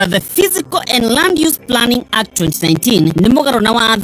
The Physical and Land Use Planning Act 2019 nĩ mũgarũ na watho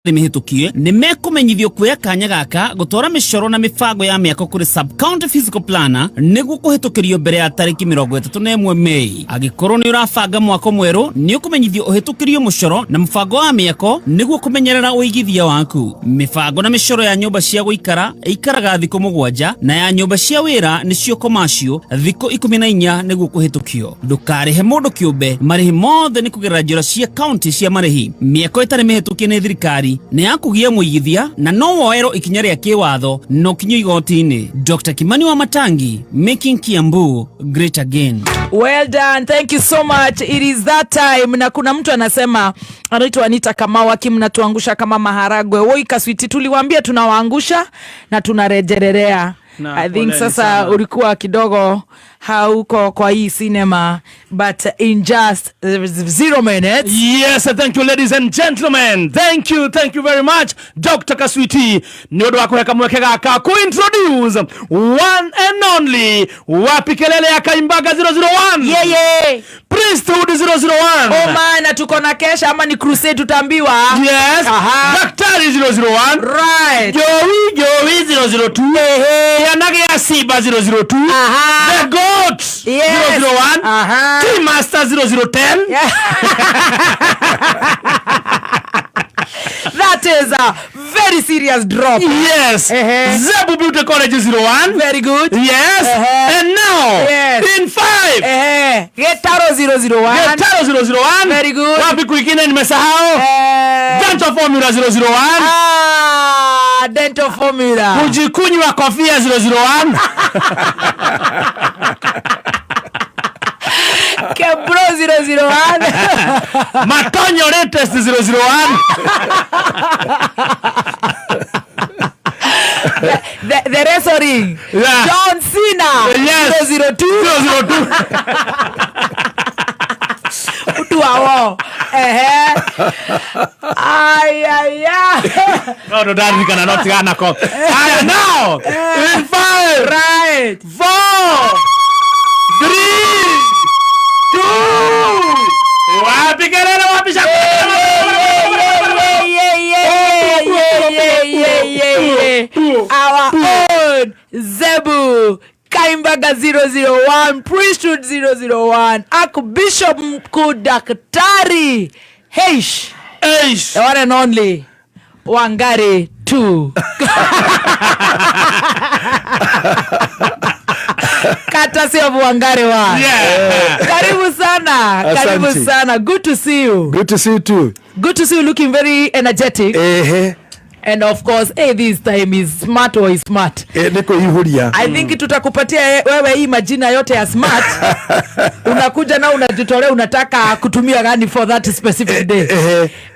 mĩhĩtũkie nĩ mekũmenyithio kuoya kanya gaka gũtwara mĩcoro na mĩbango ya mĩako kũrĩ sub-county physical planner nĩguo kũhĩtũkĩrio mbere ya tarĩki 31 Mei. Angĩkorwo nĩ ũrabanga mwako mwerũ, nĩ ũkũmenyithio ũhĩtũkĩrio mũcoro na mũbango wa mĩako nĩguo kũmenyerera ũigithia waku. Mĩbango na mĩcoro ya nyũmba cia gũikara ĩikaraga thikũ 7 na ya nyũmba cia wĩra nĩcio commercial thikũ 14 nĩguo kũhĩtũkio. Ndũkarĩhe mũndũ kĩũmbe, marĩhi mothe nĩ kũgerera njĩra cia kaunti cia marĩhi. Mĩako ĩtarĩ mĩhĩtũkie nĩ thirikari nĩ ya kũgia mũigithia na no woerwo ikinya rĩa kĩwatho na ũkinyio igoti-inĩ. Dr. Kimani wa Matangi, making Kiambu great again. Well done. Thank you so much. It is that time. Na kuna mtu anasema, anaitwa Anita Kamau, aki mnatuangusha kama maharagwe. Woi Kaswiti, tuliwaambia tunawaangusha na tunarejelea. Na I think poleni sasa sana. Ulikuwa kidogo hauko kwa hii cinema, but in just 0 minutes. Yes, thank you, ladies and gentlemen. Thank you very much, Dr. Kaswiti. Nĩ ũndũ wa kũhe kamweke gaka ku introduce one and only, wapi kelele ya Kaimbaga 001? Yeye. Priesthood 001. Oh man, tuko na kesha ama ni crusade tutaambiwa. Yes. Daktari 001. Joey Joey 002. Kĩana gĩa Simba 002. The Goat 001. Team Master 0010. That is a very serious drop. Yes. Zebu Beauty College 01. Very good. Yes. And now, in five. Getaro 001. Getaro 001. Very good. Wapi kwingine nimesahau? Dental Formula 001. Ah, Dental Formula. Kujikunywa kofia 001. Kebro 001. Matonyo latest 001. The wrestling. John Cena. 002. 002. Mtu wao. Ehe. Ay, ay, ay. No, ndaririkana no tigana ko. Haya, now. In five. 4, 3, 2. Wapi kelele, wapi shangwe? Our own Zebu Kaimbaga 001, Priesthood 001, Archbishop Mkuu Daktari Heish, Eish. the one and only Wangari 2. Courtesy of Wangari 1. Karibu sana, karibu Asante. sana. Good to see you. Good to see you too. Good to see you looking very energetic. Ehe. And of course, hey, this time is smart or is smart. Nĩ kwĩihũria. I think tutakupatia wewe hii majina yote ya smart. Unakuja na unajitolea, unataka kutumia gani for that specific day.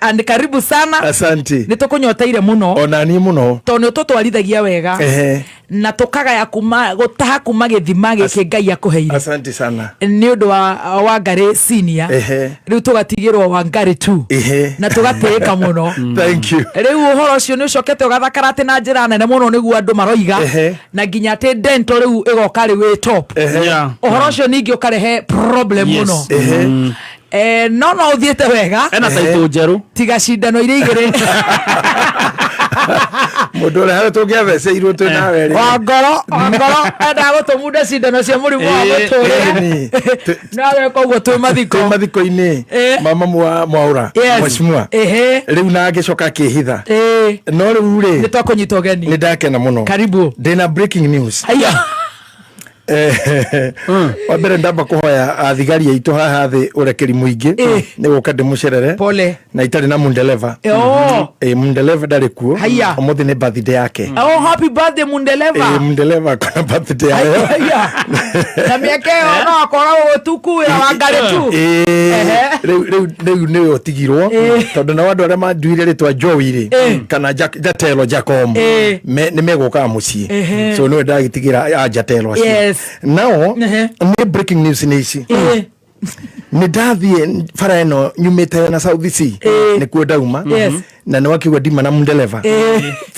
And karibu sana. Asante. Nĩ tũkũnyoteire mũno. Ona niĩ mũno. Tondũ nĩ ũtũtwarithagia wega. Na tũkagaya kuma gũtaha kuma gĩthima gĩkĩ Ngai akũheire. Asante sana. Nĩ ũndũ wa Wangari senior. Rĩu tũgatigĩrwo Wangari 2. Na tũgatĩĩka mũno. Thank you. Rĩu ũhoro ũcio nĩ ũcokete ũgathakara atĩ na njĩra nene mũno nĩguo andũ maroiga. Na nginya atĩ dental rĩu ĩgoka rĩu ĩ top. Ũhoro ũcio ningĩ ũkarehe problem mũno. No ũthiĩte wega. Ena taitũ njerũ. Tiga cindano iria igĩrĩ. Mũndũ ũrĩa harĩa tũngĩatheceirwo twĩ nawe rĩ. Wangoro, Wangoro endaga gũtũmunda cindano cia mũrimũ wa mũtũrĩre. No ageka ũguo twĩ mathiko. Twĩ mathiko-inĩ. Mama Mwaũra. Mheshimiwa. Rĩu na agĩcoka akĩhitha. No rĩu rĩ. Nĩ twakũnyita ũgeni. Nĩ ndakena mũno. Karibu. Ndĩna breaking news. Aya. Wa mbere ndamba kũhoya athigari aitũ haha thĩ ũrekeri mũingĩ. Nĩ gũka ndĩmũcerere. Pole. Na itarĩ na mundeleva. Mundeleva ndarĩ kuo. Haya. Ũmũthĩ nĩ birthday yake. Oh, happy birthday mundeleva. Mundeleva akona birthday yayo. Haya. Na mĩaka ĩyo no akoragwo ũtukũ wĩra wa ngarĩ tu. Rĩu nĩwe ũtigirwo. Tondũ nao andũ arĩa manduire rĩtwa Joey rĩ, kana Jatelo Jacom, nĩ megũkaga mũciĩ. So nĩwe ndagĩtigĩra a Jatelo acio. Nao, nĩ breaking news nĩ ici. Nĩ ndathiĩ bara ĩno nyumĩte na South C. Nĩkuo ndauma. Na nĩ wakiuga ndima na ndereba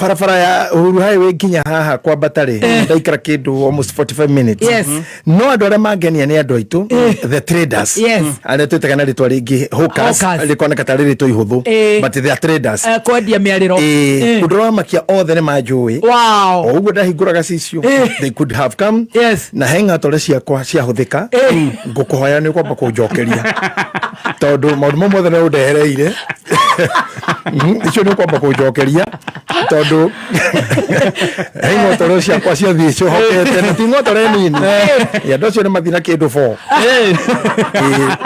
barabara ya Uhuru Highway nginya haha kwambata rĩ, ndaikara kĩndũ almost 45 minutes. No andũ arĩa mangenia nĩ andũ aitũ, the traders, arĩa twĩtaga na rĩtwa rĩngĩ hawkers, Hawkers. rĩkoneka tarĩ rĩtwa ihũthũ, but they are traders. Kwendia mĩarĩro. Ũndũ ũrĩa wamakia, othe nĩ manjũĩ. O ũguo ndahingũraga cicio, they could have come. Na he ng'atore ciakwa ciahũthĩka, ngũkũhoya nĩ ũkwamba kũnjokeria, tondũ maũndũ mau mothe nĩ ũndehereire. Icio nĩ ũkwamba kũnjokeria, tondũ he ng'otore ciakwa ciathiĩ ciũhokete, na ti ng'otore nini. Andũ acio nĩ mathiĩ na kĩndũ bo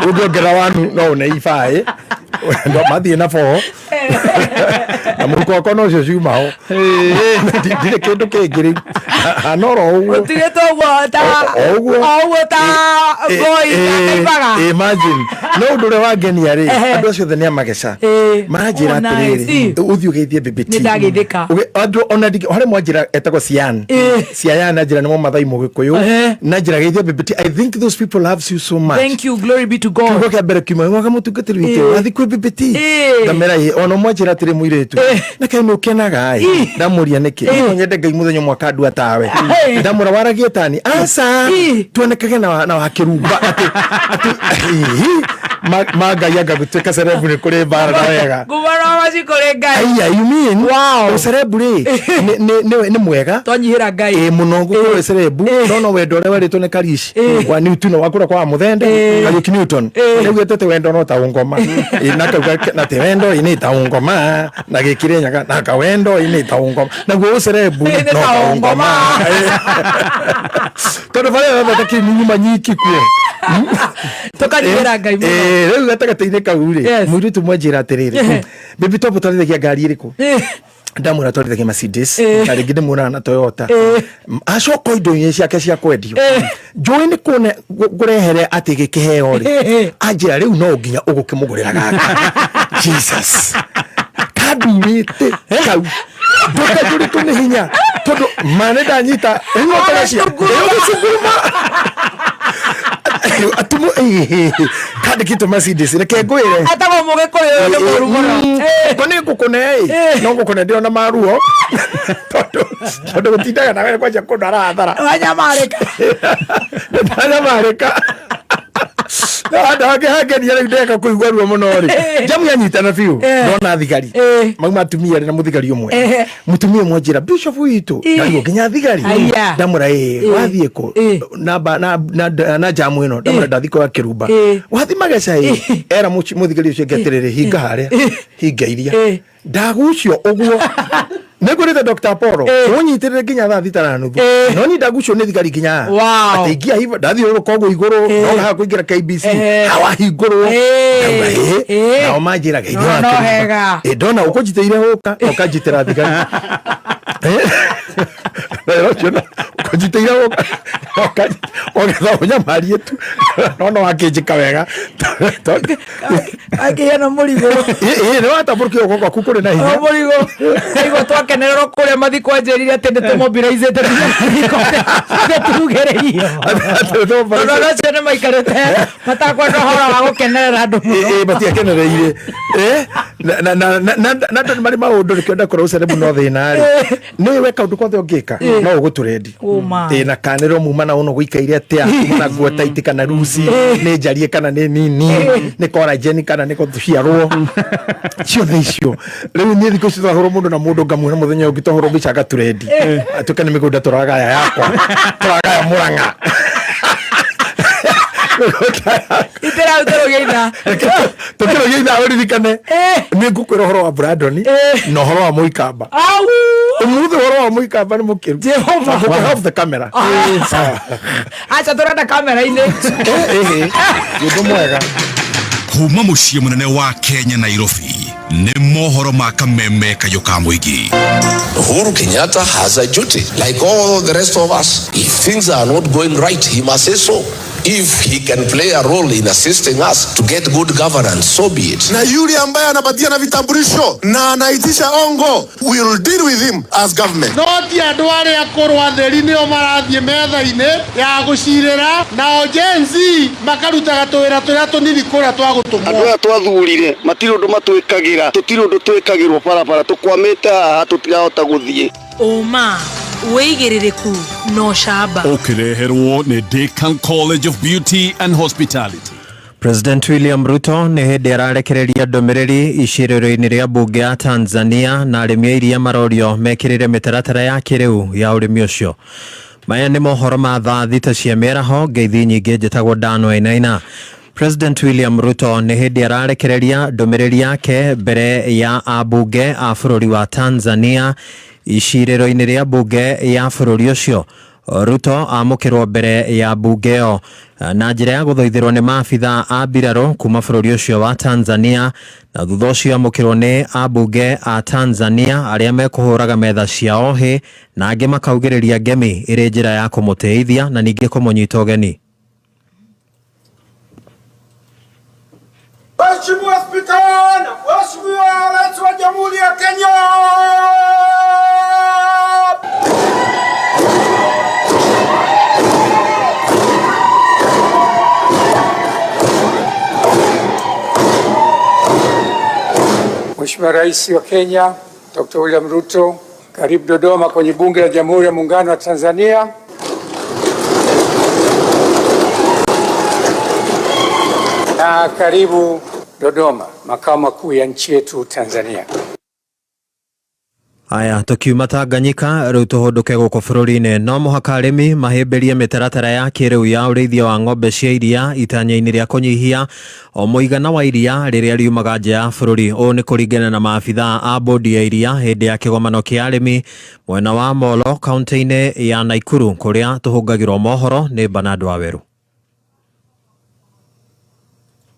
ũngĩongerera wanu no ũne ibaĩ. No mathiĩ na bo na mũhuko wakwa no cio ciumaho. Ndirĩ kĩndũ kĩngĩ rĩu hanoro ũguo. Ũtigĩte ũguo ta O ũguo. O ũguo ta ngoi ta kaibaga. Imagine, no ũndũ ũrĩa wangenia rĩ, andũ acio othe nĩ amageca. Maranjĩra Oh, nice. atĩrĩrĩ, ũthiĩ ũgeithie Bĩbĩti. Nĩ ndageithĩka. Andũ ona harĩ mwanjĩra etagwo Cian. Ciayan na njĩra nĩ Mũmathai Mũgĩkũyũ. Na njĩra geithia Bĩbĩti. I think those people loves you so much. Thank you, glory be to God. Kiugo kĩa mbere kiuma mwaga mũtungatĩri witũ wathi kwĩ Bĩbĩti. Ndamera ĩ, ona mwanjĩra atĩrĩ, mũirĩtu na kaĩ nĩ ũkenaga ĩ, ndamũria nĩkĩ no nyende Ngai mũthenya ũmwe akandua tawe. Ndamũra waragie tani aca tuonekage na wa kĩrumba atĩ hihi, ma Ngai anga gũtuĩka celeb nĩ kũrĩ mbara na wega. Nguma na waci kũrĩ Ngai. Aya, you mean ũcerebu rĩ, nĩ mwega. Twanyihĩra Ngai. Ĩ mũno gũkorwo cerebu, no wendo ũrĩa werĩtwo nĩ Karish wa Newton wa kũrĩa kwa Mũthende, Kariuki Newton, nĩguo tete wendo no ta ũngoma. Ĩ, na kauga na te wendo ĩ nĩ ta ũngoma na gĩkĩrĩ nyaga na kawendo ĩ nĩ ta ũngoma, naguo ũcerebu Ĩ, nĩ no ta ta ũngoma. ũngoma, tondũ barĩa yothe takĩnyuma nyiki kuo. Tũkanyihĩra Ngai mũno. Rĩu gatagatĩ-inĩ kau rĩ, mũirĩtu mwanjĩra atĩrĩrĩ, "Baby Top, twarithagia ngari ĩrĩkũ?" Ndamwĩra twarithagia Mercedes, na rĩngĩ ndĩmuonaga na Toyota. Acoka indo-inĩ ciake cia kwendio, njũĩ nĩ kuone ngũrehere atĩ gĩkĩheo rĩ, anjĩra rĩu no nginya ũgũkĩmũgũrĩra gaka. Jesus, kandurĩte kau ndũkanjũrĩtwo nĩ hinya, tondũ ma nĩ ndanyita ing'otore cia ũgĩcunguruma atumu kandĩkĩtwo Mercedes, reke ngwĩre. Etagwo Mũgĩkũyũ, ũyũ nĩ mũru mũno. Ko nĩ ngũkũne ĩ, no ngũkũne ndĩrona maruo, tondũ gũtindaga nawe kwanja kũndũ arathara. Wanyamarĩka. Ndanyamarĩka, no handũ hangĩ hangenia rĩu ndeka kũigua ruo mũno rĩ, jamu yanyitana biũ, ndona thigari mauma atumia rĩ na mũthigari ũmwe. Mũtumia ũmwe njĩra, "Bishop witũ," ndarigwo nginya thigari. Aya. Ndamũra ĩ, "Wathiĩ kũ namba na jamu ĩno?" Ndamũra ndathiĩ kwa kĩrumba. "Wathiĩ mageca?" Ĩ, era mũthigari ũcio ũngĩ atĩrĩrĩ, "Hinga harĩa, hinga iria." Ndagucio ũguo nĩngũrĩte Dr. Apollo ũnyitĩrĩre nginya thaa 6 na nuthu, no niĩ ndagucio nĩ thigari nginya haha. Atĩ ingia hivo ndathiũrũrũka ũguo igũrũ, ndona haha kũingĩra KBC hawahingũrwo. Ndauga ĩ, nao manjĩra geithio No, wa no kĩrumba. hega. Ĩ, ndona ũkũnjitĩire hũka na ũkanjitĩra thigari. Wĩra ũcio ũkũnjitĩire hũka na ũgetha ũnyamarie tu, no wakĩnjĩka wega tondũ Akĩgĩa na mũrigo. Ĩ, nĩ watambũrũkia guoko gwaku kũrĩ na hinya. O mũrigo aigua twakenererwo kũrĩa mathiko, anjĩrire atĩ nĩ tũmobilizĩte mathiko tugĩrĩrio, tondũ andũ acio nĩ maikarĩte matakwenda ũhoro wa gũkenerera andũ mũno. Ĩ, matiakenereire. Na andũ nĩ marĩ maũndũ, nĩkĩo ndakora ũcere mũno thĩna rĩ, nĩ we kaũndũ kothe ũngĩka no ũgũtũrendi. Ũma. Ĩ, na kanĩrwo muma na ũno gũikaire atĩa, kuma na nguo taiti kana ruci, nĩ njarie kana nĩ nini, nĩ collagen kana nĩ gũciarwo, ciothe icio. Rĩu niĩ thikũ ici twahũrwo mũndũ na mũndũ ngamuona mũthenya ũngĩ twahũrwo mbica gaturendi, atuĩka nĩ mĩgũnda tũragaya yakwa, tũragaya Mũrang'a. Itĩra tũrũgĩitha. Tũkĩrũgia ithaa, ũririkane nĩ ngũkwĩra ũhoro wa Brandon na ũhoro wa Mũikamba. Au. Ũmũthĩ ũhoro wa Mũikamba nĩ mũkĩru. Jehova. Ngũkũhe off the camera. Sawa. Aca, tũrenda kamera-inĩ. Ĩhĩ, ũndũ mwega. Kuma mũciĩ mũnene wa Kenya, Nairobi, nĩ mohoro ma kameme kayũ ka mũingĩ. Uhuru Kenyatta has a duty, like all the rest of us. If things are not going right, he must say so. If he can play a role in assisting us to get good governance, so be it. Na yule ambaye anapatia na vitambulisho na anaitisha ongo, we will deal with him as government. No ti andũ arĩa akũrũ atheri nĩo marathiĩ metha-inĩ ya gũcirĩra, nao Gen Z makarutaga tũwĩra tũrĩa tũnini kũrĩa twa gũtũmwo. Andũ aya twathurire matirĩ ũndũ matwĩkagĩra, tũtirĩ ũndũ twĩkagĩrwo barabara, tũkwamĩte haha tũtirahota gũthiĩ. Ũma, wĩigĩrĩrĩku na ũcamba. Ũkĩreherwo nĩ Decan College of Beauty and Hospitality. President William Ruto nĩ hĩndĩ ararekereria ndũmĩrĩri icirĩro-inĩ rĩa mbunge ya Tanzania na arĩmi a iria marorio mekĩrĩre mĩtaratara ya kĩrĩu ya ũrĩmi ũcio. Maya nĩ mohoro ma thaa 6 cia mĩaraho, ngeithi nyingĩ, njĩtagwo Dan Wainaina. President William Ruto nĩ hĩndĩ ararekereria ndũmĩrĩri yake mbere ya ambunge a bũrũri wa Tanzania icirĩro-inĩ rĩa mbunge ya bũrũri ũcio. Ruto amũkĩrwo mbere ya mbunge ĩyo na njĩra ya gũthoithĩrwo nĩ maabitha a mbirarũ kuma bũrũri ũcio wa Tanzania, na thutha ũcio amũkĩrwo nĩ ambunge a Tanzania arĩa mekũhũraga metha ciao hĩ na angĩ makaugĩrĩria ngemi ĩrĩ njĩra ya kũmũtĩithia na ningĩ kũmũnyita ũgeni. Mheshimiwa Spika na Mheshimiwa Rais wa Jamhuri ya Kenya. Mheshimiwa Rais wa Kenya Dr. William Ruto, karibu Dodoma kwenye Bunge la Jamhuri ya Muungano wa Tanzania. Na karibu Dodoma, makao makuu ya nchi yetu Tanzania. Aya, tukiuma Tanganyika rĩu tũhũndũke gũkũ bũrũri-inĩ. No mũhaka arĩmi mahĩmbĩrie mĩtaratara ya kĩrĩu ya ũrĩithia wa ng'ombe cia iria itanya-inĩ rĩa kũnyihia o mũigana wa iria rĩrĩa riumaga nja ya bũrũri. Ũũ nĩ kũringana na maabitha a bodi ya iria hĩndĩ ya kĩgomano kĩa arĩmi mwena wa Molo kaunti-inĩ ya Naikuru, kũrĩa tũhũngagĩrwo mohoro nĩ Bernard Waweru.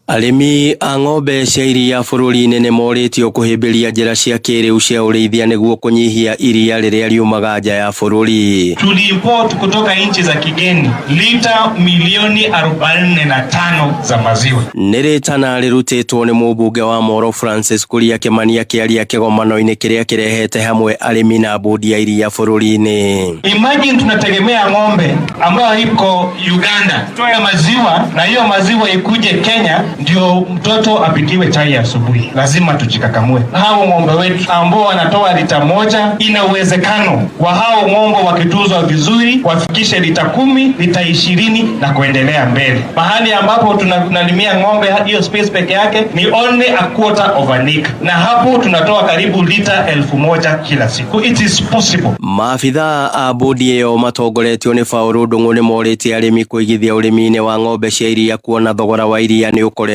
Arĩmi a ng'ombe cia iria bũrũri-inĩ nĩ morĩtio kũhĩmbĩria njĩra cia kĩrĩu cia ũrĩithia nĩguo kũnyihia iria rĩrĩa riumaga nja ya bũrũri. Tuliimport kutoka nchi za kigeni lita milioni 45 za maziwa. Nĩ rĩtana rĩrutĩtwo nĩ mũmbunge wa Moro Francis Kuria Kimani akĩaria kĩgomano-inĩ kĩrĩa kĩrehete hamwe arĩmi na bodi ya iria bũrũri-inĩ. Imagine tunategemea ng'ombe ambayo iko Uganda toe maziwa na hiyo maziwa ikuje Kenya ndio mtoto apikiwe chai asubuhi. Lazima tujikakamue. Hao ng'ombe wetu ambao wanatoa lita 1, ina uwezekano wa hao ng'ombe wakituzwa vizuri wafikishe lita 10, lita 20 na kuendelea mbele. Mahali ambapo tunalimia ng'ombe hiyo space peke yake ni only a quarter of an acre, na hapo tunatoa karibu lita 1000 kila siku. It is possible. Maabitha a bodi ĩyo matongoretio nĩ Paul Ndung'u nĩ morĩtie arĩmi kũigithia ũrĩmi-inĩ wa ng'ombe cia iria kuona thogora wa iria nĩ ũkoretwo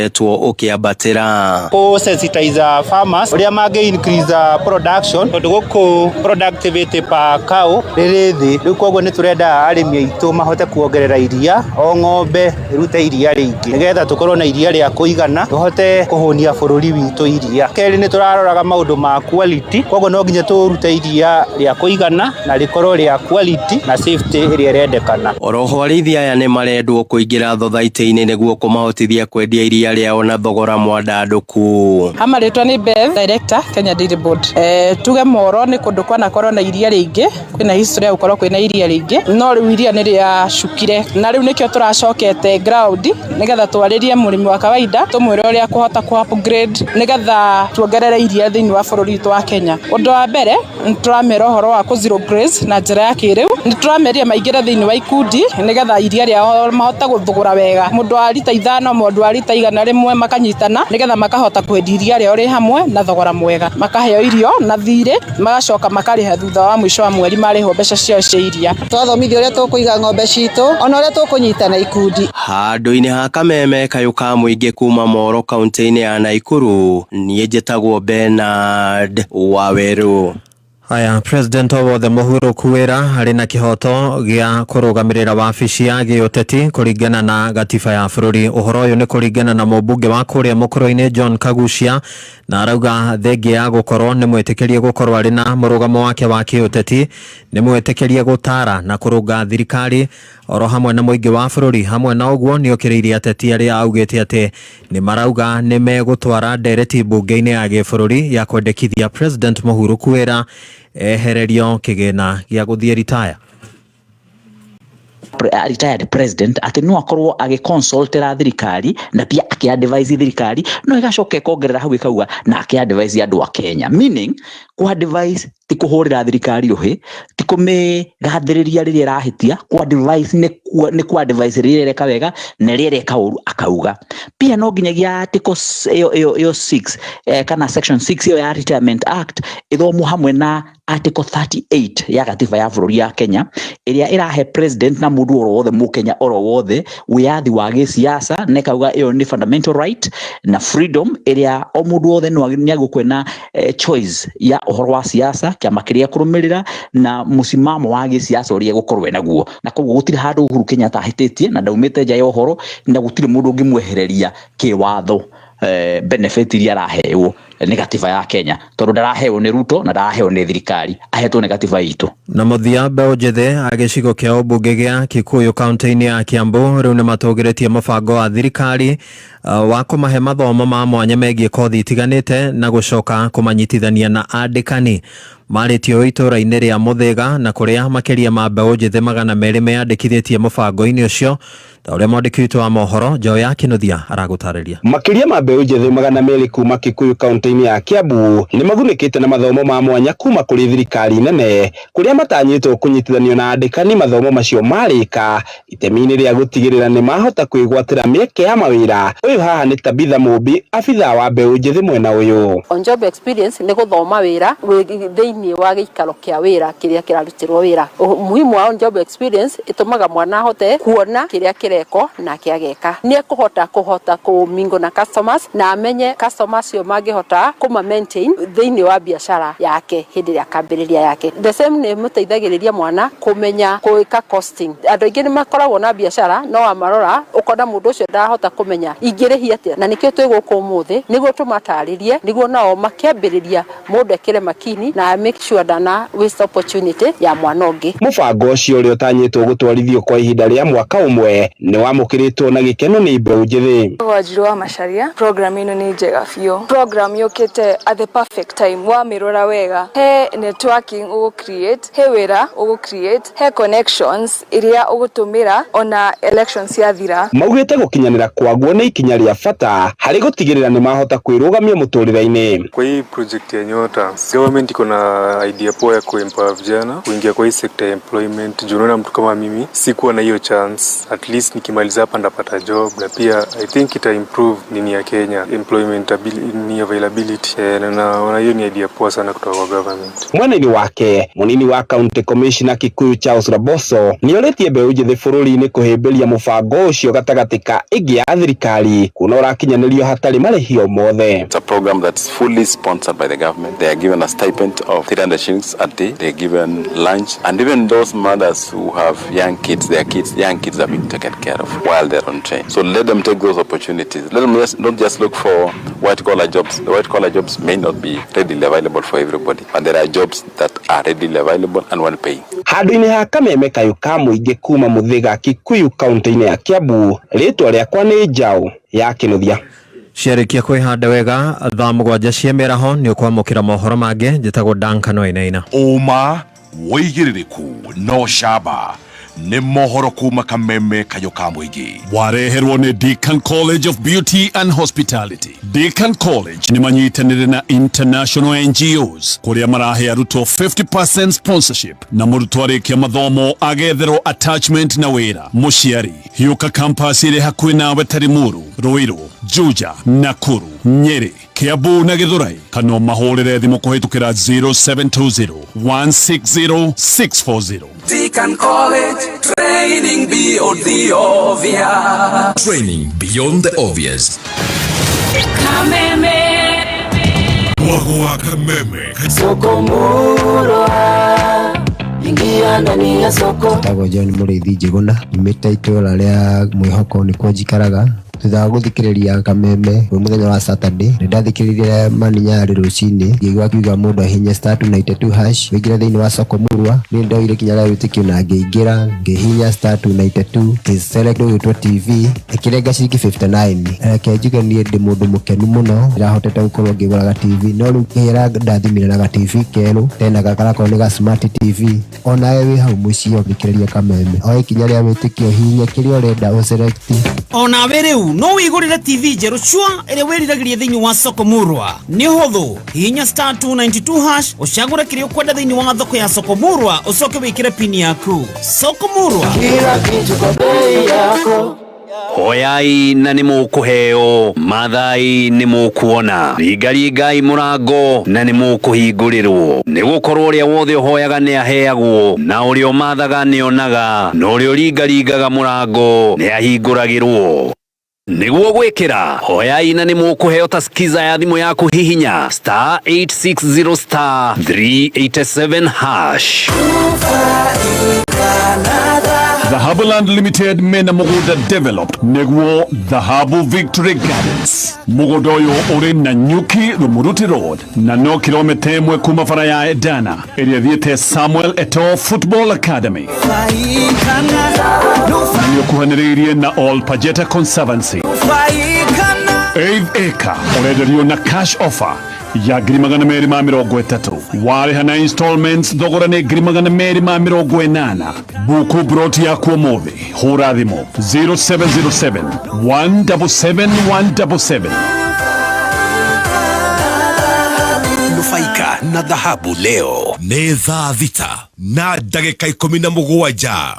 ũkĩambatĩra. Kũ sensitize farmers ũrĩa mangĩ increase production, tondũ gũkũ productivity per cow rĩrĩ thĩ. Rĩu koguo nĩ tũrenda arĩmi aitũ mahote kuongerera iria, o ng'ombe ĩrute iria rĩingĩ, nĩgetha tũkorwo na iria rĩa kũigana tũhote kũhũnia bũrũri witũ iria. Kerĩ, nĩ tũraroraga maũndũ ma quality, koguo no nginya tũrute iria rĩa kũigana na rĩkorwo rĩa quality na safety ĩrĩa ĩrendekana. Oroho arĩithi aya nĩ marendwo kũingĩra thothaitĩ-inĩ nĩguo kũmahotithia kwendia iria rĩao na thogora mwandandũku. Hama rĩtwa nĩ Beth, Director, Kenya Dairy Board. Tuge Moro nĩ kũndũ kwanakorwo na iria rĩingĩ, kwĩna history ya gũkorwo kwĩna iria rĩingĩ, no rĩu iria nĩ rĩacukire, na rĩu nĩkĩo tũracokete ground nĩgetha twarĩrie mũrĩmi wa kawaida, tũmwĩre ũrĩa kũhota kũ upgrade nĩgetha tuongerere iria thĩinĩ wa bũrũri witũ wa Kenya. Ũndũ wa mbere nĩ tũramera ũhoro wa kũ zero graze na njĩra ya kĩrĩu, nĩ tũrameria maingĩre thĩinĩ wa ikundi nĩgetha iria rĩao mahote gũthũgũra wega, mũndũ wa rita 5, mũndũ wa rita 100 makanyitana nĩgetha makahota kwendia iria rĩao rĩ hamwe na thogora mwega, makaheo irio na thirĩ, magacoka makarĩha thutha wa mũico wa mweri marĩhwo mbeca ciao cia iria. Twathomithio ũrĩa tũkũiga ng'ombe citũ ona ũrĩa tũkũnyitana ikundi. Handũ-inĩ ha kameme kayũ ka mũingĩ kuma Moro kaunti-inĩ ya Naikuru, niĩ njĩtagwo Bernard Waweru. Aya, President o wothe mũhurũku wĩra arĩ na kĩhoto gĩa kũrũgamĩrĩra wabici ya gĩũteti kũringana na gatiba ya bũrũri. Ũhoro ũyũ nĩ kũringana na mũmbunge wa kũrĩa mũkũrũ-inĩ John Kagucia, na arauga thengia ya gũkorwo nĩ mwĩtĩkĩrie gũkorwo arĩ na mũrũgamo wake wa kĩũteti, nĩ mwĩtĩkĩrie gũtara na kũrũnga thirikari. Oro hamwe na mũingĩ wa bũrũri. Hamwe na ũguo nĩokĩrĩirie ateti arĩa augĩte atĩ nĩ marauga nĩ megũtwara ndereti mbunge-inĩ ya gĩbũrũri ya kwendekithia President Mũhuru Kuĩra ehererio kĩgĩna gĩa gũthiĩ ritaya. Retired president atĩ no akorwo agĩconsultera thirikari na pia akĩadvise thirikari, no ĩgacoka ĩkongerera hau ĩkauga na akĩadvise andũ a Kenya, meaning kũadvise ti kũhũrĩra thirikari rũhĩ, ti kũmĩgathĩrĩria rĩrĩa ĩrahĩtia. Kũadvise nĩ kũadvise rĩrĩa ĩreka wega na rĩrĩa ĩreka ũru akauga. Pia no nginyagia article ĩyo 6 kana section 6 ĩyo ya Retirement Act ĩthomwo hamwe na article 38 ya gatiba ya bũrũri ya Kenya, ĩrĩa ĩrahe president na mũndũ oro wothe mũkenya oro wothe wĩyathi wa gĩsiasa, na ĩkauga ĩyo nĩ fundamental right na freedom ĩrĩa o mũndũ wothe nĩ agũkwe na choice ya ũhoro wa siasa, kĩama kĩrĩa kũrũmĩrĩra na mũsimamo wa gĩsiasa ũrĩa egũkorwo enaguo. Na koguo gũtirĩ handũ Uhuru Kenyatta ahĩtĩtie na ndaumĩte nja ya ũhoro, na gũtirĩ mũndũ ũngĩmwehereria kĩwatho benefit iria araheo nĩ gatiba ya Kenya, tondũ ndaraheo nĩ Ruto na ndaraheo nĩ thirikari, ahetwo nĩ gatiba itũ. Na mũthia, mbeũ njĩthĩ a gĩcigo kĩa ũmbunge gĩa Kikuyu kaunti-inĩ ya Kiambu rĩu nĩ matũgĩrĩtie mũbango wa thirikari wa kũmahe mathomo ma mwanya megiĩ kothi itiganĩte na gũcoka kũmanyitithania na andĩkani. Marĩtio itũũra-inĩ rĩa Mũthĩga na kũrĩa makĩria ma mbeũ njĩthĩ 200 meyandĩkithĩtie mũbango-inĩ ũcio, ta ũrĩa mwandĩki witũ wa mohoro Njaũ ya Kĩnuthia aragũtarĩria. Makĩria ma mbeũ njĩthĩ 200 kuma Kikuyu kaunti-inĩ ya Kiambu nĩ magunĩkĩte na mathomo ma mwanya kuma kũrĩ thirikari nene, kũrĩa matanyĩtwo kũnyitithanio na andĩkani mathomo macio marĩka itemi-inĩ rĩa gũtigĩrĩra nĩ mahota kwĩgwatĩra mĩeke ya mawĩra. Ũyũ haha nĩ Tabitha Mũmbi, abithaa wa mbeũ njĩthĩ mwena ũyũ. On job experience nĩ gũthoma wĩra thĩinĩ wa gĩikaro kĩa wĩra kĩrĩa kĩrarutĩrwo wĩra. Umuhimu wa on job experience ĩtũmaga mwana ahote kuona kĩrĩa kĩreko nake ageka. Nĩ ekũhota kũhota kũmingo na customers na amenye customers acio mangĩhota kũma maintain thĩinĩ wa biacara yake hĩndĩ ĩrĩa akambĩrĩria yake. The same nĩ ĩmũteithagĩrĩria mwana kũmenya gwĩka costing. Andũ aingĩ nĩ makoragwo na biacara no wamarora ũkona mũndũ ũcio ndarahota kũmenya ingĩrĩhia atĩa, na nĩkĩo twĩ gũkũ ũmũthĩ nĩguo tũmatarĩrie, nĩguo nao makĩambĩrĩria mũndũ ekĩre makini na make sure ndana waste opportunity ya mwana ũngĩ. Mũbango ũcio ũrĩa ũtanyĩtwo gũtwarithio kwa ihinda rĩa mwaka ũmwe nĩ wamũkĩrĩtwo na gĩkeno nĩ mbeũ njĩthĩ. Wanjiru wa Macharia, program ĩno nĩ njega biũ. Program yũkĩte at the perfect time, wamĩrora wega he networking ũgũ create, he wĩra ũgũ create, he connections iria ũgũtũmĩra ona elections ciathira. Maugĩte gũkinyanĩra kwaguo nĩ ikinya rĩa bata harĩ gũtigĩrĩra nĩ mahota kwĩrũgamia mũtũrĩre-inĩ. Kwa hii project ya Nyota, government iko na idea poa ya kuempower vijana kuingia kwa hii sector ya employment. Juu unaona mtu kama mimi sikuwa na hiyo chance, at least nikimaliza hapa ndapata job, na pia I think ita improve nini ya Kenya employment ni availability, na naona hiyo ni idea poa sana kutoka kwa government. Mwena-inĩ wake, mũnini wa county commissioner Kikuyu Charles Raboso nĩorĩtie mbeũ njĩthĩ bũrũri-inĩ kũhĩmbĩria mũbango ũcio gatagatĩ ka ĩngĩ ya thirikari kuona ũrakinyanĩrio hatarĩ marĩhi o mothe. It's a program that's fully sponsored by the government. They are given a stipend of 300 shillings a day. They are given lunch, and even those mothers who have young kids, their kids, young kids are being taken care of while they're on train. So let them take those opportunities. Let them not just look for white collar jobs. The white collar jobs may not be readily available for everybody, but there are jobs that are readily available and well paying. Handũ-inĩ ha kameme kayũ ka mũingĩ kuma Mũthĩga Kikuyu kaunti-inĩ ya Kiambu, rĩtwa rĩakwa nĩ Njaũ ya Kĩnuthia. Ciarĩkia kwĩhanda wega thaa 7 cia mĩaraho nĩ ũkwamũkĩra mohoro mangĩ. Njĩtagwo Duncan Wainaina. Ũma wĩigĩrĩrĩku no camba nĩ mohoro kuma kameme kayũ ka mũingĩ. Wareherwo nĩ Deakin College of Beauty and Hospitality. Deakin College nĩ manyitanĩire na international NGOs kũrĩa marahe arutwo 50% sponsorship, na mũrutwo arĩkia mathomo agetherwo attachment na wĩra. Mũciari hiũka campus ĩrĩ hakuhĩ nawe ta Limuru, Ruiru, Juja, Nakuru, Nyeri, Kiambu na Githurai, kana mahũrĩre thimũ kũhĩtũkĩra 0720 160 640. Deakin College, training beyond the obvious. Training beyond the obvious. Kameme. Mwago wa Kameme. Soko murwa, ingia ndani ya soko. Njĩtagwo John Mũrĩithi Njĩgũna, nyumĩte itũũra rĩa Mwĩhoko nĩkuo njikaraga. Thutha wa gũthikĩrĩria Kameme kwĩ mũthenya wa Saturday, nĩ ndathikĩrĩirie Mani Nyarĩ rũcinĩ, ngĩigua akiuga mũndũ ahihinye star 292 hash wĩingĩre thĩinĩ wa soko murwa. Niĩ ndoire ikinya rĩa wĩtĩkio na ngĩingĩra, ngĩhihinya star 292 ngĩselect ũgĩtwo TV ĩkĩrenga ciringi 59. Reke njuge niĩ ndĩ mũndũ mũkenu mũno, ndĩrahotete gũkorwo ngĩgũra ga TV, no rĩu kĩrĩa ndathimire na ga TV kerũ tena gakarakorwo nĩ ga smart TV. Onawe wĩ hau mũciĩ ũthikĩrĩrie Kameme, oe ikinya rĩa wĩtĩkio, hihinya kĩrĩa ũrenda ũselect. Onawe rĩu no wĩgũrĩre TV njerũ cua ĩrĩa wĩriragĩria thĩinĩ wa soko murwa. Nĩ ũhũthũ, hihinya star 292 hash ũcagũre kĩrĩa ũkwenda thĩinĩ wa thoko ya soko murwa, ũcoke wĩkĩre pini yaku. Soko murwa, Kila kitu kwa bei yako. Hoyai na nĩ mũkũheo, mathai nĩ mũkuona, ringaringai mũrango na nĩ mũkũhingũrĩrwo. Nĩ gũkorwo ũrĩa wothe ũhoyaga nĩ aheagwo, na ũrĩa ũmathaga nĩ onaga, na ũrĩa ũringaringaga mũrango nĩ ahingũragĩrwo. Nĩguo gwĩkĩra hoyai na nĩ mũkũheo ta skiza ya thimũ yaku, hihinya star 860 star 387 hash. Dhahabuland Limited mena mũgũnda developed nĩguo Dhahabu Victory Gardens. Mũgũnda ũyũ ũrĩ na Nyuki Rumuruti Road na no kilomita 1 kuma bara ya Edana ĩrĩa ĩthiĩte Samuel Eto'o Football Academy, na nĩ ũkuhanĩrĩirie na All Pajeta Conservancy. Eighth acre ũrenderio na cash offer ya 230,000, warĩha na installments thogora nĩ 280,000. Buku broti yaku ũmũthĩ, hũra thimũ 0707 177 177. Nufaika na dhahabu leo. Nĩ thaa 6:17.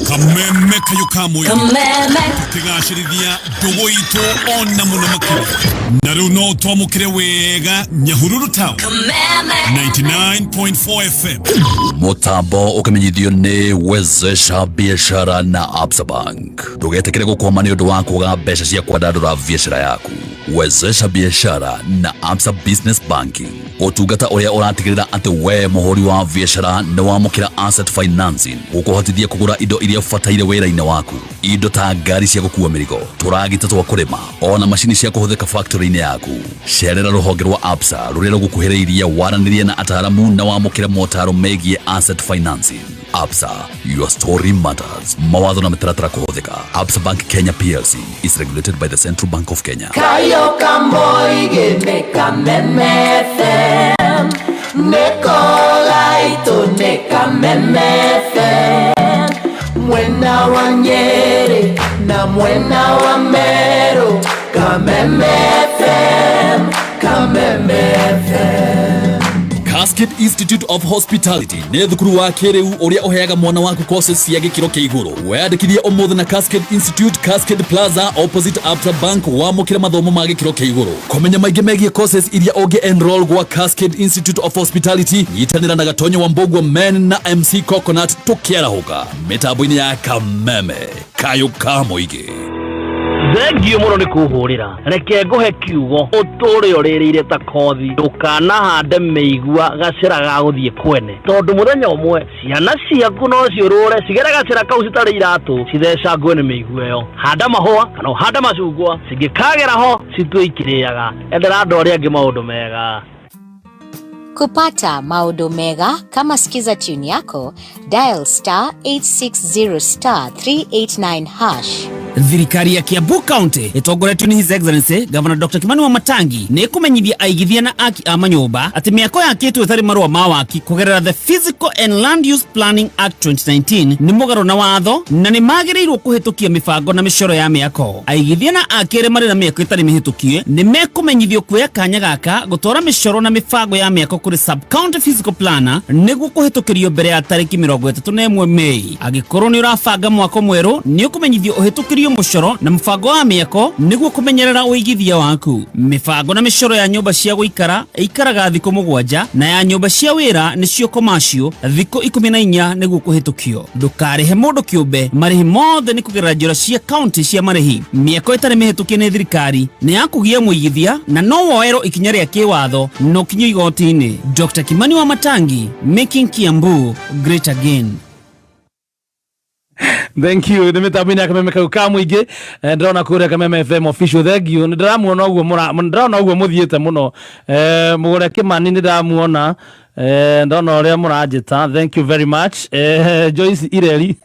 Kameme kayũ ka mũingĩ. Kameme. Tũkĩgacĩrithia ndũgũ itũ ona mũno makĩria, na rĩu no twamũkĩre wega Nyahururu town 99.4 FM. Mutambo ukimenyithio ni Wezesha Biashara na Absa Bank. Ndugetikire gukwama ni undu wa kwaga mbeca cia kwandandura biashara yaku. Wezesha Biashara na Absa Business Banking, utungata uria uratigirira ati we muhuri wa biashara ni wamukira asset financing gukuhotithia kugura indo iria ubataire wira-ini waku, indo ta ngari cia gukua mirigo, turagita twa kurima, ona macini cia kuhuthika factory-ini yaku. Cerera ruhonge rwa Absa ruria rugukuhiriirie, waranirie na ataramu na wamukire motaro megie asset financing. Absa, your story matters. Mawatho na mitaratara kuhuthika. Absa Bank Kenya PLC is regulated by the Central Bank of Kenya. Kayo kamoige ne Kameme FM. Neko gaito ne Kameme FM. Mwena wa Nyeri na mwena wa Meru. Kameme FM. Kameme FM. Cascade Institute of Hospitality nĩ thukuru wa kĩrĩu ũrĩa ũheaga mwana waku courses cia gĩkĩro kĩa igũrũ. Weyandĩkithie ũmũthĩ na Cascade Institute, Cascade Plaza opposite Absa Bank, wamũkĩre mathomo ma gĩkĩro kĩa igũrũ. Kũmenya maingĩ megiĩ courses iria ũngĩ enroll gwa Cascade Institute of Hospitality, nyitanĩra na Gatonyo wa Mbũguo Men na MC Coconut tũkĩarahũka mĩtambo-inĩ ya Kameme kayũ ka mũingĩ. Thengio mũno nĩ kũhũrĩra, reke ngũhe kiugo ũtũre ũrĩrĩire ta kothi. Ndũkanahande mĩigua gacĩra ga gũthiĩ kwene, tondũ mũthenya ũmwe ciana ciaku no ciũrũre cigere gacĩra kau citarĩ iratũ, cithecangwe nĩ mĩigua ĩyo. Handa mahũa kana ũhande macungwa, cingĩkagera ho citue ikĩrĩaga. Endera andũ arĩa angĩ maũndũ mega. Kupata maodo mega kama Skiza tune yako, dial star 860 star 389 hash. Thirikari ya Kiambu County ĩtongoretio nĩ His Excellency Governor Dr. Kimani Wamatangi nĩ ĩkũmenyithia aigithia na aki a manyũmba atĩ mĩako yakĩtwo ĩtarĩ marũa ma waki kũgerera the Physical and Land Use Planning Act 2019 nĩ mũgarũ na watho na nĩ magĩrĩirwo kũhĩtũkia mĩbango na mĩcoro ya mĩako. Aigithia na aki arĩa marĩ na mĩako ĩtarĩ mĩhĩtũkie nĩ mekũmenyithio kuoya kanya gaka gũtwara mĩcoro na mĩbango ya mĩako kũrĩ sub county physical planner nĩguo kũhĩtũkĩrio mbere ya tarĩki 31 Mei. Angĩkorwo nĩ ũrabanga mwako mwerũ, nĩ ũkũmenyithio ũhĩtũkĩrio mũcoro na mũbango wa mĩako nĩguo kũmenyerera ũigithia waku. Mĩbango na mĩcoro ya nyũmba cia gũikara ĩikaraga thikũ 7 na ya nyũmba cia wĩra nĩcio commercial thikũ 14 nĩguo kũhĩtũkio. Ndũkarĩhe mũndũ kĩũmbe, marĩhi mothe nĩ kũgerera njĩra cia county cia marĩhi. Mĩako ĩtarĩ mĩhĩtũkie nĩ thirikari nĩ ya kũgia mũigithia na no woerwo ikinya rĩa kĩwatho na ũkinyio igoti-inĩ. Dr. Kimani Wamatangi, making Kiambu great again. Thank you. Nä mä tambo-inä ya Kameme kau ka må ingä. Ndärona kå rä a Kameme FM official, thank you. Nä ndäramuona å guo, ndärona å guo må thiä te må no. Må gå re kä mani nä ndamuona. Ndona å rä a må ranjä ta, thank you very much. Joyce Ireri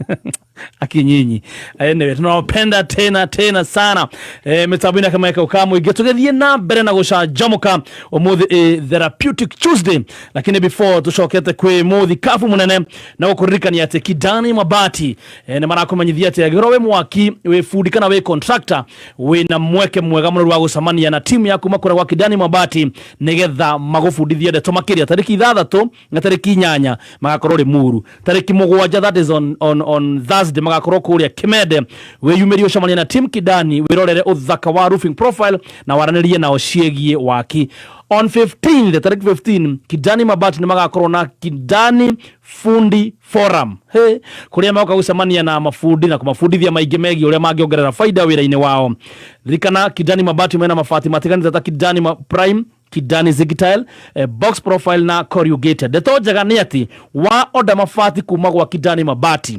akinyinyi. Anyway, tunawapenda tena tena sana. Mitambo-inĩ ya Kameme kau ka mũingĩ, tũgĩthiĩ na mbere na gũcanjamũka ũmũthĩ, Therapeutic Tuesday. Lakini before tũcokete kwĩ mũthi kabu mũnene na gũkũririkania atĩ Kidani Mabati nĩ marakũmenyithia atĩ angĩkorwo wĩ mwaki, wĩ fundi kana wĩ contractor, wĩna mweke mwega mũno wa gũcemania na timu yaku makũra gwa Kidani Mabati nĩgetha magũbundithie ndeto makĩria. Tarĩki 6 na tarĩki 8 magakorwo Limuru, tarĩki 7, that is on Thursday, magakorwo kũrĩa Kimende. Wĩyumĩrie ũcemanie na team Kidani, wĩrorere ũthaka wa roofing profile na waranĩrie nao ciĩgiĩ waki. On 15th, tarĩki 15, Kidani Mabati nĩ magakorwo na Kidani Fundi Forum, he kũrĩa magoka gũcemania na mabundi na kũmabundithia maingĩ megiĩ ũrĩa mangĩongerera faida wĩra-inĩ wao. Ririkana Kidani Mabati mena mabati matiganĩte ta Kidani Prime, Kidani Zigitile, box profile na corrugated. Ndeto njega nĩ atĩ wa order mabati kuma gwa Kidani Mabati,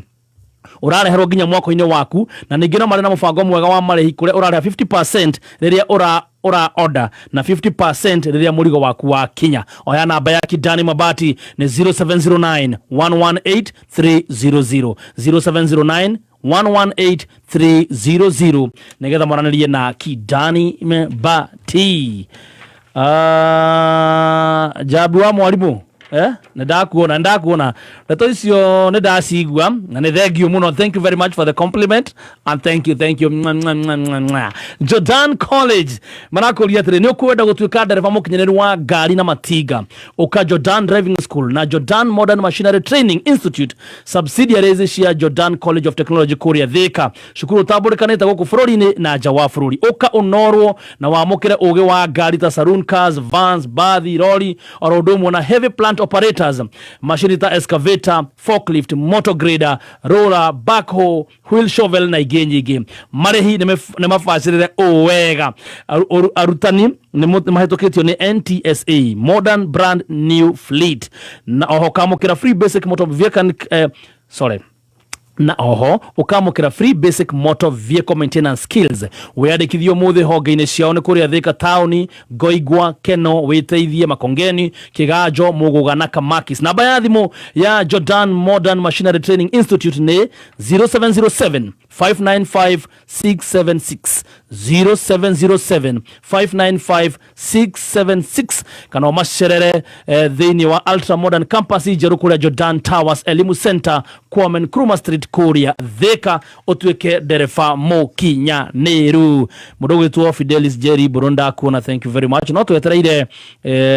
ũrareherwo nginya mwako-inĩ waku, na ningĩ no marĩ na mũbango mwega wa marĩhi kũrĩa ũrarĩha 50% rĩrĩa ũra order na 50% rĩrĩa mũrigo waku wakinya. Oya namba ya Kidani Mabati nĩ 0709 118 300, 0709 118 300, nĩgetha mwaranĩrie na Kidani Mabati. Jabu wa mwarimu, nä ndakuona, nä ndakuona. Ndeto icio nä ndacigua na nä thengio må no. Thank you very much for the compliment and thank you, thank you. Mwa, mwa, mwa, mwa, mwa. Jordan College marakũria atĩrĩ, nĩ ũkwenda gũtuĩka ndereba mũkinyanĩru wa ngari na matinga? Ũka Jordan Driving School na Jordan Modern Machinery Training Institute, subsidiaries cia Jordan College of Technology kũrĩa Thika, cukuru ũtambũrĩkanĩte gũkũ bũrũri-inĩ na nja wa bũrũri. Ũka ũnorwo na wamũkĩre ũgĩ wa ngari ta saloon cars, vans, bathi, lori, oro ũndũ ũmwe na heavy plant operators, macini ta excavator, forklift, motor grader, roller, backhoe, wheel shovel na ingĩ nyingĩ. Marĩhi nĩ mabacĩrĩre ũũ wega. Arutani nĩ mahĩtũkĩtio nĩ NTSA, modern brand new fleet, na oho kamũkĩra free basic motor vehicle, sorry, na oho ukamukira free basic motor vehicle maintenance skills. Wiyandikithie umuthi honge-inĩ ciao nĩ kũrĩa Thika taũni, Ngoingwa, Keno, Wĩteithie, Makongeni, Kiganjo, Muguga na Kamakis. Namba ya thimũ ya Jordan Modern Machinery Training Institute nĩ 0707 595 676, 0707 595 676, kana ũmacerere thĩinĩ wa Ultra Modern Campus njerũ kũrĩa Jordan Towers Elimu Center, Kwame Nkrumah Street, kũrĩa Thika, ũtuĩke ndereba mũkinyanĩru. Mũndũ ũgwĩtwo Fidelis Jerry Mbũrũ, ndakuona, thank you very much. No twetereire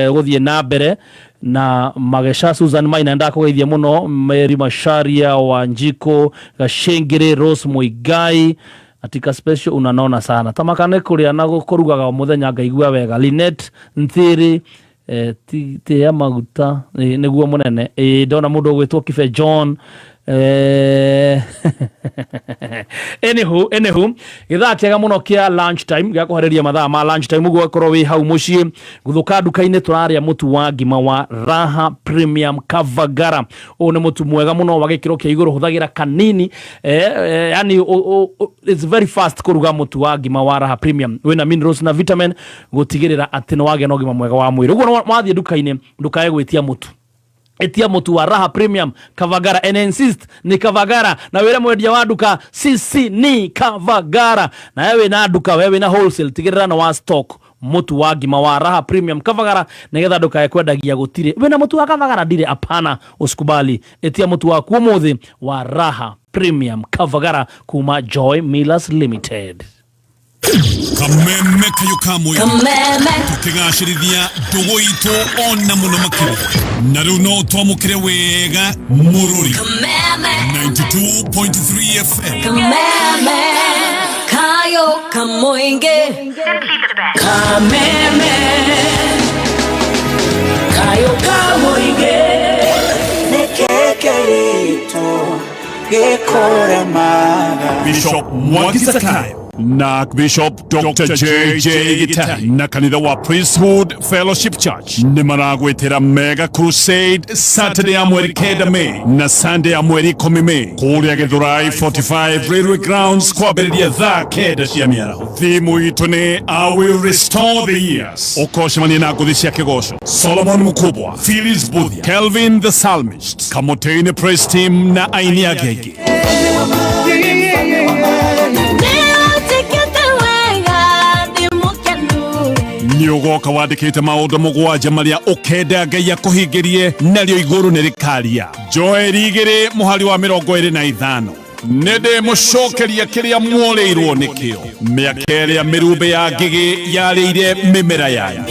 gũthiĩ na mbere na Magesha Susan Maina, ndakũgeithia mũno. Mary Masharia Wanjiko Gashengere, Rose Muigai, atika special unanona sana tamakane kuria na kũrugaga o mũthenya ngaigua wega. Linet Nthiri, tia maguta, nĩguo mũnene. Ndona mũndũ ũgwĩtwo Kibe John. Anywho, gĩthaa kĩega mũno kĩa lunch time gĩa kũharĩria mathaa ma lunch time, ũguo ũgakorwo wĩ hau mũciĩ gũthũka nduka-inĩ. Tũrarĩa mũtu wa ngima wa Raha Premium Kavagara. Ũyũ nĩ mũtu mwega mũno wa gĩkĩro kĩa igũrũ, hũthagĩra kanini, yani it's very fast kũruga mũtu wa ngima wa Raha Premium wĩna minerals na vitamin gũtigĩrĩra atĩ nĩ wagĩa na ũgima mwega wa mwĩrĩ. Ũguo wathiĩ nduka-inĩ, ndũkae gwĩtia mũtu, etia mutu wa Raha Premium Kavagara and insist ni Kavagara, na wĩre mwendia wa nduka sisi ni Kavagara. Na wewe wĩna nduka, wewe wĩna wholesale, tigĩrĩra na wa stock mutu wa ngima wa Raha Premium Kavagara nigetha ndukae kwendagia gũtirĩ wĩna mutu wa Kavagara ndirĩ. Apana, usikubali. Etia mutu waku ũmũthĩ wa Raha Premium Kavagara kuma Joy Millers Limited. Kameme kayo kamwe. Kameme. Tukigacĩrithia ndũgũ itũ ona mũno makĩria, na rĩu no twamũkĩre wega mũrũri. Kameme. 92.3 FM. Kameme kayo kamoinge. Kameme kayo kamoinge. Nĩkĩkĩritũ gĩkũremaga. Bishop Mwangi Zakayo. Na Bishop Dr. JJ Gitari na kanitha wa Priesthood Fellowship Church nĩ maragwĩtĩra Mega Crusade Saturday ya mweri 9 May na Sunday ya mweri 10 May kũrĩa Gĩthũrai 45 Railway Grounds kwambĩrĩria thaa 9 cia mĩaraho. Thimu itũ nĩ I will restore the years. Ũkocemania na ngũthi cia kĩgoco Solomon Mkubwa, Phyllis Buthia, Kelvin the Psalmist, Kamotene Praise Team na aini angĩ aingĩ. Nĩ ũgoka wandĩkĩte maũndũ mũgwanja marĩa ũkenda Ngai akũhingĩrie narĩo igũrũ nĩ rĩkaria. Joeli 2 mũhari wa 25. Nĩ ndĩmũcokeria kĩrĩa muorĩirwo nĩkĩo mĩaka ĩrĩa mĩrumbĩ ya ngigĩ yarĩire mĩmera yanyu.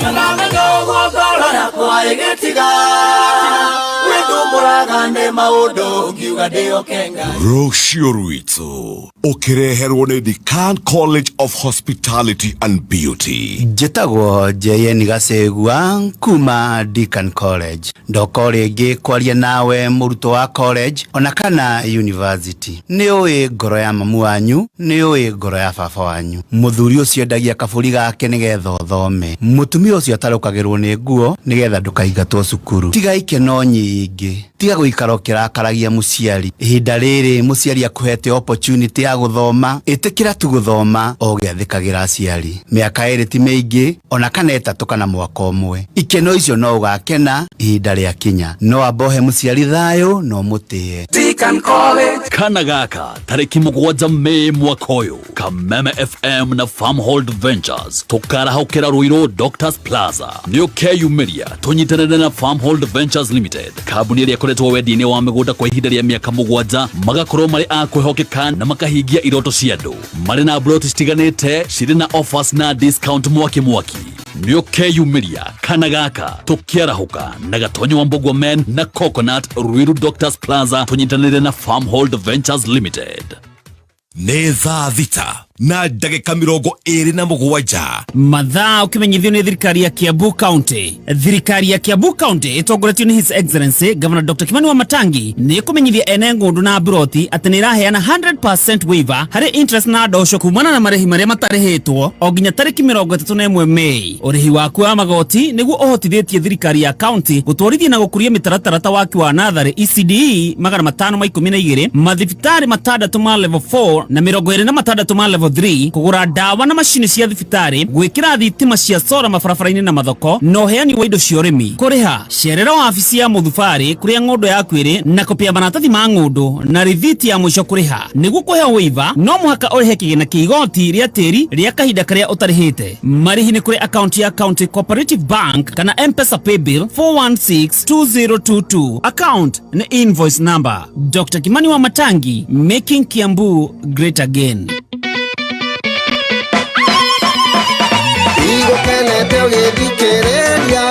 Rũciũ rwitũ ũkĩreherwo nĩ Decan College of Hospitality and Beauty. Njĩtagwo JN Gacegua kuma Deakin College. Ndoka o rĩngĩ kwaria nawe mũrutwo wa college ona kana university. Nĩ ũĩ ngoro ya mamu wanyu, nĩ ũĩ ngoro ya baba wanyu. Mũthuri ũcio endagia kabũri gake nĩgetha ũthome. Mũtumia ũcio atarũkagĩrwo nĩ nguo nĩgetha ndũkaingatwo cukuru. Tiga ikeno nyingĩ, tiga gũikara ũkĩrakaragia mũciari. Ihinda rĩrĩ mũciari akũhete opportunity ya gũthoma, ĩtĩkĩra tu gũthoma o ũgĩathĩkagĩra aciari. Mĩaka 2 ti mĩingĩ ona kana 3 kana mwaka ũmwe. Ikeno icio no ũgakena ihinda rĩakinya. No amba ũhe mũciari thayũ na ũmũtĩe. Kana gaka tarĩki 7 Mei mwaka ũyũ, Kameme FM na Farmhold Ventures tũkarahũkĩra Ruiru Doctors Plaza. Nĩ ũkeyumĩria tũnyitanĩre na Farmhold Ventures Limited, kambuni ĩrĩa ĩkoretwo wendia-inĩ wa mĩgũnda kwa ihinda rĩa mĩaka 7, magakorwo marĩ a kwĩhokeka na makahingia iroto cia andũ. Marĩ na ploti citiganĩte cirĩ na offers na discount mwaki mwaki. Nĩ ũkeyumĩria kana gaka tũkĩarahũka na Gatonyo wa Mbogwa Men na Coconut Ruiru Doctors Plaza tũnyitanĩre na Farmhold Ventures Limited. Nĩ thaa 6 na ndagĩka 27. Mathaa ũkĩmenyithio nĩ thirikari ya Kiambu County. Thirikari ya Kiambu County ĩtongoretio nĩ His Excellency Governor Dr. Kimani Wamatangi nĩ ĩkũmenyithia ene ng'ũndũ na mburoti atĩ nĩ ĩraheana 100% waiver harĩ interest na ndosho kumana na marĩhi marĩa matarĩhĩtwo o nginya tarĩki 31 Mei. Ũrĩhi waku wa magoti nĩguo ũhotithĩtie thirikari ya county gũtwarithia na gũkũria mĩtaratara ta waki wa natharĩ ECDE 512, mathibitarĩ 6 ma level 4 na 26 ma level 3, kũgũra ndawa na macini cia thibitarĩ, gwĩkĩra thitima cia sora mabarabara-inĩ na mathoko, na ũheani wa indo cia ũrĩmi. Kũrĩha cerera wabici ya mũthubarĩ kũrĩa ng'ũndũ yaku ĩrĩ na kopia maratathi ma ng'ũndũ na rithiti ya mũico kũrĩha. Nĩguo kũheo waiver no mũhaka ũrĩhe kĩgĩna kĩa igoti rĩa tĩri rĩa kahinda karĩa ũtarĩhĩte. Marĩhi nĩ kũrĩ akaunti ya County Cooperative Bank kana M-Pesa Paybill 4162022. Account nĩ invoice number. Dr. Kimani Wamatangi, making Kiambu great again. Igũkenete ũgĩthikĩrĩria.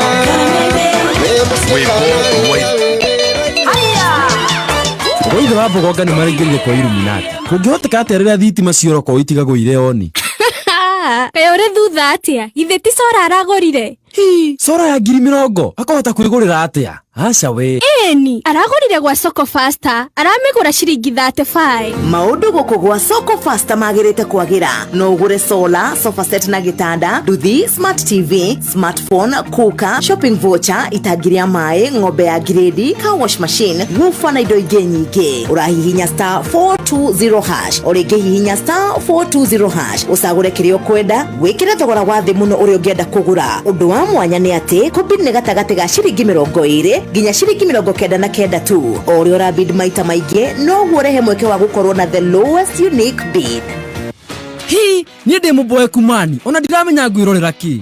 Rũithe wa Mbogonga nĩ maraingĩrire kwa Illuminati. Kũngĩhoteka atĩa rĩrĩa thitima ciora itigagwo irĩ oni? Kaĩ ũrĩ thutha atĩa? Githĩ ti cora aragũrire? Hi, cora ya 20,000 akahota kwĩgũrĩra atĩa? Aca we. Ĩni, aragũrire gwa Soko Faster, aramĩgũra ciringi 35. Maũndũ gũkũ gwa Soko Faster magĩrĩte kwagĩra. No ũgũre solar, sofa set na gĩtanda, nduthi, smart TV, smartphone, cooker, shopping voucher, itangi rĩa maĩ, ng'ombe ya grade, car wash machine, woofer na indo ingĩ nyingĩ. Ũrahihinya star 420 hash, o rĩngĩ hihinya star 420 hash, ũcagũre kĩrĩa ũkwenda, wĩkĩre thogora wa thĩ mũno ũrĩa ũngĩenda kũgũra. Ũndũ wa mwanya nĩ atĩ kũbid nĩ gatagatĩ ga ciringi 20 nginya ciringi 99 tu. O ũrĩa ũrabid maita maingĩ noguo ũrehe mweke wa gũkorwo na the lowest unique bid. Hi, niĩ ndĩ mũboeku mani ona ndiramenya ngwĩrorera kĩ.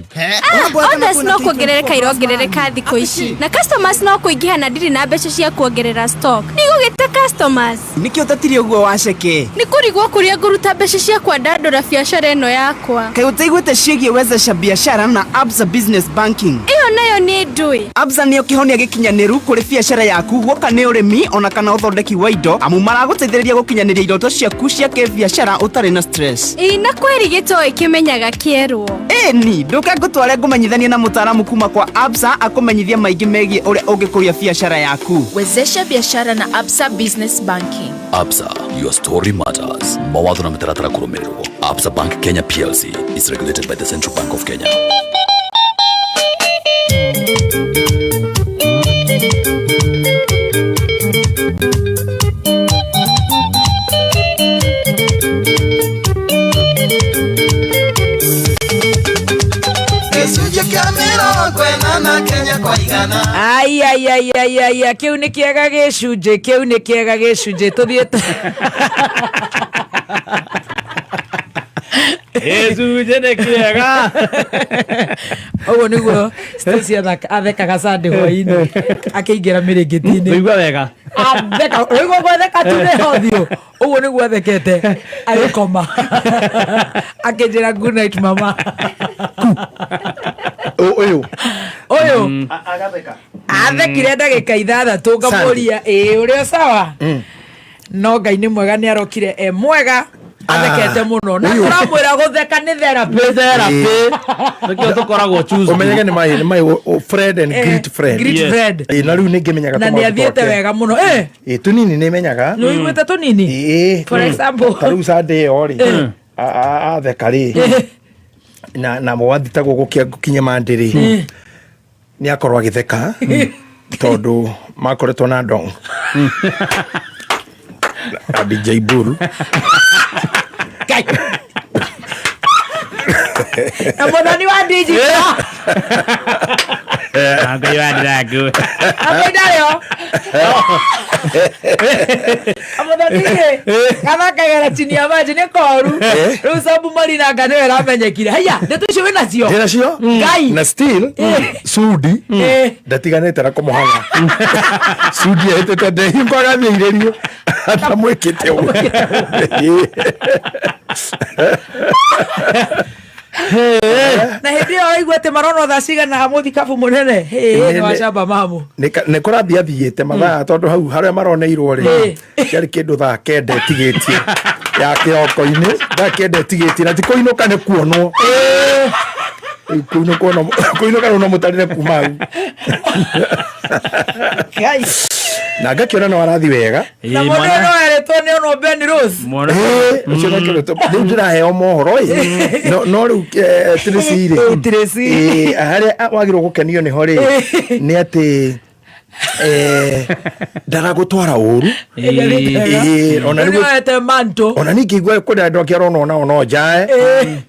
Orders no kuongerereka irongerereka thikũ ici na customers no kũingĩha na ndirĩ na mbeca cia kuongerera stock. Nĩgũgĩte customers. Nĩkĩ ũtetirie ũguo waceke? Nĩ kũrigwo kũrĩa ngũruta mbeca cia kwandandũra biacara ĩno yakwa. Kaĩ ũtaiguĩte ciĩgiĩ wezesha biashara na Absa Business Banking? Ĩyo nayo nĩ ndũĩ. Absa nĩyo kĩhonia gĩkinyanĩru kũrĩ biacara yaku guoka nĩ ũrĩmi ona kana ũthondeki wa indo, amu maragũteithĩrĩria gũkinyanĩria iroto ciaku cia kĩbiacara ũtarĩ na stress. Ĩ na kweri gĩtoĩ kĩmenyaga kĩerwo. Ĩni, ndũke ngũtware ngũmenyithanie na mũtaaramu kuma kwa Absa akũmenyithie maingĩ megiĩ ũrĩa ũngĩkũria biacara yaku. Wezesha biashara na Absa Business Banking. Absa, your story matters. Mawatho na mĩtaratara kũrũmĩrĩrwo. Absa Bank Kenya PLC is regulated by the Central Bank of Kenya. Gĩcunjĩ kĩa 80 Kenya kwa 100. Ai ai ai ai ai ai, kĩu nĩ kĩega gĩcunjĩ, kĩu nĩ kĩega gĩcunjĩ, tũthiĩte. Gĩcunjĩ nĩ kĩega. Ũguo nĩguo Stacy athekaga Sunday hwaĩ-inĩ akĩingĩra mĩrĩngĩti-inĩ. Ũigua wega. Atheka, ũigua gwatheka tu nĩ ũthiũ. Ũguo nĩguo athekete agĩkoma. Akĩnjĩra good night mama. Ũyũ. Ũyũ. Agatheka. Athekire ndagĩka 6 ngamũria ĩĩ ũrĩ o sawa. No Ngai nĩ mwega nĩ arokire e mwega. Athekete mũno na Ũyũ. tũramwĩra gũtheka nĩ therapy. Nĩ therapy. Nĩkĩo tũkoragwo Tuesday. Ũmenyage nĩ mai nĩ mai friend and great friend. Great Yes. friend. Ĩ, na rĩu nĩ ngĩmenyaga Na tũmaũndũ nĩ athiĩte twake. wega mũno. Ĩ, tũnini nĩ menyaga. Nĩ ũiguĩte tũnini? Ĩ. For example. Ta rĩu Sunday ĩyo rĩ. Atheka rĩ. Na mwathi ta gũkũ gũkinya Monday rĩ. Nĩ akorwo agĩtheka tondũ makoretwo na ndong. Na DJ Bull. Na mũthoni wa digital. Ngai wa ndiragu. Ngai ndarĩ ho. Mũthoni rĩ, gathakagĩra chini ya maji nĩ koru. Rĩu Sabu Marina anga nĩwe ĩramenyekire. Haiya, ndeto icio wĩ nacio? Ndĩ nacio? Ngai. Na still Sudi ndatiganĩte na kũmũhaga. Sudi ehĩtĩte ndehingo agathiĩ irĩrio atamwĩkĩte ũguo. Na hĩndĩ ĩyo waigua atĩ maronwo thaa cigana mũthikabu mũnene. Hĩ, nĩ wacamba mamu. Nĩ kũrathiĩ athiĩte mathaa tondũ hau harĩa maroneirwo rĩ ciarĩ kĩndũ thaa 9 ĩtigĩtie ya kĩroko-inĩ, thaa 9 ĩtigĩtie na ti kũinũka nĩ kuonwo. Kũinũka rĩu no mũtarire kuma hau. Ngai. Na ngakĩona no arathi wega. Na mũndũ ũyũ no erĩtwo nĩ ono Ben Rose. Ĩ, ũcio nakĩrĩtwo. Rĩu ndĩraheo mohoro ĩ. No rĩu Tracy rĩ. Tracy. Ĩ, harĩa wagĩrĩirwo gũkenio nĩho rĩ, nĩ atĩ ndaragũtwara ũru. Ĩ, ona Rĩu nĩguo nĩoete manto. Ona ningĩ igua kwĩna andũ angĩ aronwo nao no njae.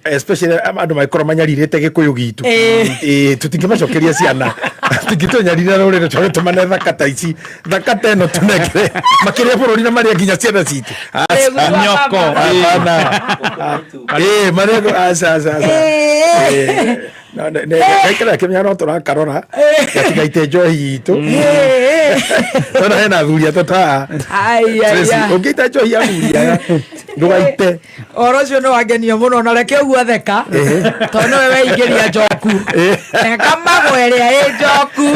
Especially andũ mangĩkorwo manyarirĩte gĩkũyũ gitũ. Ĩ, tũtingĩmacokeria ciana. Tũtingĩtũnyarira rũrĩrĩ tondũ tũmane thaka ta ici. Thaka ta ĩno tũnengere. Makĩria bũrũri na marĩa nginya ciana citũ. Aca. Nyoko. Hapana. Ĩ, marĩa aca, aca, aca. Ĩ. No, gaikara kĩmenya no tũrakarora gatigaite njohi itũ tondũ hena athuri atatũ haha. Ai, ai, Tracy, ai. ũngĩita njohi ya athuri aya ndũgaite. Ũhoro ũcio nĩ wangenia mũno na reke ũguo atheka tondũ nĩwe weingĩria njoku. Eka magwa ĩrĩa ĩ njoku.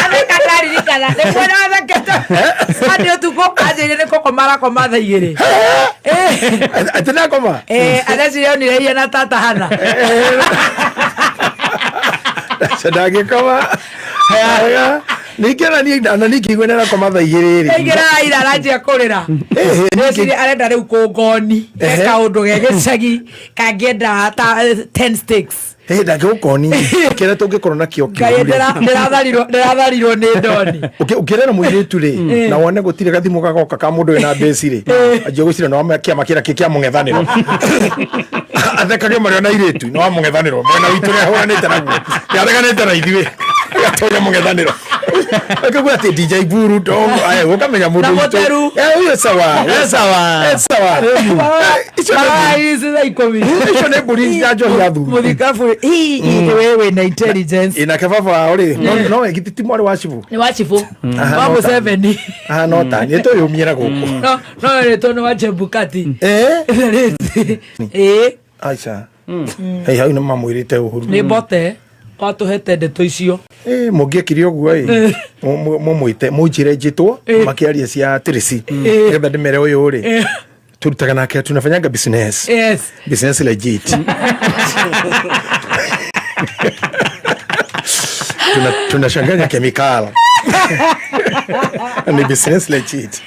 Atheka ndaririkana nĩ kuona athekete Sunday ũtukũ anjĩrire nĩ kũkoma arakoma thaa 2. Atĩ nakoma? Areciria onire iria na tata Hana. Aca ndangĩkoma. Wega. Ningĩ ona niĩ ona niĩ ngĩigua nĩ arakoma thaa 2 rĩ. Aingĩra ira aranjia kũrĩra. Reciria arenda rĩu kũngoni. He kaũndũ ge gĩcagi kangĩenda ta 10 sticks. Ĩ, ndangĩgũkoni kĩrĩa tũngĩkorwo nakĩo Ngai ndĩratharirwo nĩ ndoni. Ũkĩrera mũirĩtu rĩ na wone gũtirĩ gathimũ gagoka ka mũndũ wĩna mbĩci rĩ anjia gwĩciria nĩ wa kĩama kĩrĩa kĩ kĩa mũng'ethanĩro. Athekage marĩ ona airĩtu nĩ wa mũng'ethanĩro mwena witũ nĩ ahũranĩte naguo nĩ areganĩte na ithuĩ agatonya mũng'ethanĩro. Akauga atĩ DJ Buru ndongo aya ũkamenya mũndũ Na witũ. mũtheru. Ũyũ sawa, Eh, sawa. Sawa. Icio nĩ Mara mbũri. ici thaa 10. Icio nĩ mbũri cia njohi ya thuri. Mũthikabu wewe wĩna intelligence. Ĩ, nake baba wao rĩ no we githĩ ti mwarĩ wa cibũ. Nĩ wa cibũ. Aha, Wa no ta- Museveni. Aha, no ta niĩ tũyũmiĩra gũkũ. No erĩtwo nĩ wa Chebukati. Aca. Hey, hau nĩ mamwĩrĩte ũhuru. Nĩ mbote watũhete ndeto icio. Ĩ, mũngĩekire ũguo ĩ mũmwĩte mũnjĩre njĩtwo makĩaria cia Tracy nĩgetha ndĩmere ũyũ rĩ turutaga nake tunafanyanga business. Yes. Business legit. Tunashanganya kemikali. Ni business legit.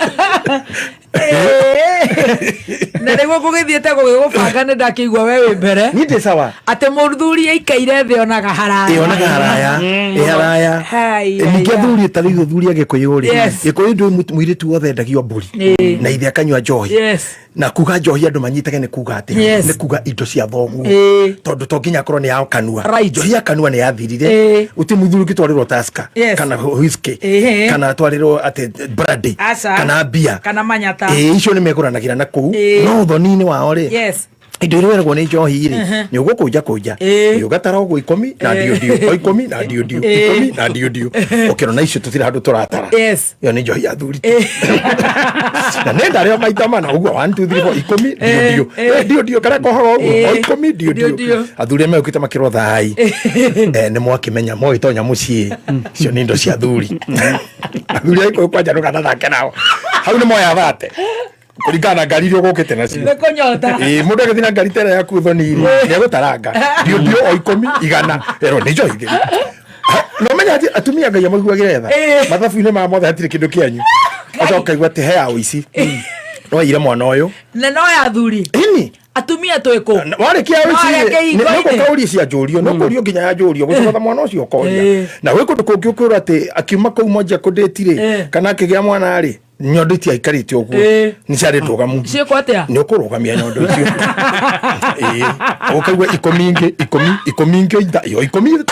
Na nĩguo gũgĩthiĩte gũgĩgũbanga nĩ ndakĩigua we wĩ mbere. Niĩ ndĩ sawa. Atĩ mũthuri aikaire thĩ onaga haraya. Ĩ, onaga haraya. Ĩ, haraya. Hai, Ĩ, ningĩ athuri ta rĩu athuri a gĩkũyũ rĩ, Yes. gĩkũyũ ndũĩ mũirĩtu wothe endagio mbũri Ĩ. na ithe akanyua njohi. Yes. Na kuga njohi andũ manyitage nĩ kuga atĩ Yes. nĩ kuga indo cia thoguo, Ĩ. tondũ to nginya akorwo nĩ ya kanua. Right. Njohi ya kanua nĩ yathirire. Ĩ. Gũtirĩ mũthuri ũngĩtwarĩrwo Tusker Yes. kana whisky Ĩhĩ. kana atwarĩrwo atĩ brandy Aca. kana mbia Kana manyata. Ĩ, icio nĩ megũranagĩra na kũu. Ĩ. No ũthoni-inĩ wao rĩ, Yes. indo iria weragwo nĩ njohi rĩ, nĩ ũgũkũnja kũnja, Ĩ. nĩ ũgatara ũguo ikũmi na Ĩ. ndio ndio, o ikũmi na ndio ndio, Ĩ. ikũmi na ndio ndio, ũkĩrona icio tũtirĩ handũ tũratara. Yes. Ĩyo nĩ njohi ya thuri tu. Na nĩ ndarĩo maita mana ũguo, 1 2 3 4, ikũmi ndio Ĩ, ndio. ĩ. Ĩ, ndio ndio karĩa kohaga ũguo, Ĩ. o ikũmi ndio Ndio, ndio. ndio. Athuri arĩa megũkĩte makĩrwo thai, nĩ mwakĩmenya mwagĩtonya mũciĩ, icio nĩ indo cia thuri. Athuri a Gĩkũyũ kwanja ndũkanathake nao, hau nĩ moya thate kũringana na ngari iria ũgũkĩte nacio. Nĩ kũnyota. Ĩ, mũndũ agĩthiĩ na ngari tera yaku thoni rĩ, nĩ egũtaranga ndio ndio o ikũmi igana ĩro nĩ njohi theri. No menya atĩ atumia Ngai amaiguagĩre tha. Ĩ. Mathabu-inĩ ma mothe hatirĩ kĩndũ kĩanyu, acoka kaigua atĩ he ya ũici no aire mwana ũyũ. Na no ya athuri. Ĩni. Atumia twĩ kũ? Warĩkia No ũici arĩa rĩ, kĩhingo-inĩ. nĩ gũkaũria cia njũrio, nĩ ũkũrio nginya ya njũrio gũcoka mwana ũcio ũkoria. Ĩ. Na gwĩ kũndũ kũngĩ ũkwĩrwo atĩ akiuma kũu monja kũndĩti rĩ, Ĩ. kana akĩgĩa mwana rĩ, nyondo itiaikarĩte ũguo. Ĩ. Nĩ ciarĩ ndũgamu. Ciĩkwo atĩa? Nĩ ũkũrũgamia nyondo icio. Ĩ, ũkaigua ikũmi ingĩ, ikũmi, ikũmi ingĩ yo ikũmi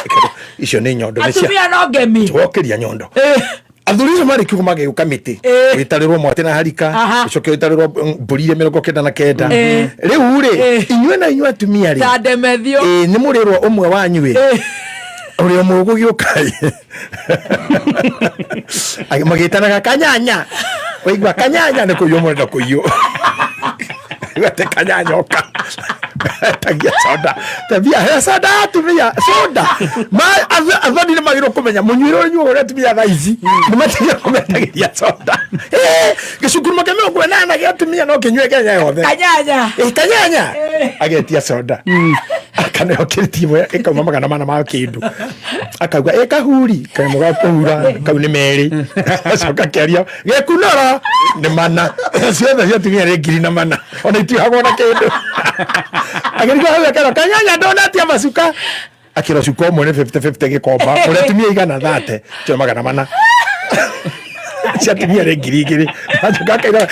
icio nĩ nyondo nĩ cia Atumia no ngemi. wokĩria nyondo. Ĩ. Athuri acio marĩ kiugo magĩũka mĩtĩ, Ĩ. wĩtarĩrwo mwatĩ na harika, Aha. ũcoke wĩtarĩrwo mbũri iria 99. Ĩ. Rĩu rĩ, Ĩ. inyuĩ na inyuĩ atumia rĩ, Ta ndemethio. Ĩ, nĩ mũrĩrwo ũmwe wanyu ĩ, Ĩ. ũrĩa ũmwe ũgũgĩũka ĩ, magĩtanaga kanyanya, waigua kanyanya nĩ kũiywo mũrenda kũiywo. Atĩ kanyanya ũka tagia soda, tabia he soda ya atumia soda. Ma athoni nĩ magĩrĩirwo kũmenya mũnyuĩre ũrĩa ũnyuagwo nĩ atumia thaa ici, nĩ matigĩrwo kũmetagĩria soda. Ĩ, gĩcukuru kĩa 80 gĩa atumia no kĩnyue Kenya yothe. Kanyanya. Ĩ, kanyanya agetia soda, akaneo kĩrĩti ĩmwe ĩkauma 400 ma kĩndũ, akauga ĩ kahuri kanyamũ ga kũhura kau nĩ merĩ, acoka akĩaria gĩkunoro nĩ mana, ciothe cia atumia nĩ 1,400, ona itiuhagwo na kĩndũ. Agĩrigwo hau akera kanyanya ndonatia macuka, akĩrwo cuka ũmwe nĩ 50-50 gĩkomba, ũrĩa atumia igana thate cio 400, cia atumia nĩ 2,000. Acoka akaira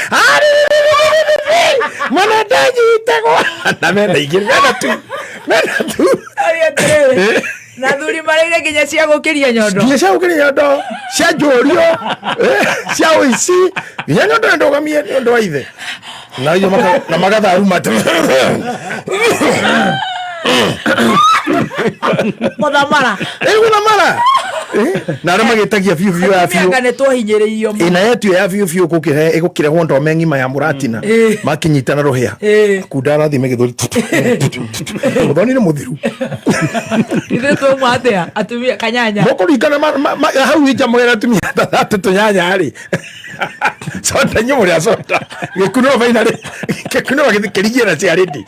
mwana ndanyitagwo na mena igĩrĩ, mena tu, mena tu. Aria atĩrĩrĩ, na athuri marĩire nginya cia gũkĩria nyondo. Nginya cia gũkĩria nyondo, cia njũrio, cia ũici, nginya nyondo nĩ ndũgamie nĩ ũndũ wa ithe na icio na magatharuma Mũthamara. Ĩ, gũthamara. Ĩ, na arĩa magĩtagia biũ biũ ya biũ. Anga nĩ twahinyĩrĩirio mũno. Ĩ, na yetu ya biũ biũ gũkĩre ĩgũkĩrehwo ndome ng'ima ya mũratina. Ĩ. Makinyitana rũhĩa. Ĩ. Kunda arathiĩ gĩthũri, mũthoni nĩ mũthiru. Ithuĩ twauma atĩa atumia kanyanya? Mũkũringana hau nja mwĩra atumia atĩ tũnyanya rĩ, soda inyuĩ mũrĩa soda gĩkunũro finally gĩkunũro kĩrigie na ciarĩndi.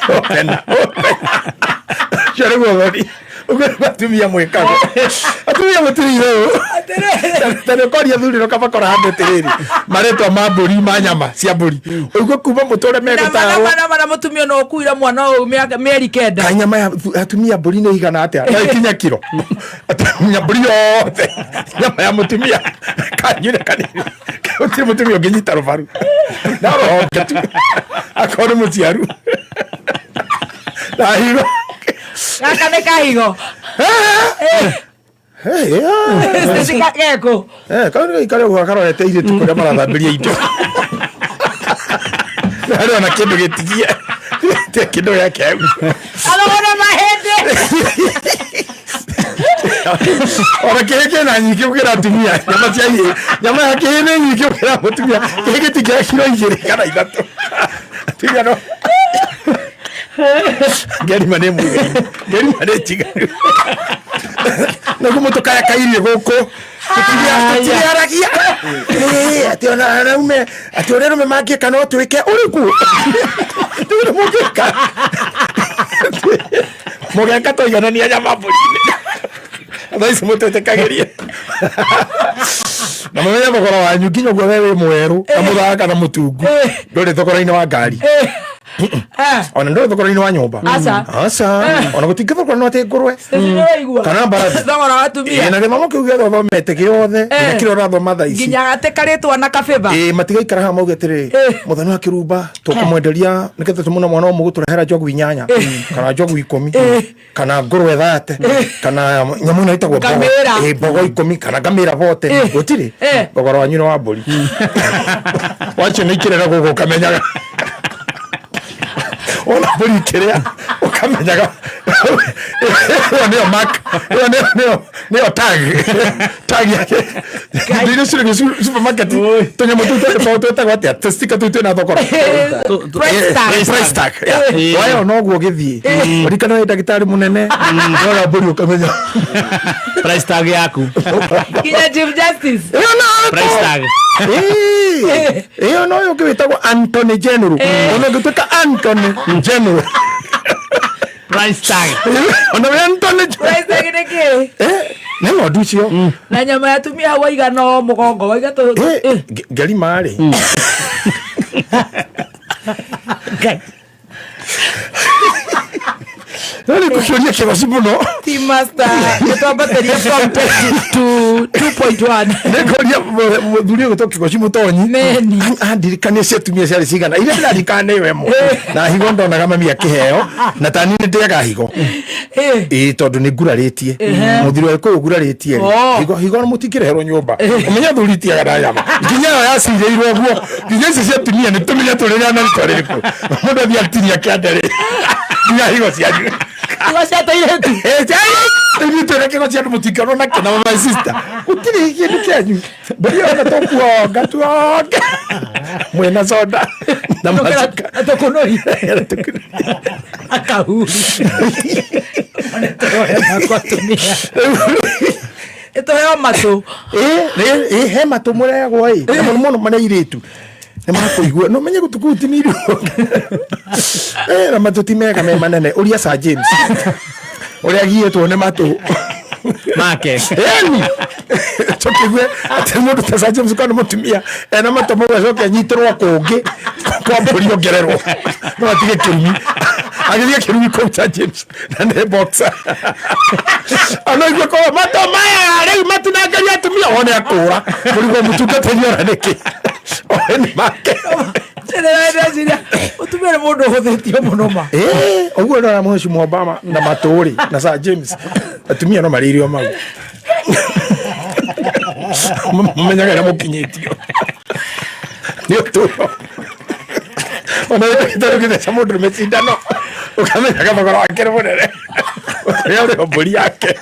Opena, opena. Ũcio nĩguo ũthoni. Ũguo nĩguo atumia mwĩkaga. Atumia mũtirĩ itherũ. Ta nĩ ũkoria athuri no kabakora handũ atĩrĩrĩ, marĩtwa ma mbũri, ma nyama cia mbũri, ũguo kuma mũtũre megũtarwo. Mana mana mũtumia no ũkuire mwana ũyũ mĩeri kenda. Kaĩ nyama ya atumia mbũri nĩ igana atĩa? No ĩkinye kiro? Atumia mbũri yothe nyama ya mũtumia kanyure kanini, gũtirĩ mũtumia ũngĩnyita rũbaru na rũhonge tu, akorwo nĩ mũciaru na higo. Gaka nĩ kahigo. Stacy geko. Kau nĩ gaikare ũguo karorete airĩtu kũrĩa marathambĩria indo. Harĩ ona kĩndũ gĩtigie. Gĩtirĩ kĩndũ gĩake hau. Arona mahĩndĩ. Ona kĩhĩ kĩna nyingĩ gũkĩra atumia. Nyama cia ihĩĩ. Nyama ya kĩhĩ nĩ nyingĩ gũkĩra mũtumia. Kĩhĩ gĩtingĩra kiro 2 kana 3. Atumia no. Ngerima nĩ mũiganu. Ngerima nĩ njiganu. Nĩguo mũtũkayakairie gũkũ. Tũtiaragia. Ĩĩ, atĩ ona araume, atĩ ũrĩa arũme mangĩka no twĩke ũrĩkũ? Tũrĩ mũngĩka. Mũgeka tũiganania nyama mbũri-inĩ. Thaa ici mũtwĩtĩkagĩria. Na mũmenye thogora wanyu nginya ũguo we wĩ mwerũ na mũthaka na mũtungu ndũrĩ thogora-inĩ wa ngari, ona ndũrĩ thogora-inĩ wa nyũmba. Aca. Aca, ona gũtingĩthogora no atĩ ngũrwe Nĩwaigua? kana mbarathi. Thogora wa atumia. Ĩ, na gĩthomo kĩu gĩothe ũthomete gĩothe nginya kĩrĩa ũrathoma thaa ici, nginya gate karĩtwa na kabĩba. Ĩ, matigaikara haha mauge atĩrĩ, mũthoni wa kĩrumba tũkũmwenderia nĩgetha tũmũne mwana ũmwe gũtũrehera njogu 8 kana njogu 10 kana ngũrwe 30 kana nyamũ ĩno ĩtagwo mbogo. Ngamĩra. Ĩ, mbogo 10 kana ngamĩra bote gũtirĩ. Thogora wanyu nĩ wa mbũri wacio nĩ ikĩrera gũkũ ũkamenyaga ona mbũri ikĩrĩa ũkamenyaga ĩyo nĩyo mark, ĩyo nĩyo tag yake. Indo iria cirĩ supermarket, tũnyamũ tũu twĩtagwo atĩa, tũstika tũu twĩna thogora. Price tag. Price tag, yeah. Wayo noguo gĩthiĩ ũrikana wĩ ndagĩtarĩ mũnene wona mbũri ũkamenya price tag yaku. Nginya Chief Justice. Price tag. Ĩyo no ũyũ ũngĩ wĩtagwo Anthony General, ona ũngĩtuĩka Anthony General. Price tag. Ona wĩ Anthony. Price tag nĩ kĩ? Nĩ ng'ondu icio. Na nyama ya atumia hau waiga no mũgongo waiga tũ. Ngerima rĩ, no nĩ ngũkĩũria kĩgoci mũno. Team master nĩtwambatĩria from 20 to 2.1. Nĩngũria mũthuri ũyũ gwĩtwo kĩgoci mũtonyi andirikanie cia atumia ciarĩ cigana iria ndĩraririkana nĩ ĩyo ĩmwe na higo ndonaga mami akĩheo na tani nĩ ndĩaga higo, ĩĩ, tondũ nĩ ngurarĩtie mũthuri wa gĩkũyũ ngurarĩtie rĩ, higo higo mũtingĩreherwo nyũmba ũmenye athuri itiaga na nyama nginya ĩyo yacirĩirwo ũguo nginya ici cia atumia nĩ tũmenye tũrĩrĩa na rĩtwa rĩrĩkũ mũndũ athiĩ atinia kĩande rĩ nginya higo cianyu. Higo cia tũirĩtu. Ithuĩ twĩna kĩgo cia andũ mũtingĩonwo nakĩo na my sister gũtirĩ kĩndũ kĩanyu mbũri yothe tũkuonga tuonge mwĩna soda na macuka. Tũkũnũri akahuri kwa atumia ĩtũheo matũ. Ĩ, he matũ mũrehagwo ĩ na mũno mũno marĩa airĩtu nĩ makũigua no menye gũtũ kũu tinirwo na matũ ti mega me manene ũria Sir James ũrĩa agiĩtwo nĩ matũ make. Ĩni tũkĩgue atĩ mũndũ ta Sir James kana mũtumia ena matũ mau acoke anyitĩrwo kũngĩ kwa mbũri ongererwo no atige kĩrumi agĩthiĩ kĩrumi kũu Sir James na nĩ boxer ona igue kwa matũ maya rĩu matinangaria atumia one akũra mũrigo mũtungatĩri ona nĩkĩ one nĩ make. Ndĩreciria mũtumia nĩ mũndũ ũhũthĩtio mũno ma. Ĩĩ, ũguo ndona Mheshimiwa Obama na matũ rĩ na Sir James atumia no marĩirio mau mũmenyaga ĩrĩa mũkinyĩtio nĩ ũtũro ona ndagĩtarĩ ũgĩtheca mũndũ rũme cindano ũkamenyaga thogora wake nĩ mũnene ũrĩa ũrĩ mbũri yake.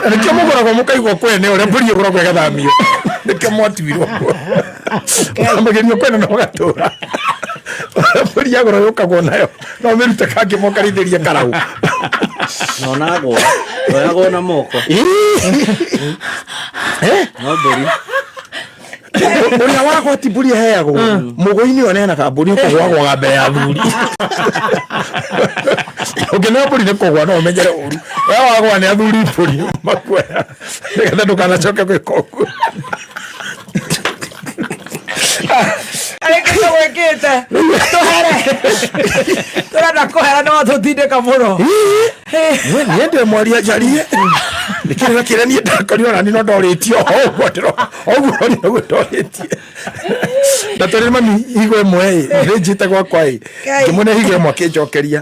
Na nĩkĩo mũgũragwo mũkaigwo kwene ũrĩa mbũri ĩgũragwo ĩgathamio nĩkĩo mwatuirwo magerio kwene no gatũra mbũri yagũra yũkagwo nayo no mĩrute kangĩ mokarithĩrie karau. Nonagwo oyagwo na moko no mbũri. Ũrĩa wagwati mbũri ĩheagwo mũgũi-inĩ ũyũ aneanaga mbũri ũkũgwagwaga mbere ya athuri ũngĩneo mbũri nĩ kũgwa no ũmenyere ũru we wagwa nĩ athuri mbũri makuoya nĩgetha ndũkanacoke gwĩka ũguo. Arĩ kĩndũ gwĩkĩte tũhere tũrenda kũhera no tũtindĩka mũno. We niende mwaria njarie nĩkĩrĩ na kĩrĩa niĩ ndakorirwo nani no ndorĩtio o ũguo ũguo nĩguo ndorĩtie na tondũ mami higo ĩmwe ĩ nĩnjĩte gwakwa ĩ ngĩmwĩra higo ĩmwe akĩnjokeria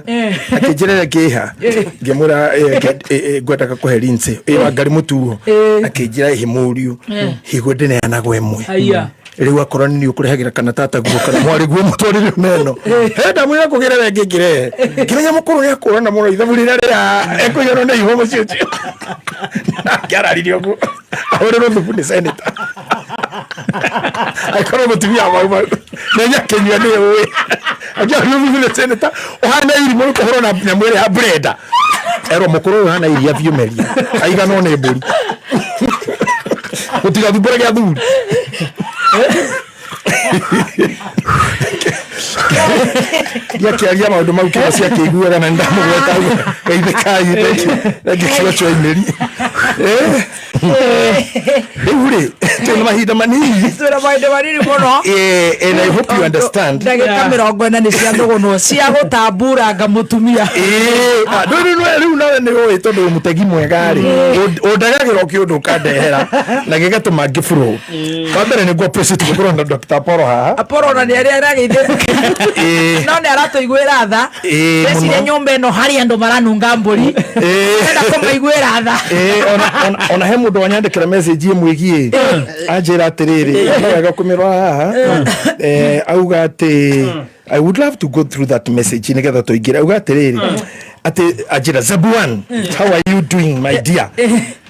akĩnjĩra ĩrĩa ngĩha ngĩmwĩra ngwendaga kũhe Lindsay ĩ wa ngari mũtuo akĩnjĩra ĩhĩ mũriũ higo ndĩneanagwo ĩmwe. Aya. Rĩu akorwo nĩ ũkũrehagĩra kana tata guo kana mwarĩ guo mũtwarĩre meno he ndamwĩra kũgĩra we ngĩngĩrehe ngĩmenya mũkũrũ nĩ akũrana mũno ithabu rĩrĩa rĩa ekũiganwo nĩ iho mũciĩ ũcio nake araririe ũguo ahũrĩrwo thubu nĩ senator akorwo mũtumia wa mau mau nĩ nyakĩnyua nĩ ũĩ akĩahũrĩrwo thubu nĩ senator ũhana irimũ nĩ kũhũrwo na nyamũ ĩrĩa ya blender erwo mũkũrũ ũyũ ũhana iria biũ meria aiganwo nĩ mbũri gũtigathumbũre gĩa thuri ndiakĩaria maũndũ mau kĩro ciakĩiguaga na nĩndamũgweta geithĩkai thengi kiugo cia imĩri. Rĩu rĩ, twĩna mahinda manini. Twĩna mahinda manini mũno. Eh, and I hope you understand. Ndagĩka 40 nĩ cia thũgũnwo cia gũtamburanga mũtumia. Rĩu nawe nĩ ũĩ tondũ wĩ mũtegi mwega rĩ, ũndagagĩra o kĩũndũ ũkandehera na gĩgatũma ngĩburũ. Wa mbere nĩ ngũ appreciate gũkorwo na Dr. Apollo haha. Apollo ona nĩ arĩa arageithĩtie no nĩ aratũiguĩra tha. Ĩĩ, Ndeciria mũno. nyũmba ĩno harĩ andũ maranunga mbũri. Enda kũmaiguĩra tha. Ĩĩ, ona he mũndũ wanyandĩkĩra message ĩmwĩgiĩ anjĩra atĩrĩrĩ, nĩ wega kũmĩrora haha. Auga atĩ I would love to go through that message nĩgetha tũingĩre. Auga atĩrĩrĩ, atĩ anjĩra, Zabuan, how are you doing, my dear?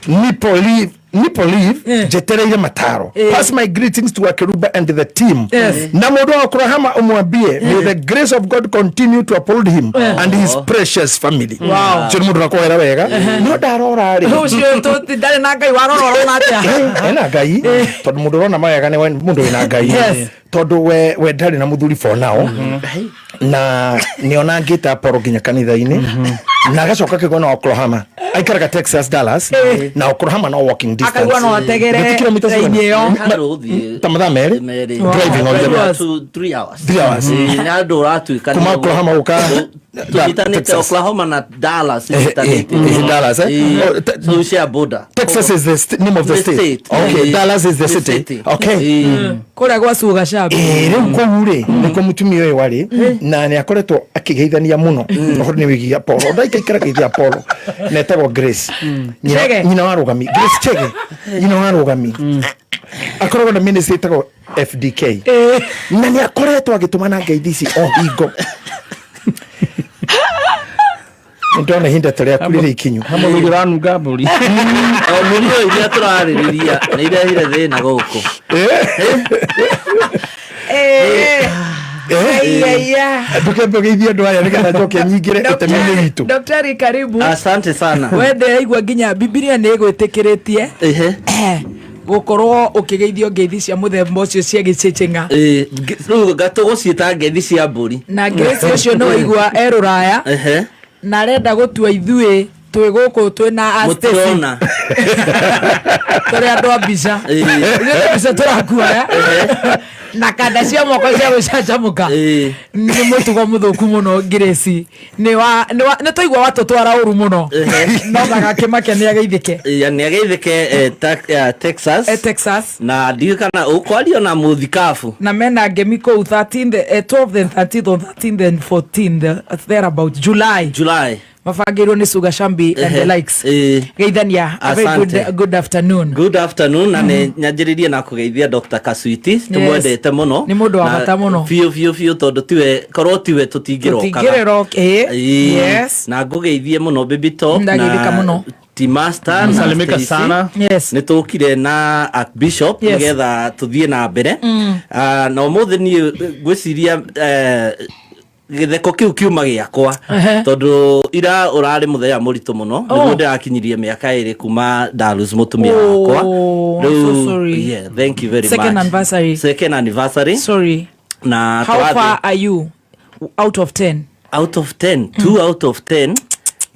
Nipo leave, nipo leave, njetereire mataro. Pass my greetings to Akeruba and the team. Yes. Na mũndũ wa Oklahoma umwambie, may the grace of God continue to uphold him and his precious family. Wow. Ũcio nĩ mũndũ ũrakwĩra wega. No ndarora rĩ, Ũcio ndarĩ na Ngai warora ũrona atĩa? Ena Ngai, tondũ mũndũ ũrona mawega nĩ mũndũ wĩna Ngai. Yes. Tondũ we ndarĩ na mũthuri for now, na nĩ onangĩte Apollo nginya kanitha-inĩ, na agacoka akĩgwa na Oklahoma, aikaraga Texas, Dallas, na Oklahoma no walking distance. Akaigua no ategere Nĩ ti kilomita raini cigana? ĩyo. Ta mathaa 2 driving on the road. 3 hours. 3 hours. Ĩĩ, nĩ andũ ũratuĩka Kuma Oklahoma gũka tũnyitanĩte. Texas. Oklahoma na Dallas Eh, inyitanĩte. Dallas, eh? Ĩĩ. Oh, So we share border. Texas is the name of the The state. state. Okay, Dallas is the The city. city. Okay. Kũrĩa gwa Suga Shabi. Rĩu kũu rĩ, nĩkuo mũtumia ũyũ warĩ, na nĩ akoretwo akĩgeithania mũno ũhoro nĩ wĩgiĩ Apollo. Ndaikaikara geithia Apollo, na etagwo Grace. Chege. Nyina wa Rũgami, Grace Chege, nyina wa Rũgami, akoragwo na ministry ĩtagwo FDK, na nĩ akoretwo agĩtũmana ngeithi ici o hingo. Nĩ ndona ihinda ta rĩaku rĩrĩ ikinyu. Hamwe ũranunga mbũri. O mũndũ ũyũ, iria tũrarĩrĩria nĩ irehire thĩna gũkũ. Ndũkembe ũgeithie andũ aya nĩgetha njoke nyingĩre ũtemi-inĩ witũ. Daktari, karibu. Asante sana. We ndĩraigua nginya Bibilia nĩ ĩgwĩtĩkĩrĩtie gũkorwo ũkĩgeithio ngeithi cia mũthemba ũcio cia gĩcĩcĩng'a. Ĩĩ, rĩu tũgũciĩta ngeithi cia mbũri. Na Grace ũcio nĩ waigua e rũraya na arenda gũtua ithuĩ twĩ gũkũ twĩ na a Stacy. Mũtirona. Tũrĩ andũ a mbica. Ithuĩ nĩ mbica tũrakuoya na kanda cia moko cia gũcanjamũka. Nĩ mũtugo mũthũku mũno, Grace. Nĩ twaigua watũtwara ũru mũno, no ndagakĩmake, nĩ ageithĩke. Ĩĩ, nĩ ageithĩke Texas. Texas. Na ndiũĩ kana ũkwario na mũthikabu. Na mena ngemi kũu 13th, 12th and 13th or 13th and 14th, thereabout July. July. Mabangĩirwo nĩ Suga Shambi and the likes. Geithania, a very Asante. good afternoon. Good afternoon, na nĩ nyanjĩrĩrie na kũgeithia Dr. Kaswiti, tũmwendete mũno. Nĩ mũndũ wa Na bata mũno. biũ biũ biũ, tondũ tiwe, korwo tiwe tũtingĩrokaga. Tũtingĩrĩro ĩĩ. Ĩĩ. Yes. Na ngũgeithie mũno Baby Top Ndageithĩka mũno. T-Master na Salimika Stacy. sana. Yes. Nĩ tũkire na Archbishop nĩgetha tũthiĩ na mbere. Ah, na ũmũthĩ niĩ ngwĩciria gĩtheko kĩu kiuma gĩakwa, tondũ ira ũrarĩ mũthenya mũritũ mũno. Nĩguo ndĩrakinyirie mĩaka 2 kuma ndarus mũtumia wakwa. Oh, I'm so sorry. Yeah, thank you very Second much. anniversary. Second anniversary. Sorry. Na How far are you out of 10? Out of 10, 2 out of 10,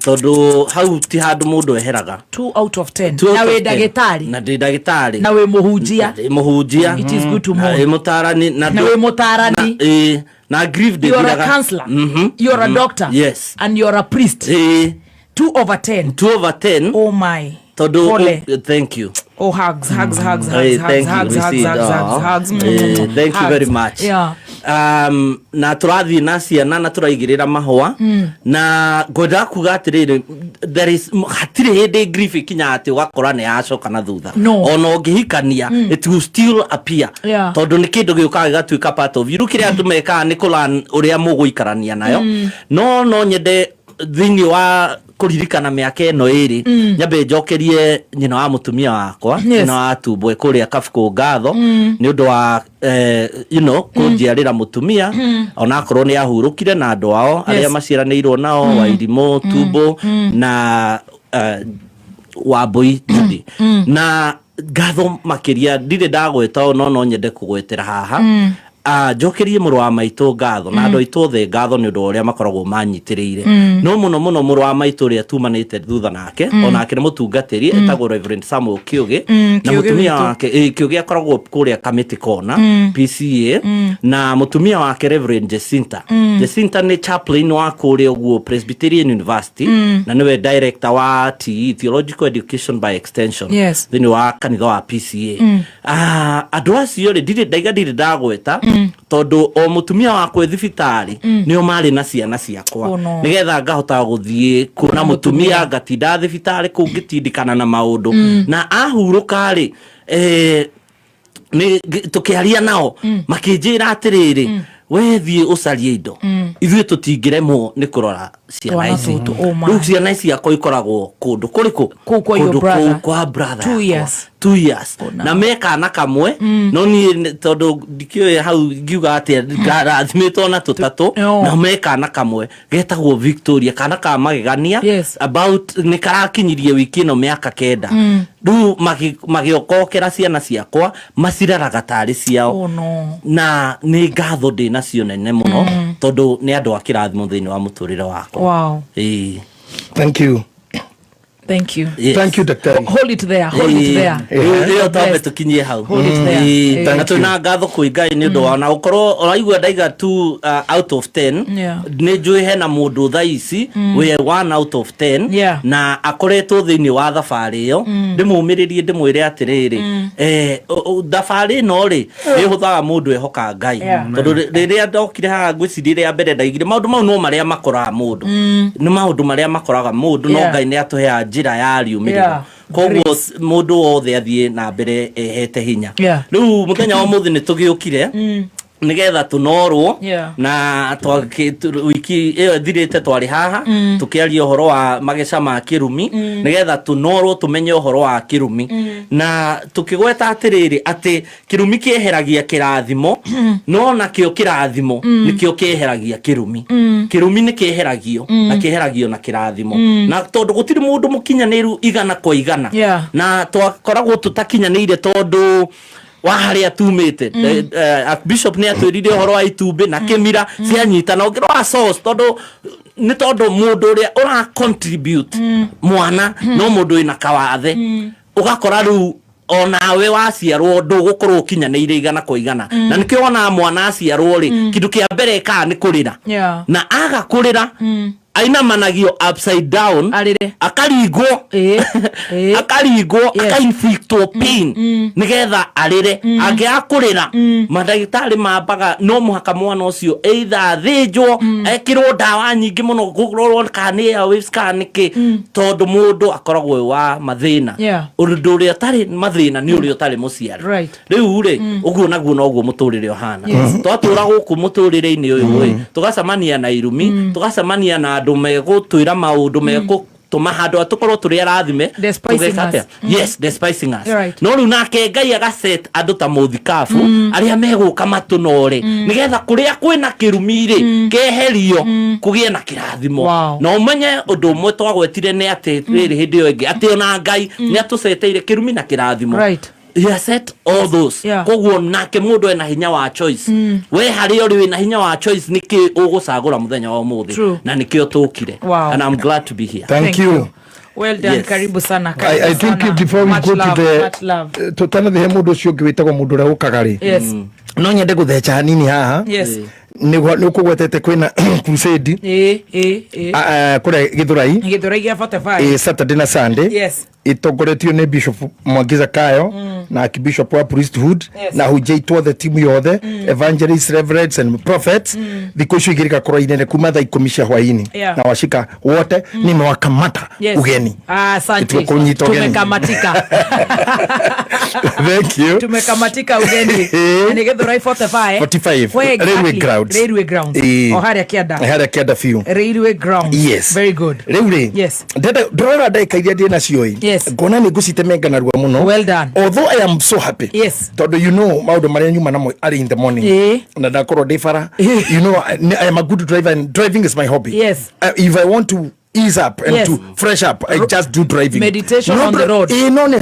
tondũ hau ti handũ mũndũ eheraga. 2 out of 10. Two out Na of wĩ 10. ndagĩtarĩ. Na ndĩ ndagĩtarĩ. Na wĩ mũhunjia. Ndĩ mũhunjia. It is good to Na mourn. wĩ mũtarani. Na wĩ mũtarani. Ĩĩ, na grief You are a ndĩthiraga. counselor. You are a doctor. Yes. And you are a priest. Ĩĩ. 2 over 10. 2 over 10. Oh my. Tondũ Pole. Oh, thank you. Oh, hugs, hugs, hugs, Hey, hugs, thank you, hugs, hugs, received. hugs, hugs, Aw. hugs. Eh, thank you Hugs. very much. Na tũrathiĩ na ciana na tũraigĩrĩra mahũa, na ngwendaga kuga atĩrĩrĩ, there is hatirĩ hĩndĩ grief ĩkinyaga atĩ ũgakora nĩ yacoka na thutha. No. Ona ũngĩhikania, it will still appear, tondũ nĩ kĩndũ gĩũkaga gĩgatuĩka part of you. Rĩu kĩrĩa andũ mekaga nĩ kũlearn ũrĩa mũgũikarania nayo. No nyende thĩinĩ wa kũririkana mĩaka ĩno 2, nyambe njokerie nyina wa mũtumia wakwa, nyina wa Tumbwe kũrĩa Kabukũ, ngatho nĩ ũndũ wa kũnjiarĩra mũtumia, onakorwo nĩ ahurũkire, na andũ ao arĩa maciaranĩirwo nao, Wairimũ, Tumbo na Wambui Judy. Na ngatho makĩria ndirĩ ndagweta o, no nyende kũgwetera haha. Njokerie mũrũ wa maitũ ngatho na andũ aitũ othe ngatho nĩ ũndũ wa ũrĩa makoragwo manyitĩrĩire, no mũno mũno mũrũ wa maitũ ũrĩa tumanĩte thutha nake, onake nĩ mũtungatĩri, etagwo Reverend Samuel Kĩũgĩ, na Kĩũgĩ mũtumia witũ. wake, Kĩũgĩ akoragwo kũrĩa Kamĩtĩ Kona PCA, na mũtumia wake Reverend Jacinta. Jacinta nĩ chaplain wa kũrĩa ũguo Presbyterian University, na nĩwe director wa TE, Theological Education by Extension, thĩinĩ wa kanitha wa PCA. Andũ acio rĩ, ndirĩ ndaiga, ndirĩ ndagweta, tondũ o mũtumia wakwa e thibitarĩ, nĩo marĩ na ciana ciakwa, Oh, no. nĩgetha ngahota gũthiĩ kuona mũtumia, ngatinda thibitarĩ kũu ngĩtindĩkana na maũndũ, na ahurũka rĩ, nĩ tũkĩaria nao, makĩnjĩra atĩrĩrĩ, we thiĩ ũcarie indo, ithuĩ tũtingĩremwo nĩ kũrora ciana Twana ici. tũtũ, oh my. Rĩu ciana ici ciakwa ikoragwo kũndũ kũrĩkũ? Kũu kwa your Kũndũ brother. kũu kwa brother Two yakwa. years. 2 years, na me kana kamwe, no niĩ tondũ ndikĩũĩ hau ngiuga atĩa, ngarathimĩtwo na tũtatũ, na me kana kamwe getagwo Victoria, kana ka magegania. About nĩ karakinyirie wiki ĩno mĩaka 9. Rĩu magĩokokera ciana ciakwa, maciraraga tarĩ ciao. Oh, no. Na nĩ ngatho ndĩ nacio nene mũno, tondũ nĩ andũ a kĩrathimo thĩinĩ wa mũtũrĩre wakwa. Ĩĩ. Thank you. Thank you. Yes. Thank you, Daktari. Hold it there, hold it there. Ĩyo twambe tũkinyie hau. Hold it there. Ĩĩ, na twĩna ngatho kwĩ Ngai nĩ ũndũ wa na gũkorwo ũraigua ndaiga 2 out of 10. Nĩ njũĩ hena mũndũ thaa ici wĩ 1 out of 10, na akoretwo thĩinĩ wa thabarĩ ĩyo. Ndĩmũmĩrĩrie, ndĩmwĩre atĩrĩrĩ, thabarĩ ĩno rĩ, nĩ ĩhũthaga mũndũ ehoka Ngai, tondũ rĩrĩa ndokire haha, ngwĩciria rĩa mbere ndaigire maũndũ mau no marĩa makoraga mũndũ, nĩ maũndũ marĩa makoraga mũndũ, no Ngai nĩ atũheaga njĩra ya riũmĩrĩro. Koguo mũndũ wothe athiĩ na mbere ehete hinya. Rĩu mũthenya wa ũmũthĩ nĩ tũgĩũkire nĩgetha tũnorwo, na wiki ĩyo ĩthirĩte twarĩ haha, tũkĩaria ũhoro wa mageca ma kĩrumi, nĩgetha tũnorwo tũmenye ũhoro wa kĩrumi, na tũkĩgweta atĩrĩrĩ, atĩ kĩrumi kĩeheragia kĩrathimo, no nakĩo kĩrathimo nĩkĩo kĩeheragia kĩrumi. Kĩrumi nĩ kĩeheragio, na kĩeheragio na kĩrathimo, na tondũ gũtirĩ mũndũ mũkinyanĩru 100%, na twakoragwo tũtakinyanĩire tondũ wa harĩa tumĩte. Bishop nĩ atwĩrire ũhoro wa itumbĩ na kĩmira cianyitana, ũngĩrora source, tondũ nĩ tondũ mũndũ ũrĩa ũra contribute mwana no mũndũ wĩna kawathe, ũgakora rĩu onawe waciarwo ndũgũkorwo ũkinyanĩire 100%. Na nĩkĩo wonaga mwana aciarwo rĩ, kĩndũ kĩa mbere ĩkaga nĩ kũrĩra, na aga kũrĩra, ainamanagio upside down. Arĩre. Akaringwo, akaringwo, akainflictwo pain nigetha arĩre. Angĩaga kũrĩra, mandagĩtarĩ mambaga no mũhaka mwana ũcio either athĩnjwo, ekĩrwo ndawa nyingĩ mũno kũrorwo kana nĩ airwaves kana nĩkĩ, tondũ mũndũ akoragwo wĩ wa mathĩna. Ũndũ ũrĩa ũtarĩ mathĩna nĩ ũrĩa ũtarĩ mũciari. Rĩu rĩ, ũguo naguo noguo mũtũrĩre ũhana. Twatũra gũkũ mũtũrĩre-inĩ ũyũ rĩ, tũgacemania na irumi, tũgacemania na andũ megũtwĩra maũndũ megũtũma handũ tũkorwo tũrĩ arathime. Despising Tũgeka us. atĩa? Yes, despising us. No rĩu nake Ngai agaset andũ ta mũthikabu arĩa megũka matũnore, nĩgetha kũrĩa kwĩna kĩrumi rĩ, keherio, kũgĩe na kĩrathimo. Na ũmenye ũndũ ũmwe twagwetire nĩ atĩ rĩrĩ, hĩndĩ ĩyo ĩngĩ, atĩ ona Ngai nĩ atũceteire kĩrumi na kĩrathimo. He has set all those. Koguo nake mũndũ ena hinya wa choice. We harĩa ũrĩ, wĩna hinya wa choice, nĩkĩ ũgũcagũra mũthenya wa ũmũthĩ? Na nĩkĩo tũkire. And I'm glad to be here. Thank you. Well done. Yes. Karibu sana. I, Karibu I think sana. before we Much go love, to the much love. tũtanathiĩ he mũndũ ũcio ũngĩ wĩtagwo mũndũ ũrĩa ũkaga rĩ, no nyende gũtheca hanini haha. Nĩ ũkũgwetete kwĩna crusade Ĩ, ĩ, ĩ. Kũrĩa Gĩthũrai. Gĩthũrai gĩa 45. Saturday na Sunday, itongoretio nĩ Bishop Mwangi Zakayo na Archbishop wa priesthood, na hunjia itwothe, timu yothe, evangelists, reverends and prophets. Thikũ icio igĩrĩ gakorwo inene kuma thaa 10 cia hwaini, na washika wote nimewakamata ugeni. Ah, asante. Tumekunyita ugeni. Tumekamatika. Thank you. Tumekamatika ugeni. Na nĩ Gĩthũrai 45. 45. Where exactly? Railway grounds. Railway grounds. O harĩa kĩanda. Harĩa kĩanda biũ. Railway grounds. Yes. Very good. Rĩu rĩ, ndĩrora ndagĩka iria ndĩ nacio ĩ, ngona nĩ ngũcitemenga narua mũno. Well done. Although I am so happy, tondũ you know maũndũ marĩa nyuma namo early in the morning, na ndakorwo ndĩ bara, you know I am a good driver and driving is my hobby. If I want to ease up and to fresh up, I just do driving. Meditation No on the road. Ĩĩ, no nĩ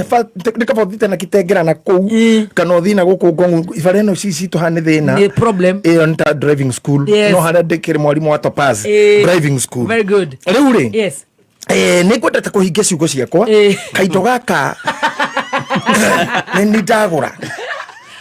nĩ kaba ũthiĩte na Kitengela na kũu kana ũthiĩ na gũkũ Ngong, ibara ĩno ici citũ haha nĩ thĩna. Nĩ problem. Ĩyo nĩ ta driving school. Yes. No harĩa ndĩkĩrĩ mwarimũ wa Topaz driving school. Very good. Rĩu rĩ, Yes. nĩ ngwendete kũhingia ciugo ciakwa. Kaindo gaka nĩ nĩ ndagũra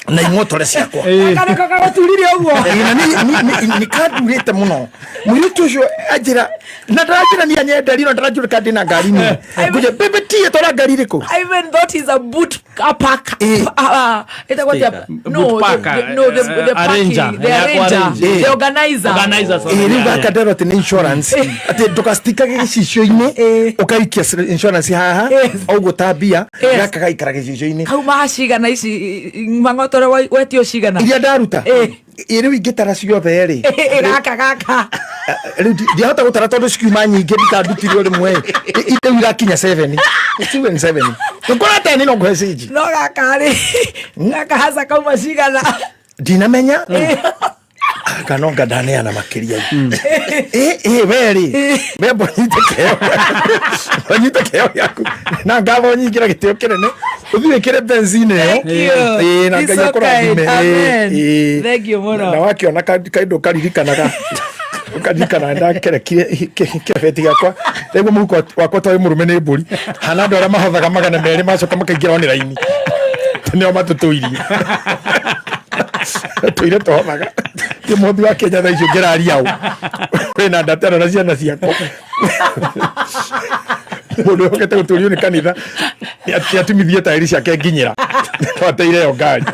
na ing'otore ciakwa. Gaka nĩko gagũturire ũguo. Ĩĩ, na nĩ kandurĩte mũno mũirĩtu ũcio anjĩra na ndaranjĩra nĩ anyenderie no ndaranjũra ka ndĩna ngari nini ngũnjĩra bebe tie twara ngari ĩrĩkũ. I even thought he's a boot a pack. Ĩtagwo atĩa? No, Boot packer, no, the arranger. packing, the Yeah, arranger, arranger. the organizer. Organizer, sorry. Ĩĩ, rĩu Yeah, gaka yeah. nderwo atĩ nĩ insurance atĩ ndũgacitikage gĩcicio-inĩ ũkaikia insurance haha ũguo ta mbia gaka gaikara gĩcicio-inĩ. Kauma cigana ici mang'otore wetio cigana Iria ndaruta ĩ rĩu ingĩtara ciothe rĩ, gaka gaka rĩu ndiahota gũtara tondũ cikiuma nyingĩ nditandutire o rĩmwe ĩ rĩu irakinya 7 7 7 ngora teni no ngũhe cinji. No gaka rĩ, gaka haca kauma cigana? Ndinamenya kana onga ndaneana makĩria. Ĩ we rĩ, we mbonyite kĩheo, mbonyite kĩheo gĩaku na ngatho nyingĩ na gĩtĩo kĩnene ũthiĩ wĩkĩre benzini ĩyo. Thank you. Ĩ, na It's Ngai so akũrathime. kind. Amen. Ĩ. Thank you mũno. Na wakĩona kaindũ karirikanaga ũkaririkana ndakerekire kĩbeti gĩakwa rĩguo mũhuko wakwa toĩ mũrũme nĩ mbũri hana andũ arĩa mahothaga 200 macoka makaingĩra online nĩo matũtũirie tũire tũhothaga ti mũhothi wa Kenya thaa icio ngĩraria ũ wĩna ndatano na ciana ciakwa mũndũ wĩhokete gũtũrio nĩ kanitha nĩatumithie taĩri ciake nginyĩra no ateire ĩyo ngari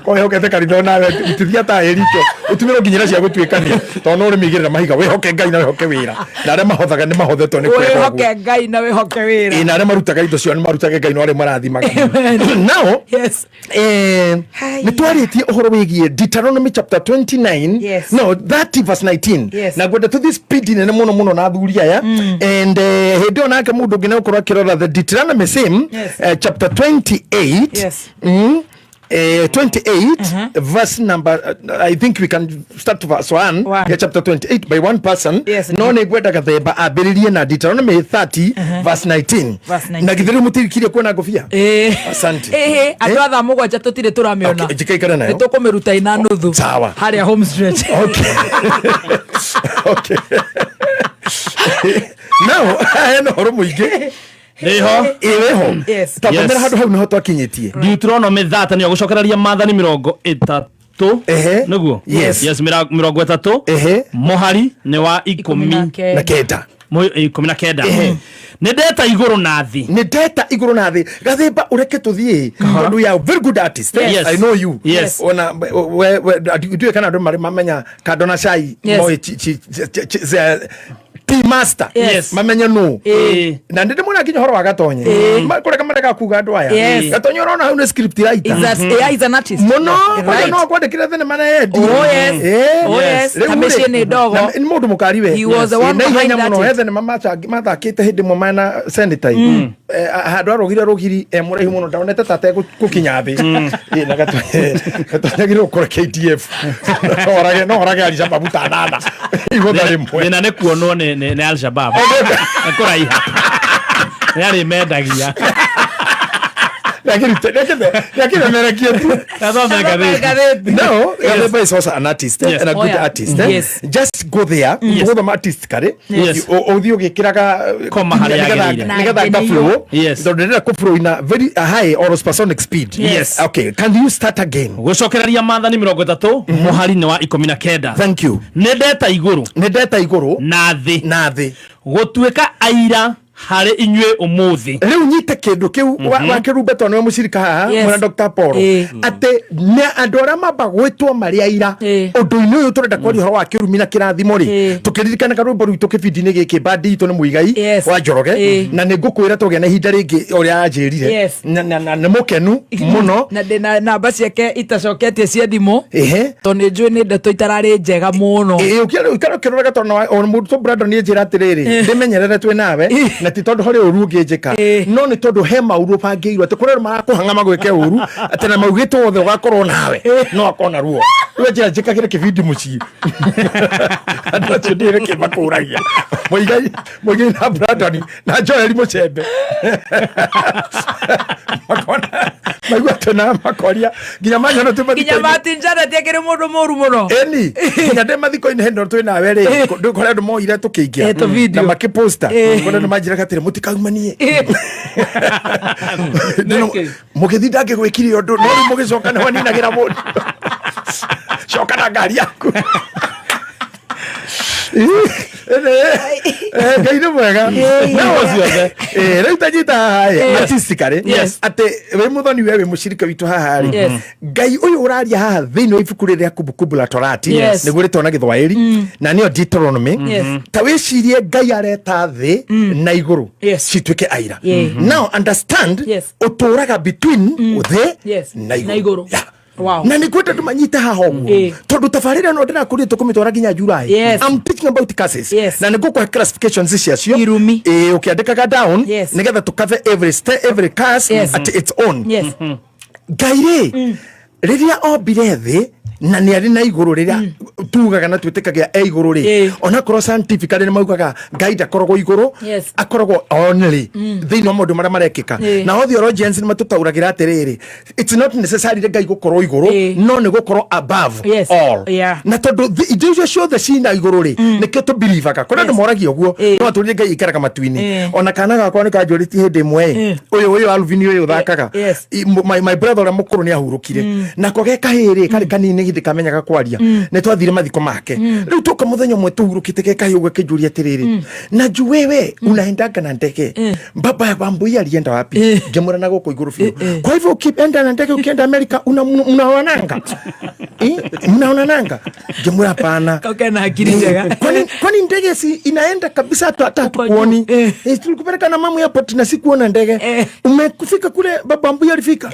wĩhokete kanitha onawe tithia taĩri icio ũtumĩrwo nginyĩra cia gũtuĩkania tondũ no ũrĩmĩigĩrĩra mahiga wĩhoke Ngai na wĩhoke wĩra na arĩa mahothaga nĩ mahothetwo nĩ kwenda ũguo. Wĩhoke Ngai na wĩhoke wĩra. Ĩ, na arĩa marutaga indo ciao nĩ marutage Ngai no arĩa marathimaga nao. Yes. Nĩ twarĩtie ũhoro wĩgiĩ Deuteronomy chapter 29. Yes. No, 30 verse 19. Yes. Na ngwenda tũthiĩ speed nene mũno mũno na athuri aya and hĩndĩ ĩyo nake mũndũ ũngĩ nĩgũkorwo akĩrora the Deuteronomy same Yes. chapter 28. Yes. 28 verse number I think we can start to verse 1 ya chapter 28 by one person. Yes. No nĩ ngwenda gathemba ambĩrĩrie na Deuteronomy 30 verse 19. Verse 19. Na githĩ rĩu mũtirikirie kuona ngũbia? Asante. Ĩhĩ, andũ a thaa 7 tũtirĩ tũramĩona. Okay, njikaikare nayo. Nĩ tũkũmĩruta ina nuthu. Sawa. Harĩa home stretch. Okay. Now hena ũhoro mũingĩ. Nĩho. Ĩ, wĩho. Yes. Tathomera handũ hau nĩho twakinyĩtie. Deuteronomy 30 nĩyo gũcokereria maathani 30 nĩguo. Yes. Yes, 30 mũhari nĩ wa 19. Na kenda. 19. Nĩ ndeta igũrũ na thĩ. Nĩ ndeta igũrũ na thĩ gathimba ũreke tũthiĩ tondũ you are very good artist. Yes. I know you. Yes. Ona we we ndiũĩ kana andũ marĩ mamenya kando na cai Yes. moĩ T master. Yes. Mamenye nũ. Ĩĩ. Na nĩ ndĩmwona nginya ũhoro wa gatonye kũreka mareka kuga andũ aya. Yes. Gatonye ũrona hau nĩ script writer. Is that, yeah, he's an artist. Mũno Right. kwanza no akwandĩkĩre thenema na endi. Oh, yes. Oh, yes. Rĩu Na rĩ, mĩciĩ nĩ ndogo. na nĩ mũndũ mũkari we. He was the one na ihenya behind that mũno it. he thenema mathakĩte hĩndĩ ĩmwe mena senator handũ arũgire rũgiri e mũraihu mũno ndonete ta ategũkinya thĩ. Ĩ, na Gatonye agĩrĩirwo gũkorwo KDF no orage Al-Shabaab ta anana igũtha rĩmwe. Thĩna nĩ kuonwo nĩ Al-Shabaab. Nĩ kũraiha. Nĩ arĩmendagia. Nĩakĩmemerekie tu. Gathome ngathĩti. No, Gathemba is also an artist, Yes. and a Oh, good yeah. artist. Yes. Just go there, gũthoma artist kare, Yes. ũthiĩ ũgĩkĩraga Koma harĩa yagĩrĩire. nĩgetha ngaflow. Yes. Tondũ ndĩrenda kũflow in a very high or supersonic speed. Yes. Okay, can you start again? Gũcokereria maathani 30 mũhari nĩ wa 19. Thank you. Nĩ ndeta igũrũ Nĩ ndeta igũrũ na thĩ na thĩ. gũtuĩka aira harĩ inyuĩ ũmũthĩ. Rĩu nyite kĩndũ kĩu wakĩrumbe tondũ nĩwe mũcirika haha Yes. mwena Dr. Paul Ĩ. atĩ nĩ andũ arĩa mamba gwĩtwo marĩ aira Ĩ. ũndũ-inĩ ũyũ tũrenda kwaria ũhoro wa kĩrumi na kĩrathimo rĩ Ĩ. tũkĩririkana karwĩmbo rwitũ kĩbindi-inĩ gĩkĩ bandi itũ nĩ Mũigai Yes. wa Njoroge. Ĩ. Na nĩ ngũkwĩra tũgĩa na ihinda rĩngĩ ũrĩa anjĩrire. Yes. Na nĩ mũkenu mũno. Na ndĩna namba ciake itacoketie cia thimũ Ĩhĩ. tondũ nĩ njũĩ nĩ ndeto itararĩ njega mũno. Ĩ, ũkĩra ũkĩroraga tondũ ona mũndũ Brandon nĩ njĩra atĩrĩrĩ ndĩmenyerere twĩ nawe. Na ti tondũ harĩ ũru ũngĩnjĩka, no nĩ tondũ he maũru ũbangĩirwo atĩ kũrĩ andũ marakũhang'a magwĩke ũru, atĩ na maugĩte othe ũgakorwo nawe no akona ruo. Rĩu njĩra njĩkagĩre kĩbindi mũciĩ, andũ acio ndĩrĩ kĩ makũragia Mũigai, Mũigai na Brandon na Joel Mũcembe makona maigua tena makoria nginya manyona tu. Nginya Martin Janet akĩrĩ mũndũ mũru mũno. Eni nginya ndĩ mathiko-inĩ hĩndĩ ĩno twĩ nawe rĩ, kũrĩ andũ moire tũkĩingĩra Eh, tũ-video. na makĩposta, kũrĩ andũ manjĩraga atĩrĩ, mũtikaumanie mũgĩthiĩ, ndangĩgwĩkire ũndũ, no rĩu mũgĩcoka nĩho ninagĩra mũndũ, coka na ngari yaku. Ngai nĩ mwega no ciothe. Rĩu tanyita haha ĩ, artistically, atĩ wĩ mũthoni, we wĩ mũcirika witũ haha rĩ, Ngai ũyũ ũraria haha thĩinĩ wa ibuku rĩrĩa Kumbukumbu la Torati, nĩguo rĩtwo na Gĩthwaĩri na nĩyo Deuteronomy, ta wĩcirie Ngai areta thĩ na igũrũ cituĩke aira. Now understand, ũtũraga between thĩ na na igũrũ. Igũrũ. Wow. Na nä kwenda ndå manyite haha å guo, tondå tabarä ä no ndä rakå rie tå kå mä twara nginya July. I'm teaching about curses, na nä ngå classifications ciacio Irumi. Å kä andä kaga down nä getha tå cover every step, every curse at its own. Ngai rä rä rä a ombire thä na nä arä na igå rå rä rä a tugaga na twä tä kagia e igå rå rä, onakorwo scientifically nä maugaga Ngai ndakoragwo igå rå, akoragwo only thä inä wa maå ndå marä a marekä na o theologians nä matå taåragä ra atä rä rä, it's not necessary Ngai gå korwo igå rå, no nä gå korwo above all. Na tondå indo icio ciothe cina igå rå rä, nä kä o tå bilivaga kå rä andå moragia å guo, no atå rire Ngai ikaraga matu-inĩ. Ona kana gakwa nä kanjå rä tie hä ndä ĩmwe, ä ũyũ Alvin ũyũ ũthakaga. My brother ũrĩa mũkũrũ nĩ ahurũkire, nako ge kahĩĩ rĩ, karĩ kanini hĩndĩ kamenyaga kwaria, nĩ twathire mathiko make. Rĩu tũka mũthenya ũmwe tũhurũkĩte, ge kahĩĩ ũguo akĩnjũria atĩrĩrĩ, na juu wewe unaendanga na ndege, baba ya Wambui alienda wapi? Ngĩmwĩra na gũkũ igũrũ biũ. Kwa hivyo ukienda na ndege, ukienda Amerika, mnaonananga? Mnaonananga? Ngĩmwĩra hapana. Kau kena akili njega. Kwani ndege si inaenda kabisa, hata hatukuoni? Tulikupeleka na mamu airport na sikuona ndege. Umekufika kule baba Wambui alifika?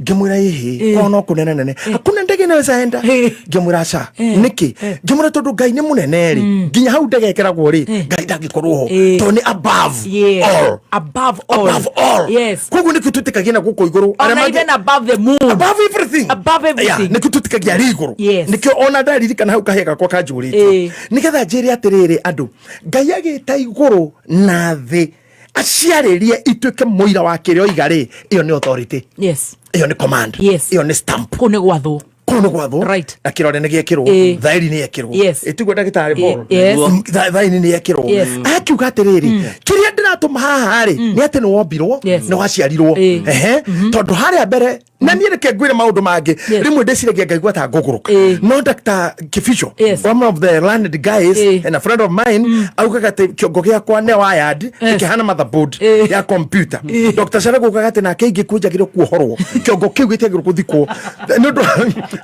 Ngĩmwĩra ĩhĩ, kwao no kũnene nene, hakuna ndege inaweza enda. Ngĩmwĩra aca. Nĩkĩ? Ngĩmwĩra tondũ Ngai nĩ mũnene rĩ, nginya hau ndege ĩkeragwo rĩ, Ngai ndangĩkorwo ho, tondũ nĩ above all. Above all. Above all. Koguo nĩkĩo twĩtĩkagia na gũkũ igũrũ. Arĩa Ona even above the moon. Above everything. Above everything. Yeah, nĩkĩo twĩtĩkagia arĩ igũrũ. Nĩkĩo ona ndaririkana hau kahĩĩ gakwa kanjũrĩtie, nĩgetha njĩre atĩrĩrĩ andũ, Ngai agĩta igũrũ na thĩ aciarĩrie ituĩke mũira wa kĩrĩa oiga rĩ, ĩyo nĩ authority. Ĩyo nĩ command. Ĩyo nĩ stamp. Kũu nĩ gwathwo. Kũu nĩ gwathwo. Na kĩrore nĩ gĩekĩrwo, thaĩri nĩ yekĩrwo. Ĩtiguo ndagĩtarĩ Paul? Yes. Thaĩri nĩ yekĩrwo. Akiuga atĩrĩrĩ, kĩrĩa ndĩratũma haha rĩ, nĩ atĩ nĩ wombirwo, nĩ waciarirwo. Ehe, tondũ harĩa mbere na niĩ reke ngwĩre maũndũ mangĩ, rĩmwe ndĩciragia ngaigua ta ngũgũrũka, no Dr. Kificho, one of the learned guys and a friend of mine, augaga atĩ kĩongo gĩakwa nĩ wired, gĩkĩhana motherboard ya computer. Dr. Sarago augaga atĩ nake ingĩkua njagĩrĩirwo kuohorwo, kĩongo kĩu gĩtiagĩrĩirwo gũthikwo, nĩ ũndũ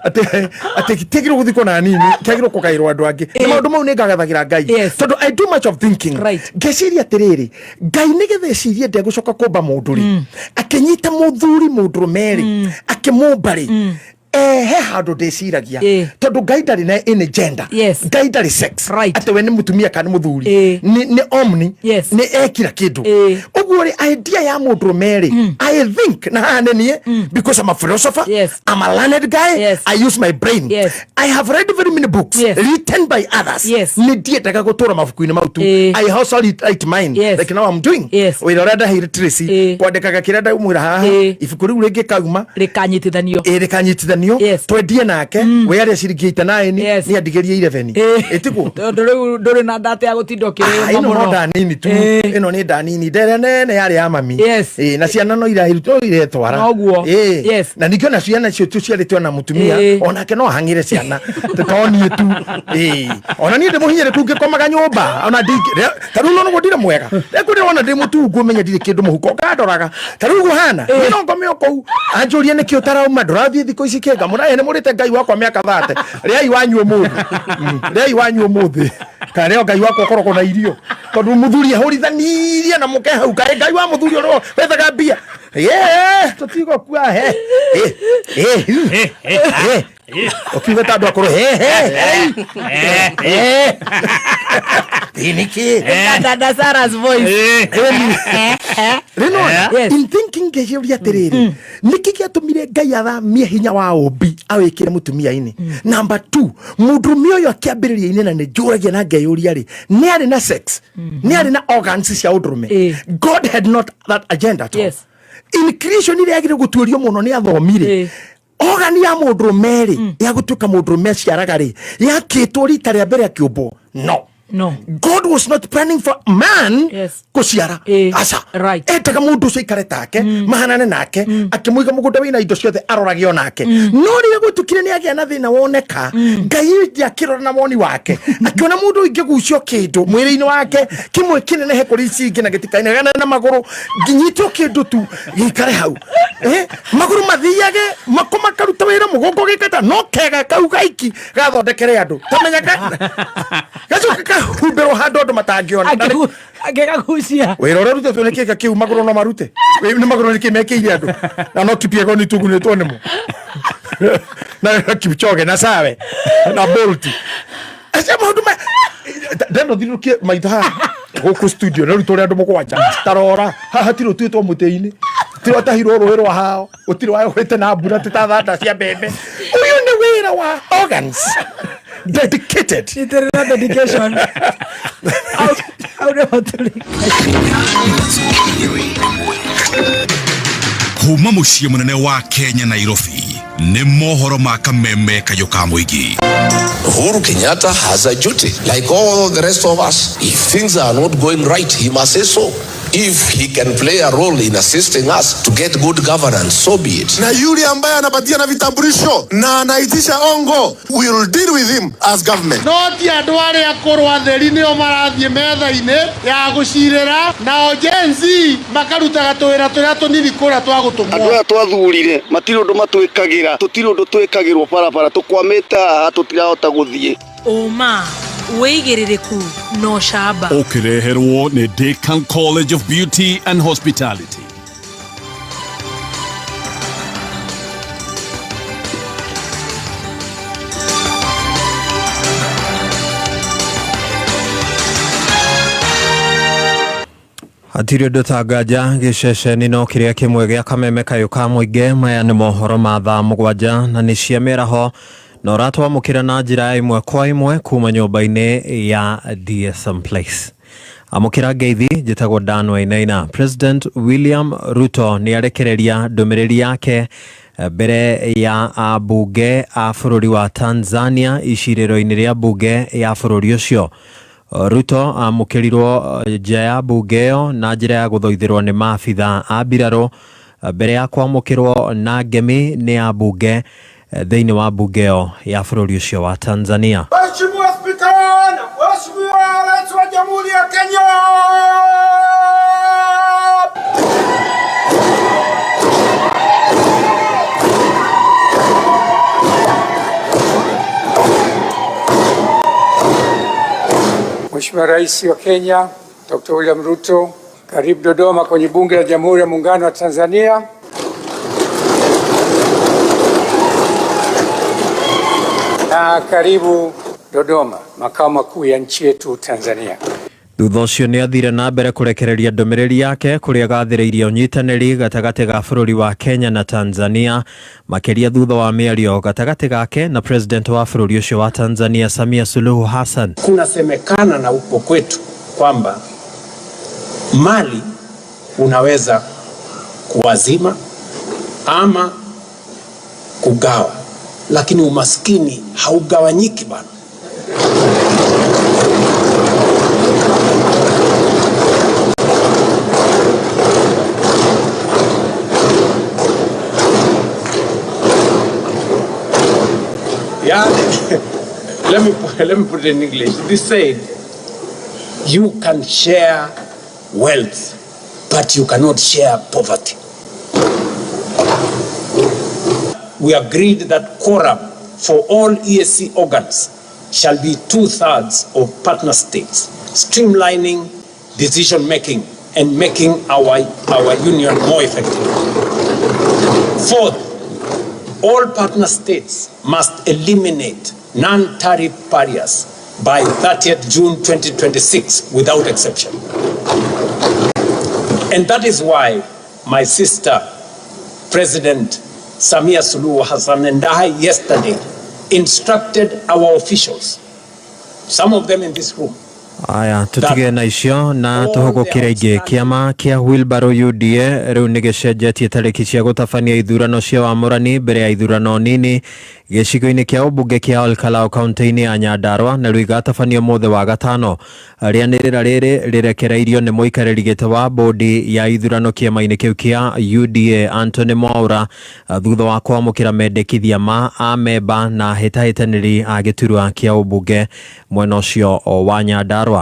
atĩ gĩtiagĩrĩirwo gũthikwo na nini, kĩagĩrĩirwo kũgaĩrwo andũ angĩ. Na maũndũ mau nĩ ngagathagĩra Ngai, tondũ I do much of thinking. Ngeciria atĩrĩrĩ, Ngai nĩgetha ecirie ndegũcoka kũmba mũndũ rĩ, akĩnyita mũthuri mũndũrũme rĩ, akĩmũmba rĩ, he handũ ndĩciragia, tondũ Ngai ndarĩ na any gender. Ngai ndarĩ sex, atĩ we nĩ mũtumia kana nĩ mũthuri. Nĩ omni, nĩ ekira kĩndũ. Ũguo rĩ, idea ya mũndũrũme rĩ, I think, na haha nĩ niĩ, because I'm a philosopher, I'm a learned guy, I use my brain. I have read very many books written by others. Nĩ ndiendaga gũtũra mabuku-inĩ mau tu. I also write mine, like now I'm doing wĩra ũrĩa ndaheire Tracy, kwandĩkaga kĩrĩa ndaumwĩra haha. Ibuku rĩu rĩngĩ kauma rĩkanyitithanio. Ĩ, rĩkanyitithanio, twendie nake we arĩa ciringi 89, nĩ andigĩrie 11, ĩtiguo? Tondũ rĩu ndũrĩ na ndata ya gũtinda Ah, ũkĩrĩma ĩno no mũno. ndanini tu. Ĩno nĩ ndanini, ndere nene yarĩ ya mami. Ĩ, na ciana no no iretwara. Noguo. Ĩ, na ningĩ ona ciana icio tũciarĩtwo na mũtumia, onake no ahang'ĩre ciana, to niĩ tu. Ĩ, ona niĩ ndĩ mũhinyĩrĩku, ngĩkomaga nyũmba ona ta rĩu no nĩguo ndirĩ mwega rĩu ndĩrona ndĩ mũtungu, menye ndirĩ kĩndũ mũhuko, ngandoraga ta rĩu ũguo hana. Niĩ no ngome o kũu, anjũrie nĩkĩ ũtarauma, ndũrathiĩ thikũ ici kĩ, ngamũra nĩ mũrĩte Ngai wakwa mĩaka 30, rĩai wanyu ũmũthĩ. Rĩai wanyu ũmũthĩ, kana rĩo Ngai wakwa ũkoragwo na irio, tondũ mũthuri ahũrithanirie na mũke hau, kaĩ Ngai wa mũthuri ũrĩa wethaga mbia ye tũtigũkua he. Ũkiuga ta andũ akũrũ he he he he nĩkĩ Dada Sarah's voice. Rĩno in thinking ngeciria atĩrĩrĩ, nĩkĩ gĩatũmire Ngai athamie hinya wa ũmbi awĩkĩre mũtumia-inĩ? Number 2, mũndũrũme ũyũ akĩambĩrĩria-inĩ, na nĩ njũragia na ngeyũria rĩ, nĩ arĩ na sex, nĩ arĩ na organs cia ũndũrũme? God had not that agenda at all. In creation ĩrĩa yagĩrĩire gũtuĩrio mũno nĩ athomi rĩ, organ ya mũndũrũme rĩ, ya gũtuĩka mũndũrũme aciaraga rĩ, yakĩtwo rita rĩa mbere akĩũmbwo? No. No. God was not planning for man kuciara. Aca. Right. Endaga mundu ucio aikare take, mahanane nake, akĩmũiga mũgũnda wĩna indo ciothe arorage onake. No rĩrĩa gwĩtũkire nĩ agĩa na thĩna woneka, Ngai akĩrora na woni wake, akĩona mũndũ ingĩgucio kĩndũ mwĩrĩ-inĩ wake kĩmwe kĩnenehe kũrĩ ici ingĩ na gĩtikainegane na magũrũ, nginyitwo kĩndũ tu gĩikare hau. Magũrũ mathiage, mako makaruta wĩra, mũgongo ũgĩkata, no kega kau gaiki gathondekere andũ. Tamenya gacoka kahumbĩrwo handũ andũ matangĩona. Akĩgagucia. Wĩra ũrĩa ũrutĩtwo nĩ kĩga kĩu magũrũ no marute. Nĩ magũrũ nĩkĩ mekĩire andũ na no Kipyegon tugunĩtwo nĩmo na Kipchoge na Sawe na Bolt acio maũndũ ma ndenda ũthirũkie maitho haha gũkũ studio nĩ rutwo andũ mũgwanja tarora haha hatirĩ ũtuĩtwo mũtĩ-inĩ, tirĩ watahirwo rũĩ rwa hao, gũtirĩ wagwĩte na mbura tĩ ta thanda cia mbembe. Ũyũ nĩ wĩra wa organs dedicated. Nyitĩrĩra dedication. Hau nĩho tũrĩ. Kuma mũciĩ mũnene wa Kenya Nairobi, nĩ mohoro ma kameme kayũ ka mũingĩ. Uhuru Kenyatta has a duty, like all the rest of us. If things are not going right, he must say so. If he can play a role in assisting us to get good governance, so be it. Na yule ambaye anapatia na vitambulisho na anaitisha ongo, we will deal with him as government. No ti andũ arĩa akũrũ atheri nĩo marathiĩ metha-inĩ ya gũcirĩra, nao Gen Z makarutaga tũwĩra tũrĩa tũnini kũrĩa twa gũtũmwo. Andũ aya twathurire matirĩ ũndũ matwĩkagĩra, tũtirĩ ũndũ twĩkagĩrwo barabara, tũkwamĩte haha tũtirahota gũthiĩ. Ũma, wĩigĩrĩrĩku na ũcamba. Ũkĩreherwo nĩ Decan College of Beauty and Hospitality. Hatirĩ ũndũ ta nganja gĩceceni no kĩrĩa kĩmwe gĩa kameme kayũ ka mũingĩ. Maya nĩ mohoro ma thaa 7 na nĩ cia mĩaraho, na ũratwamũkĩra na njĩra ya ĩmwe kwa ĩmwe kuma nyũmba-inĩ ya DSM Place. Amũkĩra ngeithi, njĩtagwo Dan Wainaina. President William Ruto nĩ arekereria ndũmĩrĩri yake mbere ya ambunge a bũrũri wa Tanzania icirĩro-inĩ rĩa mbunge ya bũrũri ũcio. Ruto amũkĩrirwo nja ya mbunge ĩyo na njĩra ya gũthoithĩrwo nĩ maabitha a mbirarũ mbere ya kwamũkĩrwo na ngemi nĩ ambunge thĩinĩ wa mbunge ĩyo ya bũrũri ũcio wa Tanzania. Mheshimiwa Spika na Mheshimiwa Rais wa Jamhuri ya Kenya. Mheshimiwa Rais wa Kenya Dr. William Ruto, karibu Dodoma kwenye Bunge la Jamhuri ya Muungano wa Tanzania. Na karibu Dodoma, makao makuu ya nchi yetu Tanzania. Thutha ũcio nĩ athire na mbere kũrekereria ndũmĩrĩri yake kũrĩa gathĩrĩirie ũnyitanĩri gatagatĩ ga bũrũri wa Kenya na Tanzania, makĩria thutha wa mĩario gatagatĩ gake na president wa bũrũri ũcio wa Tanzania Samia Suluhu Hassan. Kunasemekana na uko kwetu kwamba mali unaweza kuwazima ama kugawa, lakini umaskini haugawanyiki bana. Yeah, let me put it in English. This said, you can share wealth, but you cannot share poverty. We agreed that quorum for all EAC organs shall be 2/3 of partner states, streamlining decision making and making our union more effective. Fourth, All partner states must eliminate non-tariff barriers by 30th June 2026 without exception. And that is why my sister, President Samia Suluhu Hassan, and I yesterday instructed our officials, some of them in this room, Aya, tutige na icio na tũhũgũkĩre ingĩ. Kĩama kĩa Wheelbarrow UDA rĩu nĩ gĩcenjetie tarĩki cia gũtabania ithurano cia wamũrani mbere ya ithurano nini gĩcigo-inĩ kĩa ũmbunge kĩa Olkalau kaunti-inĩ ya Nyandarua, na rĩu igatabanio mũthĩ wa gatano. Rĩanĩrĩra rĩrĩ rĩrekereirio nĩ mũikarĩri gĩtĩ wa bodi ya ithurano kĩama-inĩ kĩu kĩa UDA Anthony Mwaura, thutha wa kwamũkĩra mendekithia ma amemba na hĩtahĩtanĩri a gĩturwa kĩa ũmbunge mwena ũcio wa Nyandarua.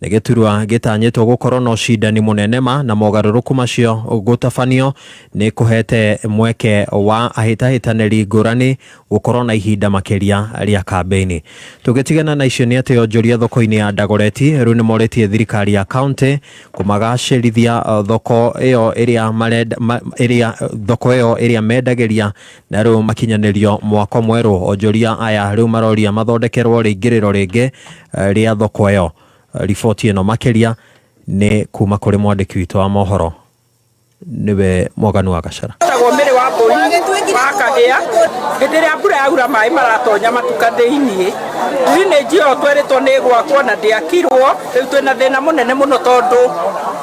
Nĩ gĩturwa gĩtanyĩtwo gũkorwo na ũcindani mũnene ma na mogarũrũku macio gũtabanio nĩ kũhete mweke wa ahĩtahĩtanĩri ngũrani gũkorwo na ihinda makĩria rĩa kambĩini. Tũgĩtigana na icio nĩ atĩ onjoria thoko-inĩ ya Dagoretti rĩu nĩ morĩtie thirikari ya kaunti kũmagacĩrithia thoko ĩyo ĩrĩa marenda ĩrĩa thoko ĩyo ĩrĩa mendagĩria, na rĩu makinyanĩrio mwako mwerũ. Onjoria aya rĩu maroria mathondekerwo rĩingĩrĩro rĩngĩ rĩa thoko ĩyo. Riboti ĩno makĩria nĩ kuma kũrĩ mwandĩki witũ wa mohoro nĩwe Mwaganu wa Gacara. Tagwo mĩrĩ wa mbũri wa kahĩa, hĩndĩ ĩrĩa mbura yaura maĩ maratonya matuka thĩiniĩ. Drainage ĩyo twerĩtwo nĩ ĩgwakwo na ndĩakirwo, rĩu twĩna thĩna mũnene mũno tondũ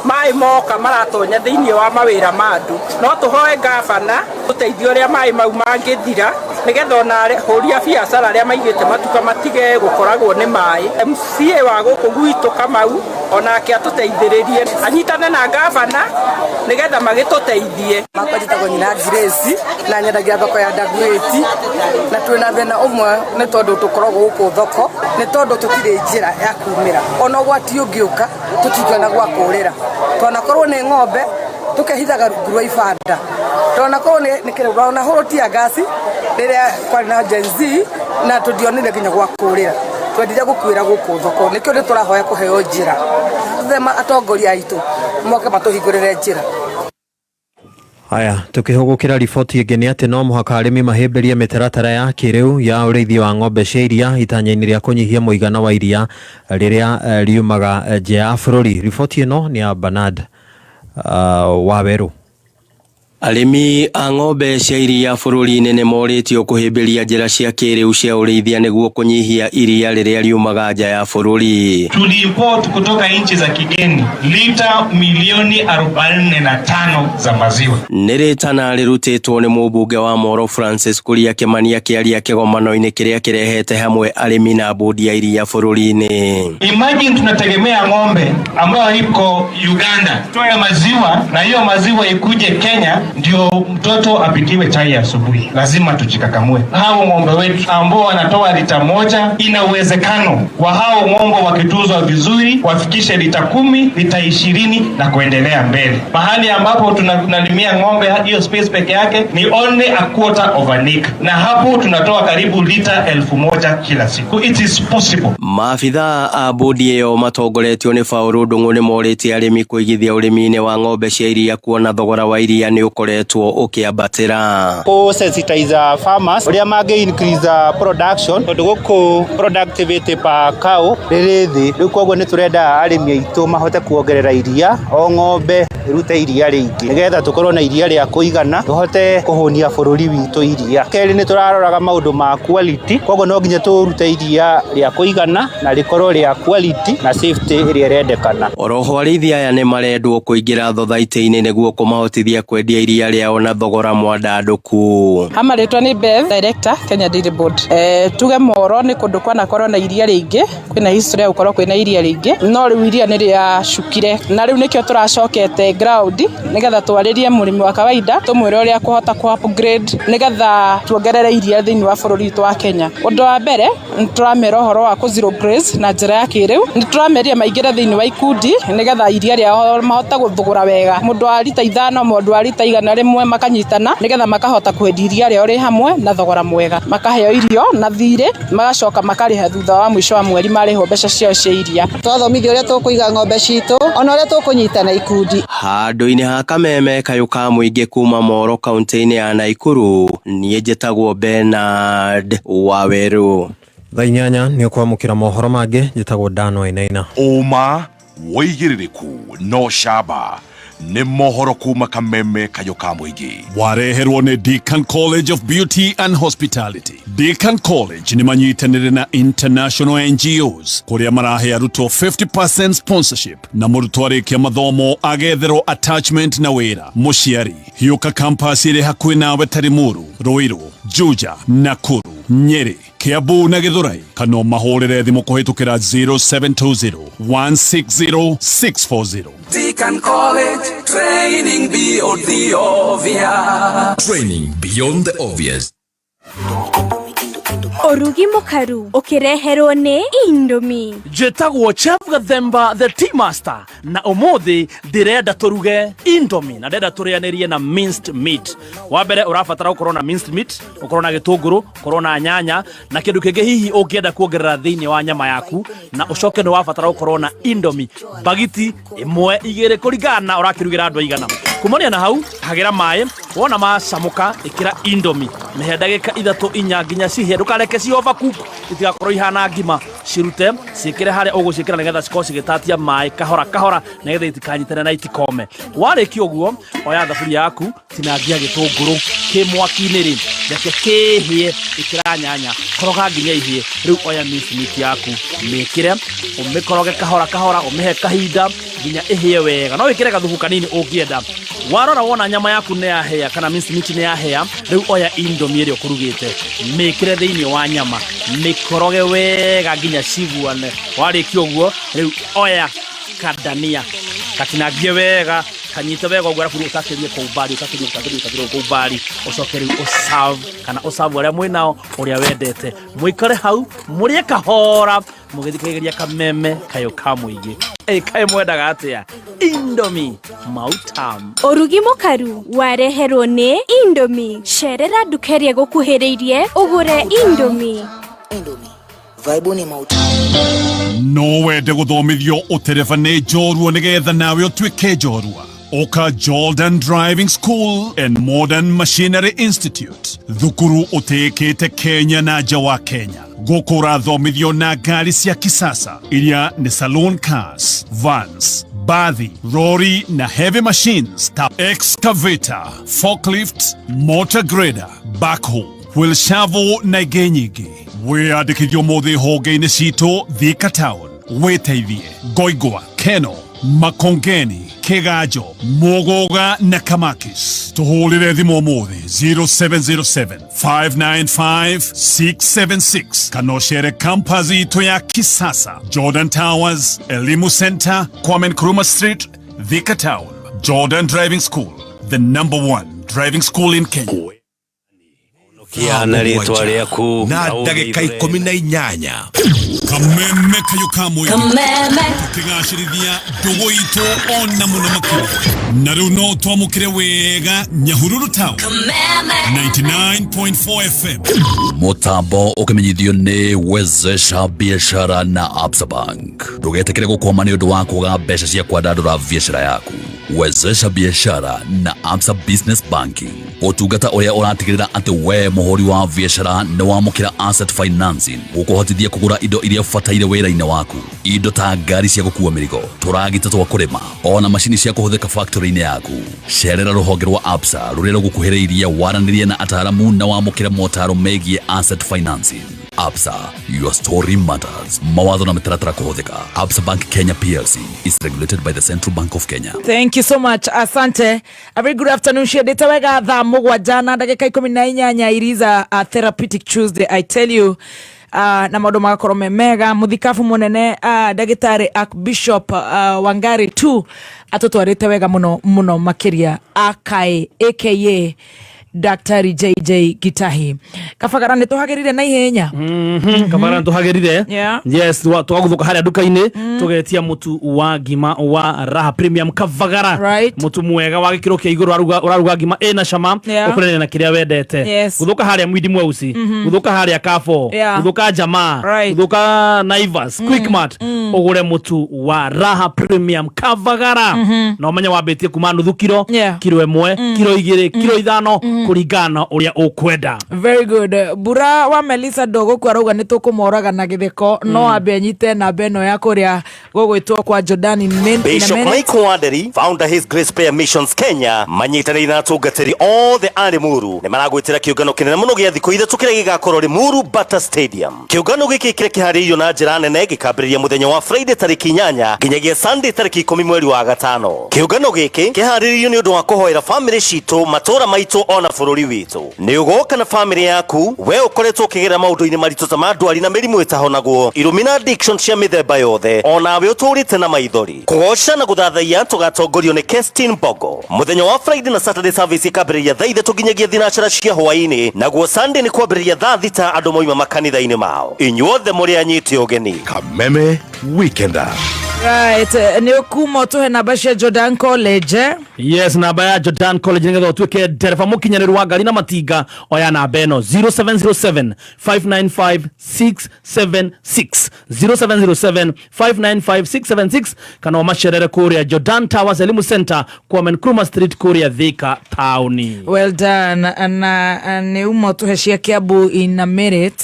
maĩ moka maratonya thĩiniĩ wa mawĩra ma andũ. No tũhoe gavana ũteithio ũrĩa maĩ mau mangĩthira, nĩgetha ona ahũri a biacara arĩa maigĩte matuka matige gũkoragwo nĩ maĩ. MCA wa gũkũ gwitũ Kamau onake atũteithĩrĩrie, anyitane na gavana nĩgetha magĩtũteithie. Makwa njĩtagwo Nyina Grace na nyendagia thoko ya Dagoretti, na twĩna thĩna ũmwe nĩ tondũ tũkoragwo gũkũ thoko nĩ tondũ tũtirĩ njĩra ya kumĩra, ona ũgwati ũngĩũka tũtingĩona gwa kũrĩra. Twanakorwo nĩ ng'ombe tũkehithaga rungu rwa ibanda, twanakorwo nĩ kĩrĩa ona hũrũtia ngasi rĩrĩa kwarĩ na Gen Z na tũndionire nginya gwa kũrĩra, twendire gũkuĩra gũkũ thoko. Nĩkĩo nĩ tũrahoya kũheo njĩra, thema atongoria aitũ moke matũhingũrĩre njĩra. Haya, tukihũgũkĩra riboti ĩngĩ nĩ atĩ no mũhaka arĩmi mahĩmbĩrie mĩtaratara ya kĩrĩu ya ũrĩithi wa ng'ombe cia iria itanya-inĩ rĩa kũnyihia mũigana wa iria rĩrĩa riumaga nja ya bũrũri. Riboti ĩno nĩ ya Bernard Wawerũ. Arĩmi a ng'ombe cia iria bũrũri-inĩ nĩ morĩtio kũhĩmbĩria njĩra cia kĩrĩu cia ũrĩithia nĩguo kũnyihia iria rĩrĩa riumaga nja ya bũrũri. Tuliimport kutoka nchi za kigeni lita milioni 45 za maziwa. Nĩ rĩtana rĩrutĩtwo nĩ mũmbunge wa Moro Francis Kuria Kĩmani akĩaria kĩgomano-inĩ kĩrĩa kĩrehete hamwe arĩmi na bodi ya iria bũrũri-inĩ. Imagine tunategemea ng'ombe ambayo iko Uganda toe maziwa na hiyo maziwa ikuje Kenya ndio mtoto apikiwe chai asubuhi. Lazima tujikakamue. Hao ng'ombe wetu ambao wanatoa lita 1, ina uwezekano wa hao ng'ombe wakituzwa vizuri wafikishe lita 10, lita 20 na kuendelea mbele. Mahali ambapo tunalimia ng'ombe hiyo space peke yake ni only a quarter of an acre, na hapo tunatoa karibu lita 1000 kila siku. It is possible. Maabithaa a bodi ĩyo matongoretio nĩ Paul Ndung'u nĩ morĩtie arĩmi kũigithia ũrĩmi-inĩ wa ng'ombe cia iria kuona thogora wa iria nĩ ũkoretwo ũkĩambatĩra. Kũ sensitize farmers ũrĩa mangĩ increase production, tondũ gũkũ productivity per cow rĩrĩ thĩ. Rĩu koguo nĩ tũrenda arĩmi aitũ mahote kuongerera iria, o ng'ombe ĩrute iria rĩingĩ, nĩgetha tũkorwo na iria rĩa kũigana tũhote kũhũnia bũrũri witũ iria. Kerĩ nĩ tũraroraga maũndũ ma quality, koguo no nginya tũrute iria rĩa kũigana na rĩkorwo rĩa quality na safety ĩrĩa ĩrendekana. Oroho arĩithi aya nĩ marendwo kũingĩra thothaitĩ-inĩ nĩguo kũmahotithia kwendia iria rĩao na thogora mwandandũku. Hama rĩtwa nĩ Beth, Director, Kenya Dairy Board. Tuge Moro nĩ kũndũ kwanakorwo na iria rĩingĩ, kwĩna history ya gũkorwo kwĩna iria rĩingĩ, no rĩu iria nĩ rĩacukire, na rĩu nĩkĩo tũracokete ground nĩgetha twarĩrie mũrĩmi wa kawaida, tũmwĩre ũrĩa kũhota kũ upgrade nĩgetha tuongerere iria thĩinĩ wa bũrũri witũ wa Kenya. Ũndũ wa mbere nĩ tũramera ũhoro wa kũ zero graze na njĩra ya kĩrĩu, nĩ tũrameria maingĩre thĩinĩ wa ikundi nĩgetha iria rĩao mahote gũthũgũra wega, mũndũ wa rita 5, mũndũ wa rita 100 makanyitana nĩgetha makahota kwendia iria rĩao rĩ hamwe na thogora mwega, makaheo irio na thirĩ, magacoka makarĩha thutha wa mũico wa mweri marĩhwo mbeca ciao cia iria. Twathomithio ũrĩa tũkũiga ng'ombe citũ ona ũrĩa tũkũnyitana ikundi. Handũ-inĩ ha kameme kayũ ka mũingĩ kuma Moro kaunti-inĩ ya Naikuru, niĩ njĩtagwo Bernard Waweru. Thaa 8 nĩ ũkwamũkĩra mohoro mangĩ. Njĩtagwo Dan Wainaina. Ũma, wĩigĩrĩrĩku na ũcamba nĩ mohoro kuma kameme kayũ ka mũingĩ. Wareherwo nĩ Deakin College of Beauty and Hospitality. Deakin College nĩ manyitanĩre na international NGOs kũrĩa marahe arutwo 50% sponsorship na mũrutwo arĩkia mathomo agetherwo attachment na wĩra. Mũciari hiũka campus ĩrĩ hakuhĩ nawe ta Limuru, Ruiru, Juja, Nakuru, Nyeri, Kiambu na Githurai, kana ũmahũrĩre thimũ kũhĩtũkĩra 0720 160 640. Deacon College, training beyond the obvious. Training beyond the obvious. Ũrugi mũkaru ũkĩreherwo nĩ Indomie. Njĩtagwo Chef Gathemba the Tea Master, na ũmũthĩ ndĩrenda tũruge Indomie na ndĩrenda tũrĩanĩrie na minced meat. Wa mbere ũrabatara gũkorwo na minced meat, ũkorwo na gĩtũngũrũ, ũkorwo na nyanya na kĩndũ kĩngĩ hihi ũngĩenda kuongerera thĩinĩ wa nyama yaku, na ũcoke nĩ wabatara gũkorwo na Indomie bagiti ĩmwe igĩrĩ kũringana na ũrakĩrugĩra andũ aigana. Kumania na hau, hagĩra maĩ, wona macamũka ĩkĩra Indomie, mĩhe ndagĩka 3 4 nginya cihĩe, ndũkareke ci overcook itigakorwo ihana ngima, cirute ciĩkĩre harĩa ũgũciĩkĩra nĩgetha cikorwo cigĩtatia maĩ kahora kahora nĩgetha itikanyitane na itikome. Warĩkia ũguo, oya thaburia yaku, tinangia gĩtũngũrũ kĩ mwaki-inĩ rĩ, reke kĩhĩe, ĩkĩra nyanya, koroga nginya ihĩe. Rĩu oya minced meat yaku, mĩkĩre, ũmĩkoroge kahora kahora, ũmĩhe kahinda nginya ĩhĩe wega. No wĩkĩre gathubu kanini ũngĩenda. Warora wona nyama yaku nĩ yahĩa kana minced meat nĩ yahĩa, rĩu oya Indomie ĩrĩa ũkũrugĩte, mĩkĩre thĩinĩ wa nyama, mĩkoroge wega nginya ciguane. Warĩkia ũguo, rĩu oya kadania, katinangie wega, kanyite wega ũguo, arabu rĩu ũtakĩrie kũu mbari, ũtakĩrie, ũtakĩrie, ũtakĩrie kũu mbari, ũcoke rĩu ũserve kana ũserve arĩa mwĩnao ũrĩa wendete. Mũikare hau mũrĩe kahora mũgĩthikagĩrĩria kameme kayũ ka mũingĩ. Ĩ, kaĩ mwendaga atĩa? Indomie mautam. Ũrugi mũkaru wareherwo nĩ Indomie. Cerera nduka ĩrĩa ĩgũkuhĩrĩirie ũgũre Indomie. Vibe ni mauta. No wende gũthomithio ũtereba nĩ njorua nĩgetha nawe ũtuĩke njorua. Oka Jordan Driving School and Modern Machinery Institute, thukuru ũtĩĩkĩte Kenya na nja wa Kenya. Gũkũ ũrathomithio na ngari cia kisasa iria nĩ saloon cars, vans, bathi, lorry na heavy machines ta excavator, forklift, motor grader, backhoe, wheel shovel na ingĩ nyingĩ. Wĩyandĩkithio ũmũthĩ honge-inĩ citũ Thika Town, wĩteithie Ngoingwa, Keno, Makongeni, Kiganjo, Muguga na Kamakis. Tũhũrĩre thimũ ũmũthĩ 0707 595 676 kana ũcere campus itũ ya kisasa, Jordan Towers, Elimu Center, Kwame Nkrumah Street, Thika Town. Jordan Driving School, the number one driving school in Kenya. Kia na rĩtwa rĩaku na ndagĩka 18. Kameme kayũ ka mũingĩ. Kameme. Tũkĩgacĩrithia ndũgũ itũ ona mũno makĩria. Na rĩu no twamũkĩre wega Nyahururu Town 99.4 FM. Mũtambo ũkĩmenyithio nĩ Wezesha Biashara na Absa Bank. Ndũgetĩkĩre gũkwama nĩ ũndũ wa kwaga mbeca cia kwandandũra biashara yaku. Wezesha Biashara na Absa Business Banking, ũtungata ũrĩa ũratigĩrĩra atĩ we mũhũri wa biashara nĩ wamũkĩra asset financing gũkũhotithia kũgũra indo iria ũbataire wĩra-inĩ waku, indo ta ngari cia gũkua mĩrigo, tũragita twa kũrĩma, ona macini cia kũhũthĩka factory-inĩ yaku. Cerera rũhonge rwa Absa rũrĩa rũgũkuhĩrĩirie, waranĩrie na ataaramu na wamũkĩre motaro megiĩ asset financing. Absa, your story matters. Mawatho na mĩtaratara kũhũthĩka. Absa Bank Kenya PLC is regulated by the Central Bank of Kenya. Thank you so much. Asante. A very good afternoon. Ciendete wega thaa 7 na ndagĩka 18. It is a therapeutic Tuesday, I tell you. Na maũndũ magakorwo me mega. Mũthikabu mũnene ndagĩtarĩ Archbishop Wangari tu atũtwarĩte wega mũno mũno makĩria, aka aka Daktari JJ Gitahi. Kabagara nĩ tũhagĩrire na ihenya. Kabagara nĩ tũhagĩrire. Yes, twagũthũka harĩa nduka-inĩ tũgetia mũtu wa ngima wa Raha Premium Kabagara. Mũtu mwega wa gĩkĩro kĩa igũrũ, ũraruga ngima ĩna cama, ũkũrĩrĩria na kĩrĩa wendete. Gũthũka harĩa Mwindi Mweusi, gũthũka harĩa Kafo, gũthũka Jamaa, gũthũka Naivas, Quickmart. Ũgũre mũtu wa Raha Premium Kavagara na ũmenye wambĩtie kuma nuthu kiro, kiro 1, kiro 2, kiro 5, kũringana na ũrĩa ũkwenda. Very good. Mbura wa Melissa Ndogoku arauga nĩ tũkũmoraga na gĩtheko, no ambe anyite namba ĩno ya kũrĩa gũgwĩtwo kwa Jordan in a Bishop minute. Michael Wanderi, founder His Grace Prayer Missions Kenya, manyitanĩire na atungatĩri othe a Limuru nĩ maragwĩtĩra kĩũngano kĩnene mũno gĩa thikũ 3 kĩrĩa gĩgakorwo Limuru Bata Stadium. Kĩũngano gĩkĩ kĩrĩa kĩharĩirio na njĩra nene gĩkambĩrĩria mũthenya wa Friday tarĩki 8 nginyagia Sunday tarĩki 10 mweri wa gatano. Kĩũngano gĩkĩ kĩharĩrĩirio nĩ ũndũ wa kũhoera famĩlĩ citũ, matũũra maitũ ona bũrũri witũ. Nĩ ũgoka na famĩlĩ yaku, we ũkoretwo ũkĩgerera maũndũ-inĩ maritũ ta ma ndwari na mĩrimũ ĩtahonagwo, irumi na addiction cia mĩthemba yothe, onawe ũtũrĩte na maithori. Kũgoca na gũthathaiya tũgatongorio nĩ Kestin Bogo. Mũthenya wa Friday na Saturday service ĩkambĩrĩria thaa 3 nginyagia thinacara cia hwaĩ-inĩ, naguo Sunday nĩ kwambĩrĩria thaa 6 andũ moima makanitha-inĩ mao. Inyuothe mũrĩ anyite ũgeni. Kameme Weekender. Right, nĩ ũkuma ũtũhe namba cia Jordan College, eh? Yes, namba ya Jordan College nĩgetha ũtuĩke ndereba mũkinyanĩru wa ngari na matinga, oya namba ĩno 0707 595 676, 0707 595 676, kana ũmacerere kũrĩa Jordan Towers Elimu Center, Kwame Nkrumah Street, kũrĩa Thika taũni. Well done. Na nĩ uma ũtũhe cia Kiambu in a minute.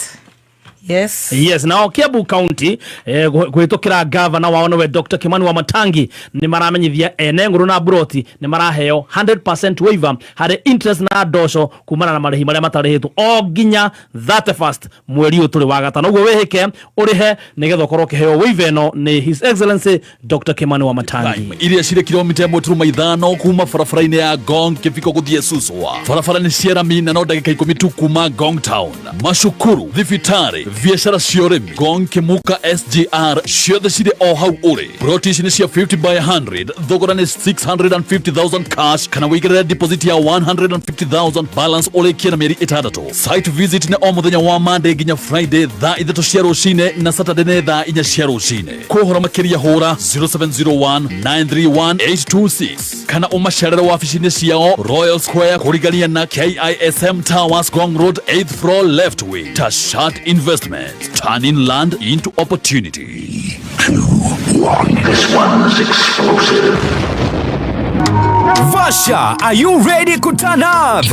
Yes. Yes, nao Kiambu County, kũhĩtũkĩra gavana wao nĩwe Dr. Kimani wa Matangi, nĩ maramenyithia ene ngũrũ na mburoti nĩ maraheo 100% waiver harĩ interest na ndoco kumana na marĩhi marĩa matarĩhĩtwo o nginya 31st mweri ũyũ tũrĩ wa gatano. Ũguo wĩhĩke ũrĩhe nĩgetha ũkorwo ũkĩheo waiver ĩno nĩ His Excellency Dr. Kimani wa Matangi. Iria cirĩ kilomita 1.5 kuma barabara-inĩ ya Ngong Kĩbiko gũthiĩ Suswa. Barabara nĩ cia rami na no ndagĩka 10 tu kuma Ngong Town. Macukuru, thibitarĩ, biacara cia ũrĩmi, Ngong Kĩmuka SGR ciothe cirĩ o hau ũrĩ. Ploti ici nĩ cia 50 by 100, thogora nĩ 650,000 cash kana wĩigĩrĩre deposit ya 150,000, balance ũrĩkie na mĩeri 6. Site visit nĩ o mũthenya wa Monday nginya Friday thaa 3 cia rũcinĩ na Saturday nĩ thaa 4 cia rũcinĩ. Kũhoro makĩria hũra 0701 931 826 kana ũmacerere wabici-inĩ ciao Royal Square kũrigania na KISM Towers, Ngong Road, 8th floor, left wing. Tashat Investments, turning land into opportunity. This one's explosive. Vasha, are you ready to turn up?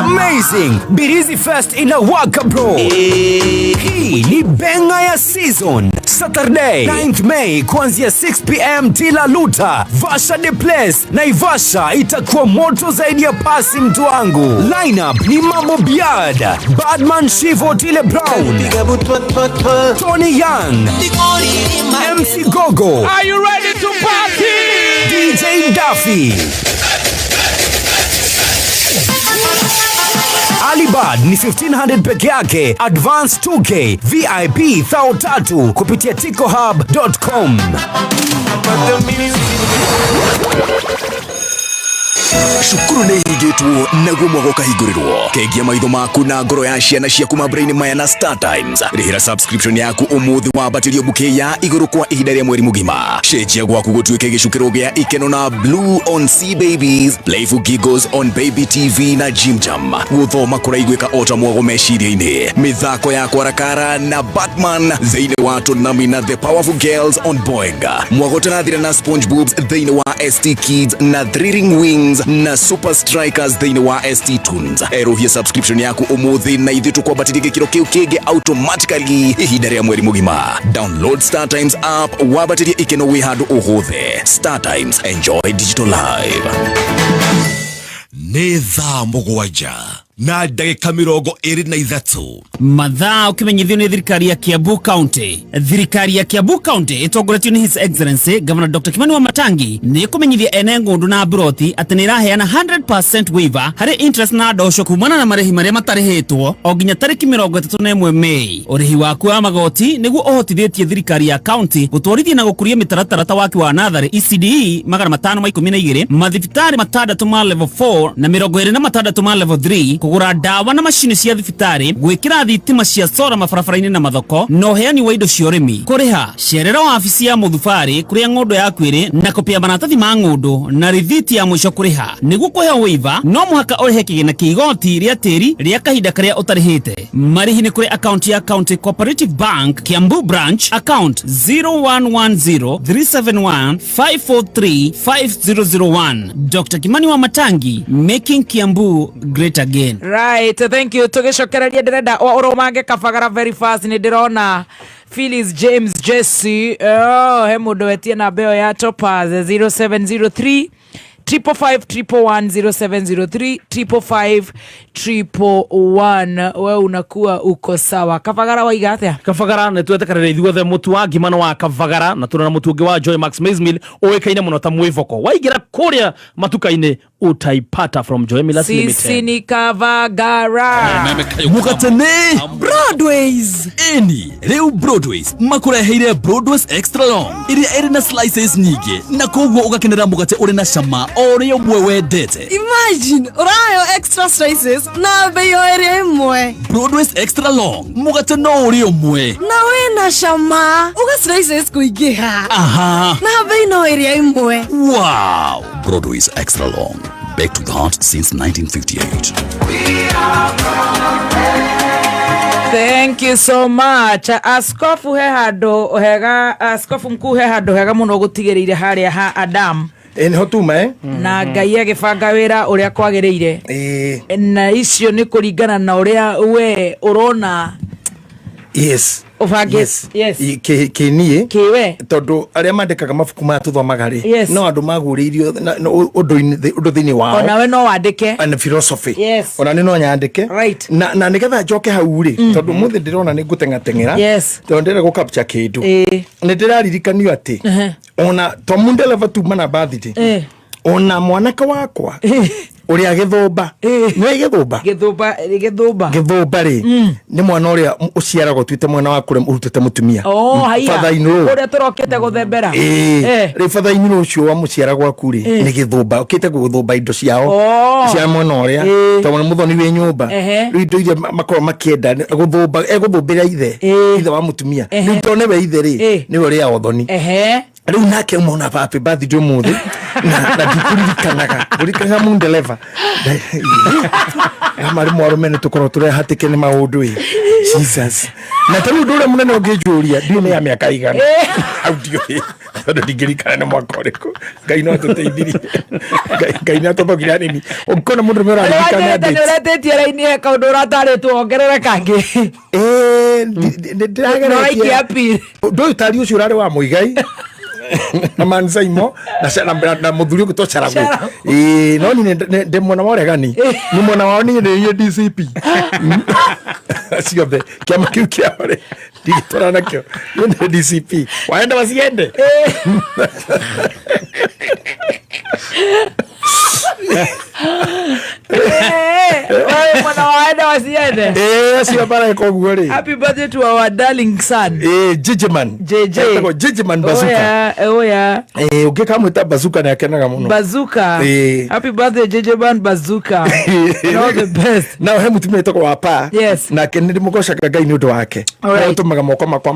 Amazing! Birizi Fest inawaka, bro. Hii ni benga ya season. Saturday 9th May kuanzia 6 p.m. Tila Luta, Vasha the place. Naivasha itakuwa moto zaidi ya pasi, mtu wangu. Lineup ni Mambo Biad, Badman Shivo, Tile Brown, Tony Young, MC Gogo. Are you ready to party? DJ Duffy. Alibad ni 1500 peke yake, advance 2K, VIP 3000 kupitia ticohub.com. Cukuru nĩ ihingĩtwo naguo mwaka ũkahingũrĩrwo. Kengia maitho maku na ngoro ya ciana ciaku mambura-inĩ maya na Star Times. Rĩhĩra subscription yaku ũmũthĩ wambatĩrio bouquet ya igũrũ kwa ihinda rĩa mweri mũgima. Cenjia gwaku gũtuĩke gĩcukĩro gĩa ikeno na Blue on C Babies, Playful Giggles on Baby TV na Jim Jam. Gũthoma kũraiguĩka o ta mwago meciria-inĩ. Mĩthako ya kwarakara na Batman thĩinĩ wa Tsunami na The Powerful Girls on Boeing. Mwago ũtarathira na SpongeBob thĩinĩ wa ST Kids na Thrilling Wings na Super Strikers thĩinĩ wa ST Tunes. Erũhia subscription yaku ũmũthĩ na ithuĩ tũkwambatĩrie gĩkĩro kĩu kĩngĩ automatically ihinda rĩa mweri mũgima. Download Star Times app wambatĩrie ikeno wĩ handũ o hothe. Star Times, enjoy digital live. Nĩ thaa 7:23. Mathaa ũkĩmenyithio nĩ thirikari ya Kiambu County. Thirikari ya Kiambu County ĩtongoretio nĩ His Excellency Governor Dr. Kimani wa Matangi nĩ ĩkũmenyithia ene ng'ũndũ na mburoti atĩ nĩ ĩraheana 100% waiver harĩ interest na ndoco kumana na marĩhi marĩa matarĩhĩtwo o nginya tarĩki 31 Mei. Ũrĩhi waku wa magoti nĩguo ũhotithĩtie thirikari ya county gũtwarithia na gũkũria mĩtaratara ta waki wa natharĩ ECDE 512, mathibitarĩ 6 ma level 4 na 26 ma level 3. Kũgũra ndawa na macini cia thibitarĩ, gwĩkĩra thitima cia sora mabarabara-inĩ na mathoko, na ũheani wa indo cia ũrĩmi. Kũrĩha, cerera wabici ya mũthubarĩ kũrĩa ng'ũndũ yaku ĩrĩ na kopi ya maratathi ma ng'ũndũ na rĩthiti ya mũico kũrĩha. Nĩguo kũheo waiver, no mũhaka ũrĩhe kĩgĩna kĩa igoti rĩa tĩri rĩa kahinda karĩa ũtarĩhĩte. Marĩhi nĩ kũrĩ akaunti ya County Cooperative Bank, Kiambu Branch, account 0110 371 5435001. Dr. Kimani wa Matangi, making Kiambu great again. Right, thank you. Tugicokereria ndirenda urumange Kabagara very fast. Ni ndirona Phyllis James Jesse. Oh, he mundu wetie namba ĩyo ya Topaz 0703 555 111 0703 555 111. We unakuwa uko sawa. Kabagara waiga atia? Kabagara nä twetekanä ithuothe må tu wa ngima nĩ wa Kabagara na tå na må tu å ngä wa Joy Max Maize Meal ũĩkaine mũno ta mwĩboko waingĩra kũrĩa matuka-inĩ utaipata from Joy Millers Limited. Sisi ni Kabagara. Mũgate nĩ Broadways. Ĩni rĩu Broadways makũreheire Broadways Extra Long ĩrĩa ĩrĩ na slices nyingĩ na koguo ũgakenera mũgate ũrĩ na cama o ũrĩa ũmwe wendete. Imagine ũrayo extra slices na bei o ĩrĩa ĩmwe. Broadways Extra Long mũgate no ũrĩa ũmwe. Na wĩna cama uga slices kũingĩha. Aha. Na bei no ĩrĩa ĩmwe. Wow! Broadways Extra Long. Back to the heart since 1958. Thank you so much. Askofu he handå hega, askofu mkuu he handå hega må no gå tigä rä ire harĩa ha Adam. Ĩ nĩho tuma eh? Na Ngai agĩbanga wĩra ũrĩa kwagĩrĩire. Ĩĩ. Na icio nĩ kũringana na ũrĩa we ũrona. Yes. Ũbangĩ- Yes. Yes. Kĩ niĩ kĩwe tondũ arĩa mandĩkaga mabuku maya tũthomaga rĩ, Yes. no andũ magũrĩirio ũndũ thĩinĩ wao. Onawe no wandĩke. And philosophy. Yes. Ona nĩ no nyandĩke. Right. Na nĩgetha njoke hau rĩ, tondũ mũthĩ ndĩrona nĩ ngũteng'ateng'era. Yes. Tondũ ndĩrenda gũ capture kĩndũ. Ĩĩ. Nĩ ndĩraririkanio atĩ Ehe. ona to mundeleva tuma na birthday, ona mwanake wakwa ũrĩa gĩthũmba, nĩ gĩthũmba. Gĩthũmba, gĩthũmba. Gĩthũmba rĩ, nĩ mwana ũrĩa ũciaragwo ũtuĩte mwana wa kũrĩa ũrutĩte mũtumia. Oh, haiya. Father in law. Ũrĩa tũrokĩte gũthembera. Ĩĩ. Eh. Rĩu father in law ũcio wa mũciara gwaku rĩ, Eh. nĩ gĩthũmba ũkĩte gũthũmba indo ciao Oh. cia mwena ũrĩa, Ĩĩ. tondũ nĩ mũthoni wĩ nyũmba. Ehe. Rĩu indo iria makoragwo makĩenda gũthũmba egũthũmbĩra ithe, ithe wa mũtumia. Rĩu tondũ nĩwe ithe rĩ, nĩwe ũrĩa ũthoni. Ehe. Rĩu nake uma na happy birthday ũmũthĩ na ndikũririkanaga ngũririkanaga mundeleva na marĩ mwarũme nĩ tũkorwo tũrehatĩke nĩ maũndũ ĩ Jesus. Na ta rĩu ũndũ ũrĩa mũnene ũngĩnjũria, ndiũĩ nĩ ya mĩaka igana hau, ndiũĩ tondũ ndingĩririkana nĩ mwaka ũrĩkũ. Ngai no atũteithirie. Ngai nĩ atũthogire hanini ũngĩkona mũndũ ũrĩa ũraririkana Nĩ dates. ũretĩtie raini he kaũndũ ũratarĩtwo ongerere kangĩ. Ĩĩ, ndĩrageretie. Na ũraikia appeal. Ũndũ ũyũ tari ũcio ũrarĩ wa Mũigai na Mansaimo na mũthuri ũgwĩtwo Charagũ. Charagũ. Ĩĩ, no niĩ ndĩ mwena wa ũregani, nĩ mwena wao, niĩ nĩ DCP ciothe kĩama kĩu kĩao rĩ ndigĩtwarana nakĩo, niĩ nĩ DCP, waenda waciende. Wewe mwana wa Eda wasiende. Ĩĩ, acio mareka ũguo rĩ. Happy birthday to our darling son. Ĩĩ, Jijiman. JJ. Etagwo Jijiman Bazooka. Oya, oya. Ĩĩ, ũngĩkamwĩta Bazooka nĩ akenaga mũno. Bazooka. Ĩĩ. Happy birthday JJ Man Bazooka. And all the best. Na he mũtumia wĩtagwo wa pa. Yes. Nake nĩ ndĩmũgocaga Ngai nĩ ũndũ wake. Alright. Ũtũmaga moko makwa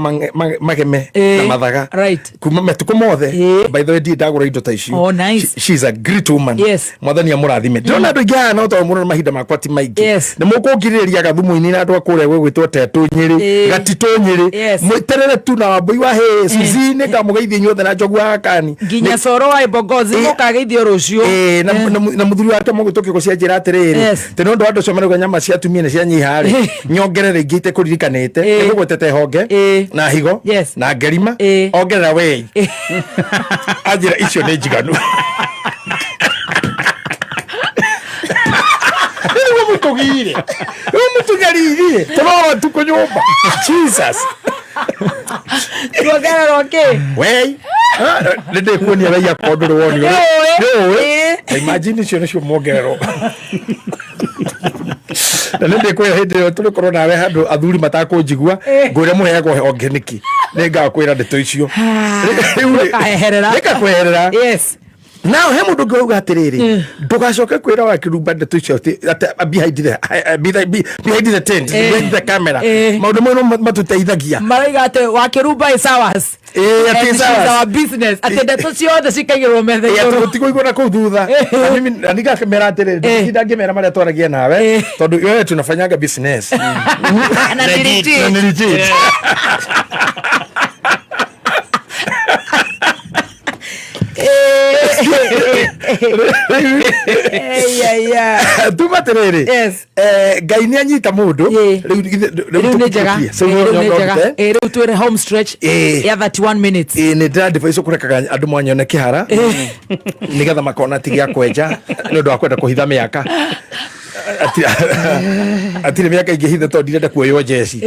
mageme Ĩĩ. na mathaga. Right. Kuma matukũ mothe. By the way, ndirĩ ndagũra indo ta icio. Oh, nice. She's a great woman. Yes. Mwathani amũrathime. Ndĩrona andũ aingĩ haha no tondũ mũno mahinda makwa ti maingĩ. Yes. Nĩ mũkũngirĩrĩria gathumu-inĩ na andũ a kũrĩa gwĩgwĩtwo Tetũ Nyĩrĩ, Ĩĩ. Gatitũ Nyĩrĩ. Yes. Mwĩterere tu na Wambũi wa hĩ, Suzy nĩ ngamũgeithia inyuothe na Njogu wa Kani. Nginya coro wa Ibogozi mũkageithio rũciũ. Ĩĩ, na mũthuri wake mũgwĩtwo kĩgo cia njĩra atĩrĩrĩ, Yes. tĩ nĩ ũndũ wa andũ acio marauga nyama cia atumia nĩ cianyiha rĩ, nyongerere ingĩ itekũririkanĩte, nĩgũgwetete honge na higo na ngerima, ongerera wei, anjĩra icio nĩ njiganu. Nĩguo mũtũgire, rĩu mũtũnyaririe tũrora tukũ nyũmba. Jesus. Tuongererwo kĩ? Wei nĩ ndĩkuonia wei akwa ndũrĩ wonio. Nĩũĩ. Nĩũĩ. Imagine icio nĩcio mongererwo na nĩ ndĩkwĩra hĩndĩ ĩyo tũrĩkorwo nawe handũ athuri matakũnjigua, ngwĩre mũheagwo honge nĩkĩ, nĩ ngakwĩra ndeto icio. Rĩu rĩ, Ndũkaeherera. nĩngakweherera. Yes. Nao he mũndũ ũngĩ wauga atĩrĩrĩ, ndũgacoke kwĩra wakĩrumba ndeto icio atĩ behind the tent, behind the camera, maũndũ mau no matũteithagia. Marauga atĩ wakĩrumba is ours. Ĩĩ, atĩ And is she's ours. our business, atĩ ndeto ciothe cikaigĩrwo metha Ĩĩ, atĩ igũrũ. gũtikũigwo na kũu thutha. Na mimi na ningakĩmera atĩrĩrĩ, ndingĩtinda ngĩmera marĩa twaragia nawe, tondũ wewe tunafanyaga business Na ni legit. Na ni legit. Tuma atĩrĩrĩ, Ngai nĩ anyita mũndũ rĩu. Rĩu nĩ njega. Ĩĩ, rĩu nĩ njega. Ĩĩ, rĩu twĩre home stretch ya 31 minutes. Ĩĩ, nĩ ndĩra kũrekaga andũ mwanyone kĩhara nĩgetha makona ti gĩa kwenja nĩ ũndũ wa kwenda kũhitha mĩaka. Atirĩ mĩaka ingĩhitha tondũ ndirenda kuoywo njeci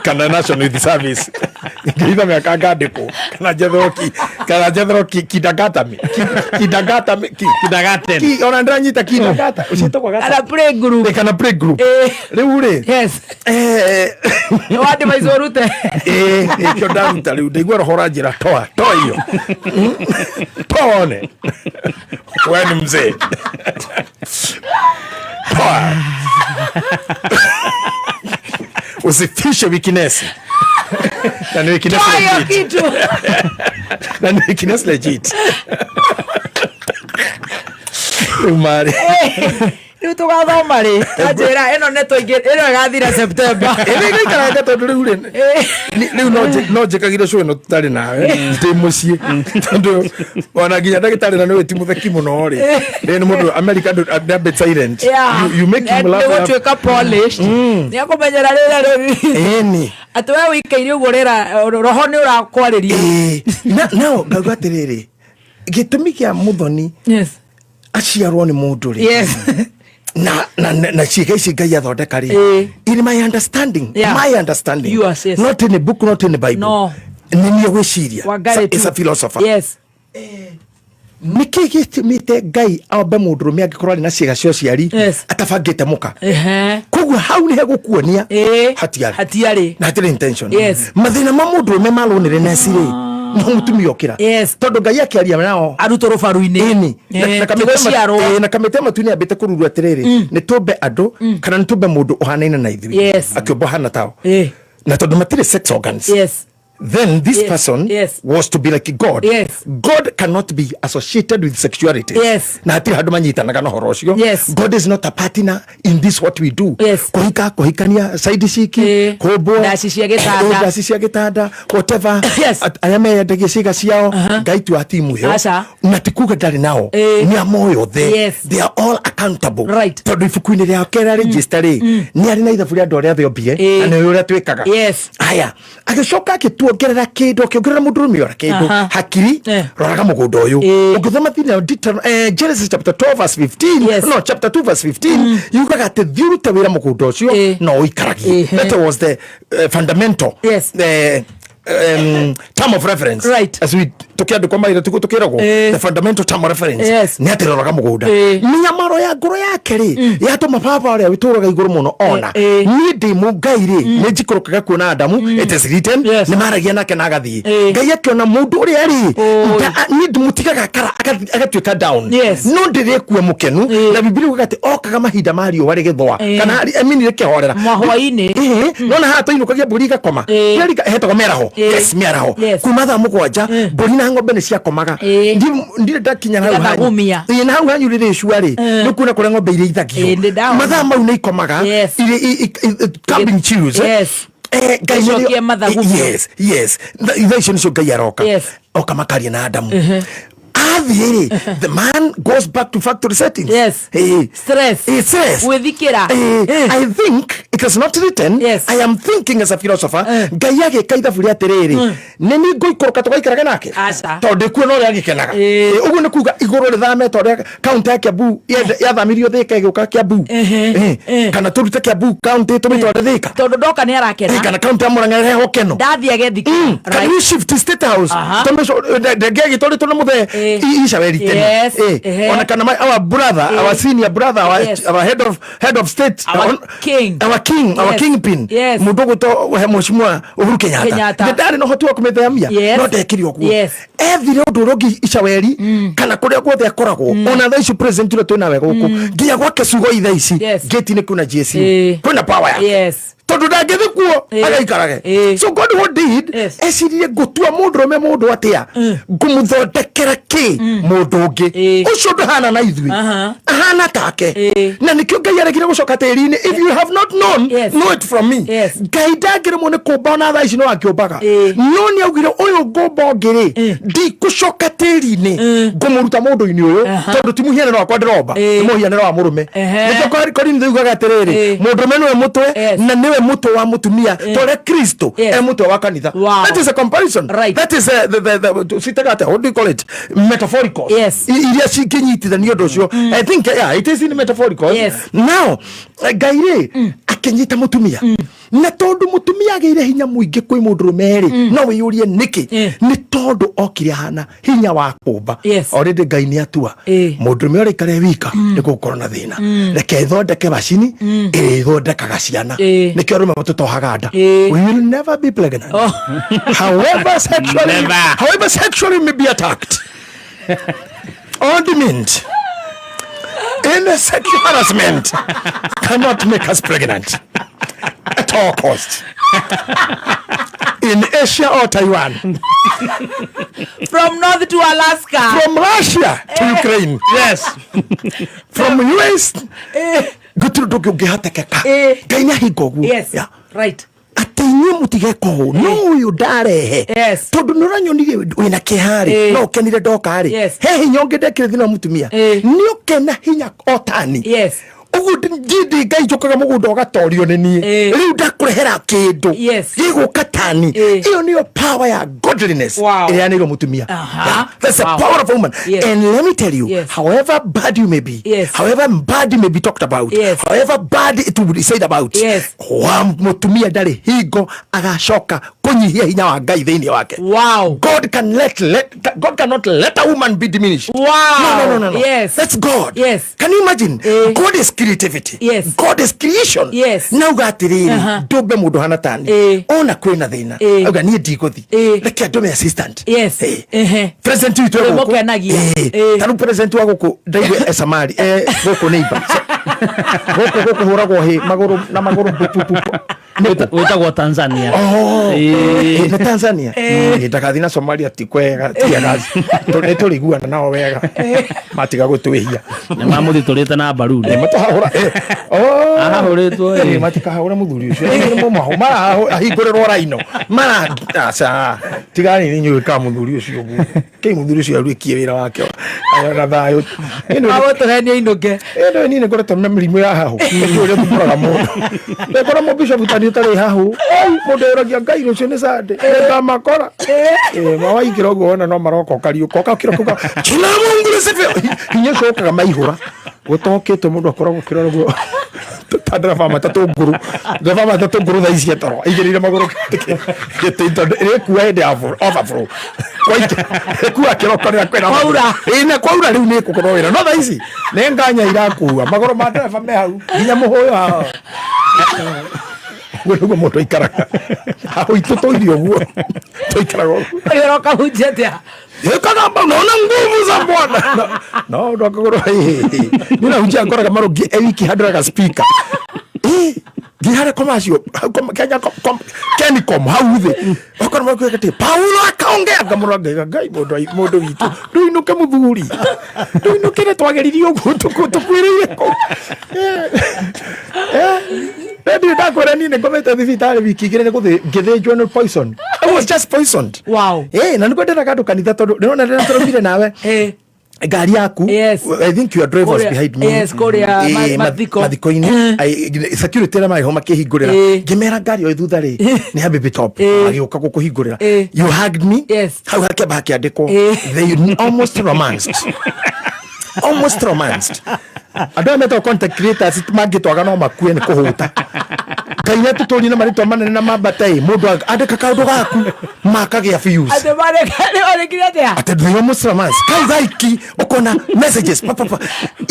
kana National Youth Service. Ingĩhitha mĩaka ngandĩkwo kana njethwo kindagatami kindagatami Kindergarten. Ona ndĩranyita kindagata ũciĩtagwo gata. Kana play group. Ĩ, kana play group rĩu rĩ. Yes. Wandĩ ũrute. Ĩĩ, ĩkĩo ndaruta rĩu, ndaigua roho ũranjĩra toa toa iyo, toa one we ni mzee, toa, usifishe weakness, na ni weakness Toa hiyo legit. kitu. Na ni weakness legit rĩu marĩ. Rĩu tũgathoma rĩ, tanjĩra ĩno nĩ tũingĩ ĩno ĩgathira September. Ĩno ĩgaikaranga tondũ rĩu rĩ rĩu no njĩkagire show ĩno tũtarĩ nawe ndĩ mũciĩ, tondũ ona nginya ndagĩtarĩ na nĩwe ti mũtheki mũno rĩ, rĩ nĩ mũndũ America andũ a bit silent. You make him laugh. Nĩ gũtuĩka polished, nĩ akũmenyera rĩra rĩu. Ĩni. Atĩ we wĩikaire ũguo rĩra roho nĩ ũrakwarĩria. Nao ngauga atĩrĩrĩ, gĩtũmi kĩa mũthoni aciarwo nĩ mũndũ rĩ, na ciĩga ici Ngai athondeka rĩ, in my understanding, my understanding, Yours, yes. not in a book, not in a Bible, No. nĩ niĩ gwĩciria. Wangari Is a tu. philosopher. Nĩkĩ gĩtũmĩte Ngai ambe mũndũrũme angĩkorwo arĩ na ciĩga cia ũciari atabangĩte mũka? Koguo hau nĩ hegũkuonia hatiarĩ hatiarĩ na hatirĩ intention. Mathĩna ma mũndũrũme ma loneliness rĩ, no mũtumia ũkĩra, tondũ Ngai akĩaria nao arutwo rũbaru-inĩ. Ĩni. Na kamĩtĩ ya matu-inĩ yambĩte kũruru atĩrĩrĩ, nĩ tũmbe andũ kana nĩ tũmbe mũndũ ũhanaine na ithuĩ, akĩũmba ũhana tao, na tondũ matirĩ sex organs, then this person was to be like God. God cannot be associated with sexuality. Na hatirĩ handũ manyitanaga na ũhoro ũcio. God is not a partner in this what we do. Kũhika, kũhikania, side ciki, kũmbwo, Ndaci cia gĩtanda. Ndaci cia gĩtanda, whatever. Arĩa meyendagia ciĩga ciao, Ngai tu atimu ĩyo. Aca. Na ti kuga ndarĩ nao, nĩ amoyothe. They are all accountable. Tondũ ibuku-inĩ rĩake rĩa register rĩ, nĩ arĩ na ithabu rĩa andũ arĩa othe ombire, na nĩ ũrĩa twĩkaga. Aya, agĩcoka agĩtuongerera kĩndũ, akĩongerera mũndũrũme ora kĩndũ, hakiri. Roraga mũgũnda ũyũ ũngĩthoma thĩinĩ wa Genesis chapter 12 verse 15, no, chapter 2 verse 15, yugaga atĩ thiĩ ũrute wĩra mũgũnda ũcio no ũikaragie. That was the fundamental term of reference, as we tukiandĩkwo maitho tiguo tukĩragwo, the fundamental term of reference nĩ atĩ roraga mũgũnda. Mĩnyamaro ya ngoro yake rĩ, yatũma baba ũrĩa wĩtũraga igũrũ mũno ona niĩ ndĩ mũngai rĩ, nĩ njikũrũkaga kuona Adamu. It is written nĩ maragia nake na agathiĩ. Ngai akĩona mũndũ ũrĩa rĩ, niĩ ndĩmũtigaga agatuĩka down, no ndĩrĩkue mũkenu. Na Bibilia yugaga atĩ okaga mahinda ma riũa rĩgĩthũa, kana I mean rĩkĩhorera. Mahwaĩ-inĩ. Nona haha tũinũkagia mbũri igakoma. Kĩrĩa hetagwo mĩaraho. Yes, mĩaraho. Kuma thaa 7 mbũri na ng'ombe nĩ ciakomaga. Ndirĩ ndakinya hau hanyu. Igathagumia. Ĩĩ, na hau hanyu rĩrĩ icua rĩ, nĩ kuona kũrĩa ng'ombe irĩithagio. Ĩĩ, nĩ ndaona. Mathaa mau nĩ ikomaga. Irĩ camping shoes. Ngai nĩrĩo- Icokie mathagumio. Yes, thaa icio nĩcio Ngai aroka. Oka makaria na Adamu. Athiĩ rĩ, the man goes back to factory settings. Stress. Stress. Gwĩthikĩra. I think it is not written. I am thinking as a philosopher. Ngai agĩka ithabu rĩa atĩrĩrĩ, nĩ niĩ ngũikũrũka tũgaikarage nake, Aca. tondũ ndĩkuona ũrĩa agĩkenaga. Ũguo nĩ kuga igũrũ rĩthame ta ũrĩa kaunti ya Kiambu yathamirio Thĩka ĩgĩũka Kiambu. Kana tũrute Kiambu kaunti tũmĩtware Thĩka. Tondũ ndoka nĩ arakena. Kana kaunti ya Murang'a ĩrehwo keno. Ndathiĩ agethikĩra. Can we shift State House? Ndenge ĩgĩtwarĩtwo nĩ mũthee. Icaweri tene. Yes. Ona kana our brother, our senior brother, our, our head of state, Our king. Our king, our kingpin, mundu gwitwo Mheshimiwa Uhuru Kenyatta. Kenyatta. Ndarĩ na ũhoti wa kũmĩthamia, no ndekire ũguo. Ethire ũndũ ũrĩa ũngĩ Icaweri kana kũrĩa guothe akoragwo. Ona thaa ici president ũrĩa twĩnawe gũkũ, nginya gwake Sugoi thaa ici gate-inĩ kwĩna GSU, kwĩna power yake, tondũ ndangĩthi kuo agaikarage. So God, what did eciririe, ngũtua mũndũrũme mũndũ atĩa, ngũmũthondekera kĩ mũndũ ũngĩ ũcio ndũhana na ithuĩ, ahana take? Na nĩkĩo Ngai aregire gũcoka tĩri-inĩ. If you have not known, know it from me. Ngai ndangĩremwo nĩ kũmba, ona thaa ici no akĩũmbaga, no nĩ augire, ũyũ ngũmba ũngĩ rĩ, ndikũcoka tĩri-inĩ, ngũmũruta mũndũ-inĩ ũyũ, tondũ ti mũhianĩro wakwa ndĩromba, nĩ mũhianĩro wa mũrũme. Nĩkĩo Korinitho yugaga atĩrĩrĩ, mũndũrũme nĩwe mũtwe, na nĩwe mũtwe wa mũtumia, ta ũrĩa Kristo e mũtwe wa kanitha. That is a comparison. That is a, the citaga atĩa, what do you call it, metaphorical, iria cingĩnyitithania ũndũ ũcio. I think, yeah, it is in metaphorical. Now Ngai rĩ akĩnyita mũtumia, na tondũ mũtumia agĩire hinya mũingĩ kwĩ mũndũrũme rĩ, no wĩyũrie nĩkĩ. Nĩ tondũ okire ahana hinya wa kũmba. Already Ngai nĩ atua mũndũrũme ũrĩa ikare wika nĩ gũgũkorwo na thĩna, reke ĩthondeke macini ĩrĩa ĩthondekaga ciana. Nĩkĩo arũme matũtohaga nda. We will never be pregnant, however sexually, Never. however sexually may be attacked or demeaned. Any sexual harassment cannot make us pregnant at all cost, in Asia or Taiwan. From north to Alaska. From Russia to Ukraine. From US. Gũtirĩ ũndũ ũngĩ ũngĩhotekeka. Ngai nĩ ahinga ũguo. Atĩ inyuĩ mũtigeka ũũ, no ũyũ ndarehe, tondũ nĩ ũranyonirie wĩna kĩeha-rĩ, no ũkenire ndoka-rĩ, he hinya ũngĩ ndekire thĩinĩ wa mũtumia, nĩ ũkena hinya otani. Ũguo ndindi Ngai njũkaga mũgũnda ũgatorio nĩ niĩ, rĩu ndakũrehera kĩndũ gĩgũka tani. Ĩyo nĩyo power ya godliness ĩrĩa yanĩirwo mũtumia. Yeah, that's the power of a woman. And let me tell you, however bad you may be, however bad you may be talked about, however bad it will be said about, wa mũtumia ndarĩ hingo agacoka kũnyihia hinya wa Ngai thĩinĩ wake. God can let God cannot let a woman be diminished. No, no, no, no, no. That's God. Can you imagine? God is creativity. God is creation. Nauga atĩrĩrĩ, ndũmbe mũndũ hana tani, ona kwĩna thĩna, auga niĩ ndigũthi, reke ndũme assistant. President witũ e gũkũ. Ũrĩmũkenagia. Ta rĩu president wa gũkũ ndaigua e Samari, e gũkũ neighbor gũkũ gũkũhũragwo hĩ magũrũ na magũrũ pu, pu, pu, pu. Wĩtagwo Tanzania. Oh, nĩ Tanzania. Ndakathi na Somalia ti kwega, tiagazi nĩ tũrĩiguana nao wega matiga gũtwĩhia. Nĩ mamũthitũrĩte na mbaruni. Matahũra. Oh. Ahahũrĩtwo, ĩ. Matikahũre mũthuri ũcio. Nĩ mara ahingũrĩrwo raino mara aca tigani nĩ inyuĩ ka mũthuri ũcio ũguo kĩ mũthuri ũcio aruĩkie wĩra wake ayo na thayũ. Agũtũhenia inũke. Ĩno niĩ nĩ ngoretwo na mĩrimũ ya hahũ, nĩkĩo ũrĩa thumbũraga mũndũ ndekora mũbishop tani ũtarĩ hahũ. Oi, mũndũ ũragia Ngai rũciũ nĩ Sunday nĩngamakora. Mawaingĩra ũguo wona no maroka ũkariũka ũkakĩra kuga jina la Mungu lisifiwe. Hinya ũcio ũkaga maihũra gũtokĩtwo, mũndũ akoragwo kĩrora ũguo ta ndereba matatũ ngũrũ, ndereba matatũ ngũrũ thaa ici etoro aigĩrĩire magũrũ gĩtĩ tondũ ĩrĩkua hĩndĩ ya overflow. Ĩkua kĩroko rĩrĩa kwĩna Kwaura. Ĩ, na kwaura rĩu nĩ ĩkũkorwo wĩra, no thaa ici nĩ nganya irakua magũrũ ma ndereba me hau nginya mũhũyũ haha. Ũguo nĩguo mũndũ aikaraga hau itũ tũirio ũguo tũikaraga ũguo. Ũroka hunjia atĩa? Ĩkagamba naona nguvu za Bwana no ndo akagorwo ni na hunjia ngoraga marũngi ewiki handũraga speaker nginya harĩa commercial hau Kenya Kencom hau thĩ okorwo makuga atĩ Paulo akaongea ngamũrora ngaiga Ngai mũndũ witũ ndũinũke mũthuri ndũinũke nĩ twageririe ũguo tũkuĩrĩire kũu. Ndirĩ ndakwĩra niĩ nĩ ngomete thibitarĩ wiki 2 nĩ ngĩthĩnjwo nĩ poison. I was just poisoned. Na nĩguo ndĩraga andũ kanitha tondũ ndĩrona rĩrĩa tũraumire nawe ngari yaku. I think your driver was behind me. Yes, kũrĩa mathiko. Mathiko-inĩ. Security arĩa marĩ ho makĩhingũrĩra, ngĩmera ngari ĩyo thutha rĩ nĩ ya Baby Top, magĩũka gũkũhingũrĩra. You hugged me. Hau hakĩamba hakĩandĩkwo they almost romanced, almost romanced. Andũ aya metagwo content creators mangĩtwaga no makue nĩ kũhũta. Ngai nĩ atũtũrie na marĩtwa manene na mambate ĩ mũndũ andĩka kaũndũ gaku makagĩa views. Atĩ marĩkire atĩa? Atĩ they almost romance kau gaiki ũkona messages pa, pa, pa.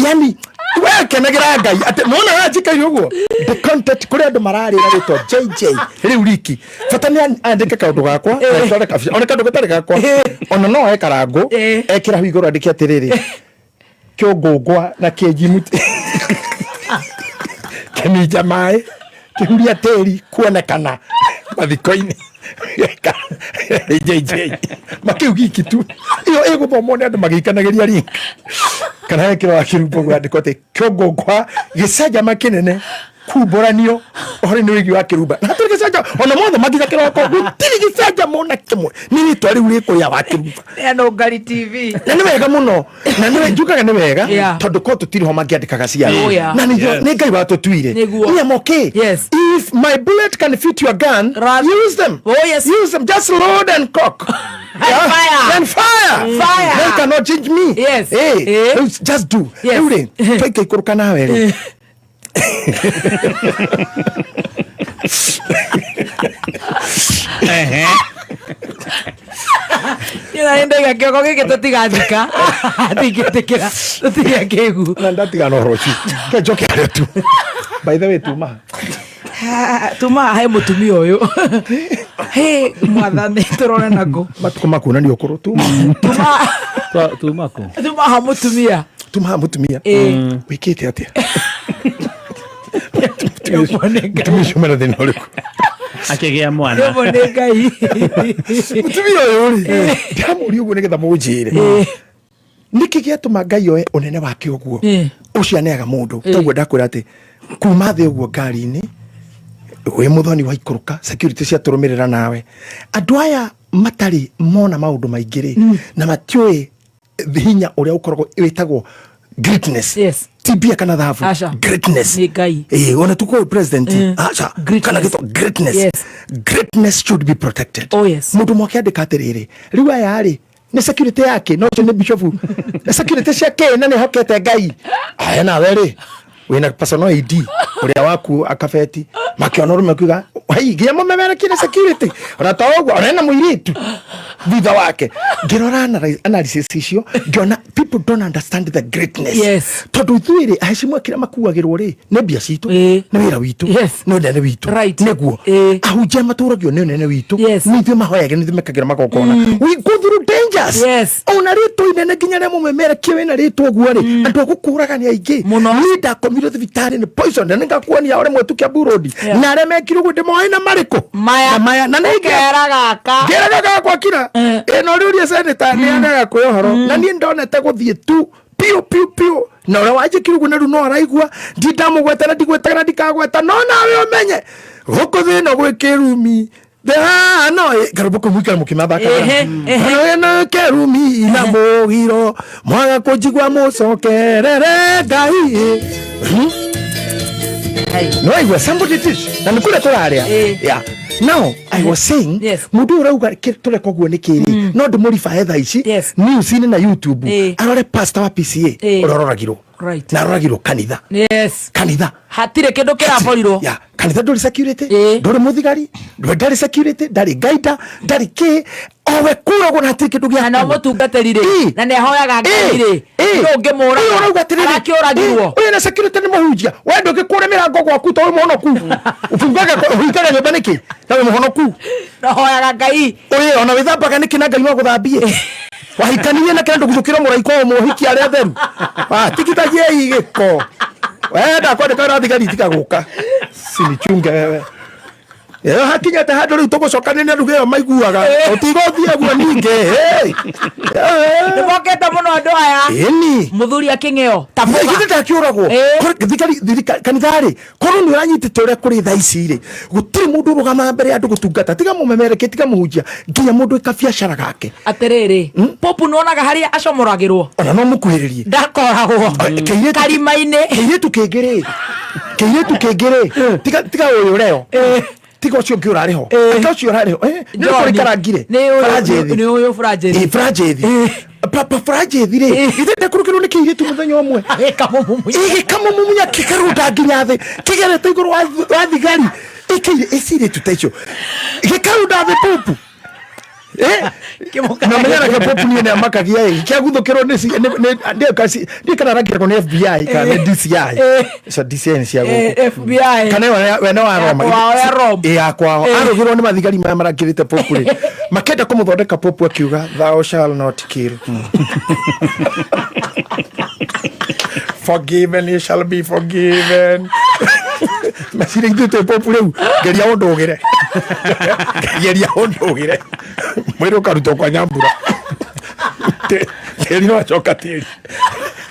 Yani we kenagĩra Ngai atĩ nona wanjikaire ũguo the content kũrĩ andũ mararĩra rĩtwa JJ rĩu riki bata nĩ andĩke kaũndũ gakwa na ndore kabica ona kaũndũ gatarĩ gakwa ona no oe karangũ ekĩra hau igũrũ andĩke atĩrĩrĩ kĩũngũngwa na kĩnjimuti kĩminja maĩ kĩhuria tĩri kuonekana mathiko-inĩ. JJ makiu giki tu iyo ĩgũthomwo nĩ andũ magĩikanagĩria link kana hekĩro wa kĩrumbo gwandĩkwo atĩ kĩũngũngwa gĩcanjama kĩnene kumbũranio ũhoro-inĩ wĩgiĩ wa kĩrumba na hatirĩ gĩcanjama ona mothe makinya kĩroko gũtirĩ gĩcanjama ona kĩmwe nĩ rĩtwa rĩu rĩkũrĩa wa kĩrumba. Nĩ Nũngari TV. Na nĩ wega mũno na nĩ njugaga nĩ wega Yeah. tondũ ko tũtirĩ ho mangĩandĩkaga ciao. Oh, yeah. Na nĩ Yes. nĩ Ngai watũtuire. Nĩguo. Me am okay. Yes. If my bullet can fit your gun, use them. Oh, yes. Use them. Just load and cock. And fire. And fire. Fire. They cannot change me. Yes. Hey, Eh. rĩu just do. Yes. Rĩu rĩ, twaika ikũrũka nawe rĩ. Niĩ na ndaiga kĩongo gĩkĩ tũtigathika ndingĩtĩkĩra tũtige kĩgu. Na ndatigana ũhoro ũcio. Ke njoke harĩa tu. By the way, tuma. Tuma he mũtumia ũyũ. Hĩ mwathani tũrore nakũ. Matukũ makuonania ũkũrũ tuma. Tuma kũ? Tuma ha mũtumia. Tuma ha mũtumia. Ĩĩ. Wĩkĩte atĩa? Mũtumia ũcio mena thĩna ũrĩkũ? Akĩgĩa mwana. Rĩmwe nĩ Ngai. Mũtumia ũyũ rĩ, ndamũria ũguo nĩgetha mũnjĩre. Nĩkĩ gĩatũma Ngai oe ũnene wake ũguo ũcio aneaga mũndũ? Toguo ndakwĩra atĩ kuma thĩ ũguo ngari-inĩ wĩ mũthoni waikũrũka security ciatũrũmĩrĩra nawe andũ aya matarĩ mona maũndũ maingĩ rĩ na matiũĩ hinya ũrĩa ũkoragwo wĩtagwo greatness. Yes. Ti mbia kana thahabu. Aca. Greatness. Nĩ Ngai. Eh, ona tukå president aca kana gĩtwo greatness. Yes. Greatness should be protected. Oh, yes. Mũndũ mwake andĩka atĩrĩrĩ rĩu aya rĩ nĩ security yake no ũcio nĩ bishop nĩ security ciake na nĩ hokete Ngai aya nawe rĩ wĩna personal ID ũrĩa waku akabeti makĩona ũrũme kuga hei nginya mũmemerekie nĩ security ona to ũguo ona ena mũirĩtu thutha wake. Ngĩrora analysis icio ngĩona people don't understand the greatness. Yes. Tondũ ithuĩ rĩ aheshimwa kĩrĩa makuagĩrwo rĩ nĩ mbia citũ nĩ wĩra witũ nĩ ũnene witũ nĩguo ahunjia matũragio nĩ ũnene witũ nĩ ithuĩ mahoyagĩra nĩ ithuĩ mekagĩra magongona. We go through dangers. Ona rĩtwa inene nginya rĩa mũmemerekia wĩna rĩtwa ũguo rĩ andũ a gũkũraga nĩ aingĩ. Niĩ ndakomire thibitarĩ nĩ poison na nĩngakuonia ũrĩa mwĩtu Kiambu Road na arĩa mekire ũguo ndĩmoĩ na marĩkũ maya na maya na nĩ Ngera gaka. Ngeraga gakwa kira ĩno rĩũrie senator nĩ agaga kwĩ ũhoro na niĩ ndonete gũthiĩ tu piũ piũ piũ na ũrĩa wanjĩkire ũguo na rĩu no araigua ndindamũgweta na ndigwetaga na ndikagweta no nawe ũmenye gũkũ thĩna gwĩ kĩrumi no karũmbo kau mũikara mũkĩmathakaga ĩno kĩrumi na mũgiro mwaga kũnjigua mũcokerere Ngai. No aigua somebody teach na nĩ kũrĩa tũrarĩa. Yeah. Now I was saying mũndũ ũyũ ũrauga tũreka ũguo nĩ kĩrĩ no ndĩmũribae thaa ici news-inĩ na YouTube arore pastor wa PCA ũrĩa ũroragirwo Right. na aroragirwo kanitha. Yes. Kanitha Hatirĩ kĩndũ kĩraborirwo. Ya kanitha ndũrĩ security ndũrĩ mũthigari ndarĩ security ndarĩ gaida ndarĩ kĩ owe kũragwo na hatirĩ kĩndũ gĩa Na no mũtungatĩri rĩ na nĩ ahoyaga Ngai rĩ nũ ũngĩmũraga? Ũrauga atĩrĩrĩ Arakĩũragirwo. Ũyũ na security nĩ mũhunjia we ndũngĩkũra mĩrango gwaku to wĩ mũhonoku ũbungaga ũhingaga nyũmba nĩkĩ na wĩ mũhonoku? Nahoyaga Ngai. Ũyũ ona wĩthambaga nĩkĩ na Ngai no agũthambie? Wahikanirie na kĩrĩa ndũgũcũkĩra mũraika o mũhiki arĩa atheru. Ah, tigithagiei gĩko wenda kwandĩka wĩra thigari itigagũka sinichunge wewe. Ĩyo hakinyĩte handũ rĩu tũgũcokanĩria ndugu ĩyo maiguaga ũtigũthiĩ guo ningĩ. Nĩ mokĩte mũno andũ aya. Ĩni. Mũthuri akĩng'eo. Githĩ ndakĩũragwo thirikari kanitha-rĩ korwo nĩ ũranyitĩte ũrĩa kũrĩ thaa ici rĩ gũtirĩ mũndũ ũrũgamaga mbere ya andũ gũtungata tiga mũmemerekia tiga mũhunjia nginya mũndũ ĩka biacara gake. Atĩrĩrĩ popu nĩwonaga harĩa acomoragĩrwo ona no mũkuhĩrĩrie ndakoragwo karima-inĩ. Kĩirĩtu kĩngĩ rĩ kĩirĩtu kĩngĩ rĩ tiga tiga ũyũ ũreo tiga ũcio ũngĩ ũrarĩ ho aka ũcio ũrarĩ ho nĩ John. kũrĩ karangire Nĩ ũyũ- Franjethi. nĩ ũyũ Franjethi. Ĩ, Franjethi. Papa Francis rĩ, ithe ndekũrũkĩrwo nĩ kĩirĩtu mũthenya ũmwe gĩkamũmumunya kĩkarũnda nginya thĩ kĩgerete igũrũ wa thigari ĩkĩire ĩcirĩtu ta icio gĩkarũnda thĩ popu. Na menyana ke popu niĩ nĩamakagia ĩ kĩaguthũkĩrwo nĩ ndiĩ kana arakĩrwo nĩ FBI kana nĩ DCI. Cio DCI nĩ cia gũkũ. FBI. Kana wene wa Roma. Ya kwao ya Rome. Ĩ, ya kwao. Arũgĩrwo nĩ mathigari maya marakĩrĩte popu rĩ, makenda kũmũthondeka popu akiuga thou shall not kill, forgive and you shall be forgiven. Meciria ithuĩ twĩ popu rĩu, geria ũndũgĩre, geria ũndũgĩre, mwĩrĩ ũkarutwo kwa nyambura. Tĩri no acoka tĩri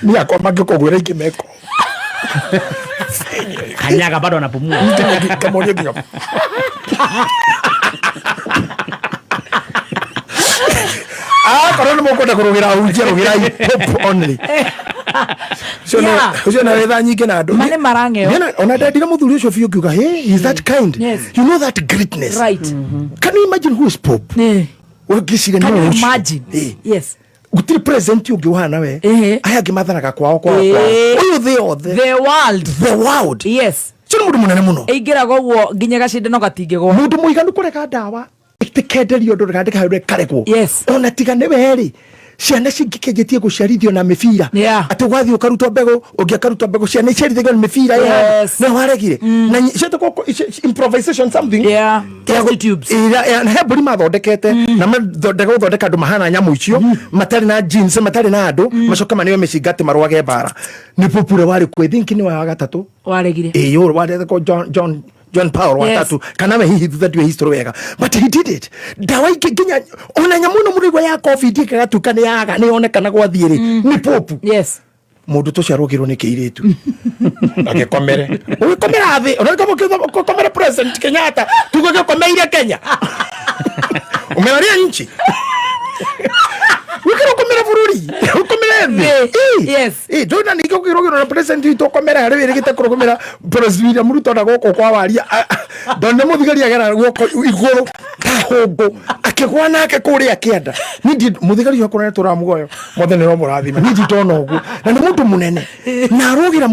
niĩ akwa mangĩkũgwĩra ingĩ meko. Kanyaga bado anapumua. Kamoria nginya akorwo nĩ mũkwenda kũrũgĩra ahunjia, rũgĩrai pope only. Yeah. Ũcio na wetha nyingĩ na andũ. Ma nĩ marang'eo. Niĩ ona ndendire mũthuri ũcio biũ ngiuga, hey, he's that kind. You know that greatness. Can you imagine who is pope? Ũngĩciria Can nĩ you ũcio. imagine? Yes. Gũtirĩ president ũngĩ ũhana we. Aya angĩ mathanaga kwao kwao kwao. Ũyũ thĩ yothe. The world. The world. Yes. Ũcio nĩ mũndũ mũnene mũno. Ĩingĩraga ũguo nginya gacindano gatingĩgwa. Mũndũ mũiganu kũrega ndawa ĩtĩkenderio ũndũ ndĩkandĩka handũ ĩkaregwo. Yes. Ona tiga nĩ we rĩ, ciana cingĩkĩnjĩtie gũciarithio na mĩbira. Atĩ ũgathiĩ ũkarutwo mbegũ, ũngĩ akarutwo mbegũ, ciana iciarithagio na mĩbira ĩ handũ. Yes. Na waregire. Na ciĩtagwo improvisation something. Yeah. Test tubes. Na he mbũri mathondekete na mathondeka gũthondeka andũ mahana nyamũ icio matarĩ na jeans, matarĩ na andũ, macoke maneo mĩcinga atĩ marũage mbara. Nĩ popure warĩ kuo, I think nĩ wa gatatũ. Waregire. Ĩĩ, ũyũ warĩ John Paul wa Yes. tatu kana we hihi thutha ndiũĩ history wega, but he did it. Ndawa ingĩ nginya ona nyamũ ĩno mũrĩigua ya covid ĩgatuĩka nĩ yaga nĩ yonekana gwathiĩ rĩ, nĩ popu. Yes. Mũndũ tũcio arũgĩrwo nĩ kĩirĩtu agĩkomere ũgĩkomera thĩ ũkomere President Kenyatta tuge gĩkomeire Kenya umelalia nchi wikira ũkomere bũrũri ũkomere thĩ. Yes. Ĩ, ndũĩ na ningĩ ũkĩrũgĩrwo na president witũ ũkomere harĩ wĩrĩgĩte kũrũgũmĩra President William Ruto na gũkũ kwa waria ndonire mũthigari agera guoko igũrũ ta hũngũ akĩgwa nake kũrĩa kĩanda. Niĩ mũthigari ũcio akorwo tũramuoyo mothe nĩ romũrathima niĩ nditona ũguo na nĩ mũndũ mũnene na arũgĩra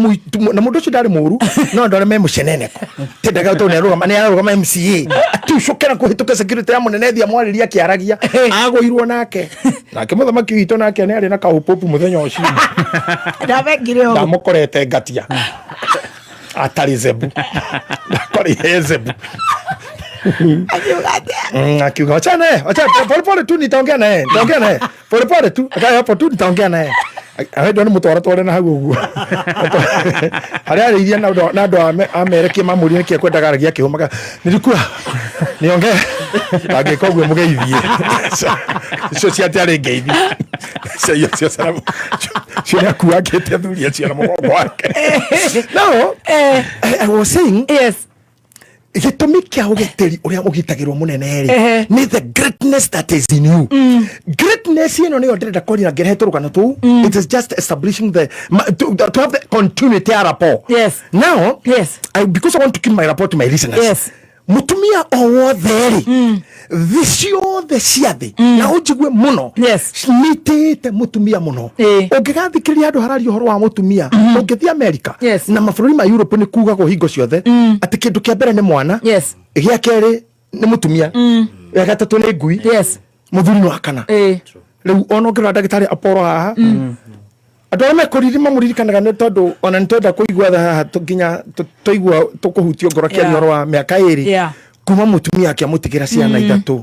na mũndũ ũcio ndarĩ mũru no andũ arĩa me mũceneneko tendaga tondũ nĩarũgama nĩarũgama MCA atucũkĩra kũhĩtũka security ya mũnene thia mwarĩria akĩaragia agũirwo nake nake mũthamaki witũ nake nĩ arĩ na kaũpũpu mũthenya ũcio. Ndabengire ũguo. Ndamũkorete ngatia atarĩ zebu ndakorire zebu. Akiuga wachana naye, wachana pole pole tu, nitaongea naye, nitaongea naye pole pole tu, akae hapo tu, nitaongea naye. Awe nĩ mũtwara tware na hau ũguo harĩa arĩirie na andũ amerekie mamũrie nĩkĩ ekwendaga aragia akĩhũmaga nilikuwa niongee angĩka ũguo mũgeithie icio cia atĩ arĩ ngeithi cio cio cio cio nĩakuangĩte athuri acio na mũgongo wake. Now I was saying, yes, gĩtũmi kĩa ũgitĩri ũrĩa ũgitagĩrwo mũnene rĩ nĩ the greatness that is in you. Greatness ĩno nĩyo ndĩrenda kwaria na ngĩrehe tũrũgano tũu. It is just establishing the to have the continuity ya rapport. Yes. Now, yes, because I want to keep my rapport to my listeners. Yes. Mũtumia o wothe rĩ, thĩ ciothe cia thĩ na ũnjigue mũno nĩtĩĩte mũtumia mũno. Ũngĩgathikĩrĩria andũ hararia ũhoro wa mũtumia, ũngĩthiĩ America na mabũrũri ma Europe nĩ kugagwo hingo ciothe atĩ kĩndũ kĩa mbere nĩ mwana, gĩa kerĩ nĩ mũtumia, gĩa gatatũ nĩ ngui, mũthuri nĩ wa kana. Rĩu ona ũngĩrora ndagĩtarĩ Apollo haha, andũ arĩa mekũriri mamũririkanaga nĩ tondũ ona nĩ twenda kũigua tha haha nginya tũigua tũkũhutio ngoro kĩaria ũhoro wa mĩaka ĩrĩ kuma mũtumia akĩamũtigĩra ciana ithatũ.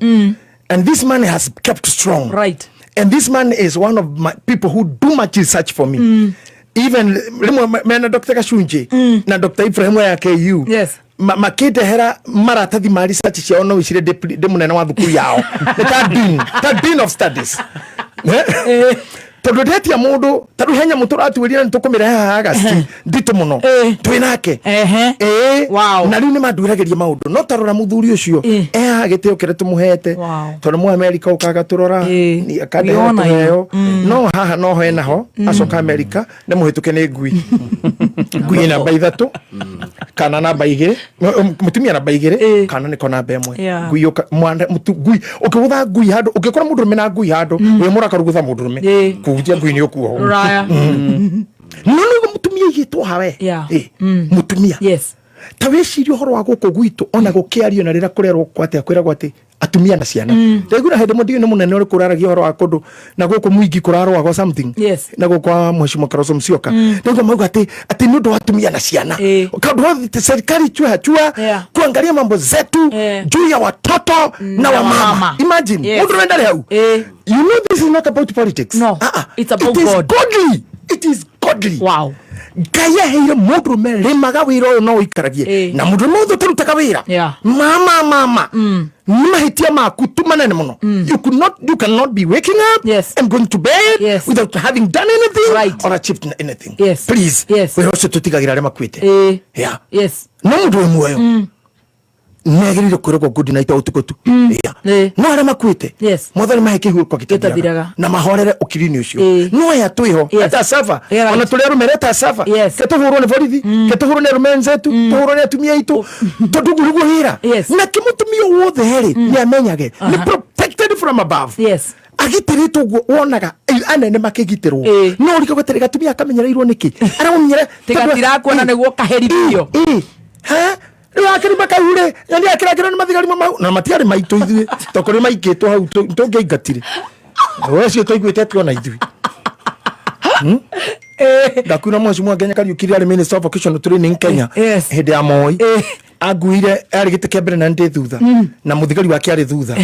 And this man has kept strong. Right. And this man is one of my people who do much research for me. Even rĩmwe mena Dr. Gacunjĩ na Dr. Ibrahim ya KU. Yes. Makĩndehera maratathi ma research ciao no wĩcire ndĩ mũnene wa thukuru yao. Nĩ ta dean, ta dean of studies. Tondũ ndetia mũndũ ta rĩu he nyamũ tũratuĩria na nĩtũkũmĩrehe haha August nditũ mũno twĩ nake. Na rĩu nĩ manduĩragĩria maũndũ no tarora mũthuri ũcio haha gĩtĩo kĩrĩa tũmũhete tondũ mũ America ũkaga tũrora akandehere We honor you. tũheo no haha no he naho acoka America nĩ mũhĩtũke nĩ ngui ngui namba ithatũ. Kana namba igĩrĩ, mũtumia namba igĩrĩ, kana nĩko namba ĩmwe. Ngui ngui ũkĩgũtha ngui handũ, ũngĩkora mũndũrũme na ngui handũ, wĩ mũrakaru gũtha mũndũrũme. Kũhutia ngui nĩ ũkuohwo. Rũraya. No nĩguo mũtumia aigĩtwo hawe. Mũtumia. Ta wĩcirie ũhoro wa gũkũ gwitũ, ona gũkĩario na rĩrĩa kũrerwo atĩa, kwĩragwo atĩ atumia na ciana. Ndaigua hĩndĩ ĩmwe, ndiũĩ nĩ mũnene ũrĩkũ ũraragia ũhoro wa kũndũ na gũkũ mwingi kũrarũagwo something. Na gũkũ kwa Mheshimiwa Kalonzo Musyoka. Ndaigua mauga atĩ nĩ ũndũ wa atumia na ciana. Kaũndũ gothe serikali ichukue hatua kuangalia mambo zetu juu ya watoto na na wamama. wamama. Imagine mũndũ ũrenda rĩ hau. You know this is not about politics. No. Ah, ah. It's about It is God. godly. It is godly. Wow. Ngai aheire mũndũrũme rĩmaga wĩra ũyũ no ũikaragie na mũndũrũme ũyũ ũtarutaga wĩra. Mama mama, nĩ mahĩtia maku tu manene mũno. You could not, you cannot be waking up and going to bed without having done anything or achieved anything. Please. Wĩra ũcio tũtigagĩra arĩa makuĩte. No mũndũ wĩ muoyo nĩagĩrĩire kwĩragwo good night o ũtukũ tu. No arĩa makuĩte, Mwathani mahe kĩhurũko gĩtathiraga na mahorere ũkiri-inĩ ũcio. No aya twĩho eta sava, ona tũrĩ arũme reta sava, ke tũhũrwo nĩ borithi, ke tũhũrwo nĩ arũme enzetu, tũhũrwo nĩ atumia aitũ, tondũ ũguo nĩguo wĩra. Na kĩmũtumia wothe rĩ, nĩ amenyage nĩ protected from above. Agitĩrĩtwo ũguo wonaga anene makĩgitĩrwo, no ũrika gweterera gatumia akamenyereirwo nĩkĩ aramenyere. Tigatirakuona nĩguo kaherithio. Rĩu akĩrima kau rĩ, na nĩ akĩrangĩrwo nĩ mathigari mau, na matiarĩ maitũ ithuĩ, tondũ nĩ maikĩtwo hau tũngĩaingatire we cio twaiguĩte atĩ ona ithuĩ. Ndakuina Mheshimiwa Ngenya Kariuki arĩ Minister of Vocational Training Kenya hĩndĩ ya Moi, anguire arĩ gĩtĩ kĩa mbere na ndĩ thutha, na mũthigari wake arĩ thutha,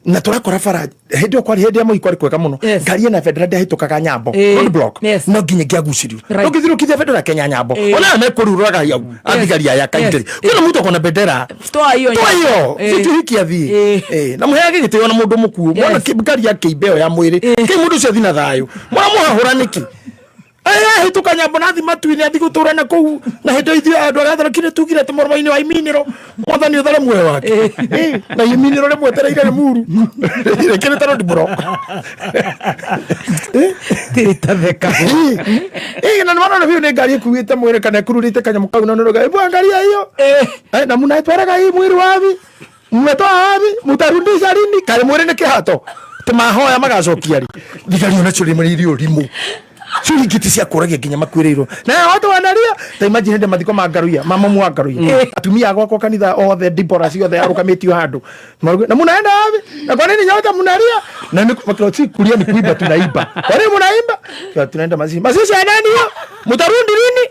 na tũrakora bara hĩndĩ ĩyo kwarĩ hĩndĩ ya Moi, kwarĩ kwega mũno. Ngari ĩna bendera ndĩahĩtũkaga nyambo, road block, no nginya ingĩagucirio. Ũngĩthirũkithia bendera Kenya nyambo, ona mekũruraga hau athigari aya kaingĩ kwĩna mũndũ akona bendera. Toa hiyo. Toa hiyo. Situhiki athiĩ. Na mũheage gĩtĩo na mũndũ mũkuũ mwana ngari ya kĩimba ĩyo ya mwĩrĩ kĩ mũndũ ũcio athi na thayũ, mũramũhahũra nĩkĩ? Ahĩtũka nyambo na athi matu-inĩ, athi gũtũra na kũu, na hĩndĩ ĩyo ithuĩ andũ arĩa atharaki nĩ tugire atĩ mũromo-inĩ wa iminĩro Mwathani ũthare muoyo wake. Na iminĩro rĩmwetereire Rĩmuru rĩkĩrĩte road block. Titatheka. Na nĩmarona biũ nĩ ngari ĩkuĩte mwĩrĩ kana ĩkururĩte kanyamũ kau, na nĩrauga hebu angalia hiyo. Na mnaitwaraga hii mwili wapi, mmetoa wapi, mtarudisha lini? Kaĩ mwĩrĩ nĩ kĩhato tĩ mahoya magacokia rĩ? Thigari onacio rĩmwe irĩ ũrimũ, ciringiti cia kũragia nginya makuĩrĩirwo na watu wanaria. Ta imagine hĩndĩ mathiko ma Ngaruiya, ma mamu wa Ngaruiya, atumia a gwakwa kanitha othe, Dibora ciothe arũgamĩtio handũ. Maruga, na munaenda wapi, na kwa nini nyote mnalia? Na ni kwa si kulia, ni kuimba, tunaimba. Kwa nini munaimba? Kwa tunaenda mazishi. Mazishi ya nani hiyo? Mtarundi lini?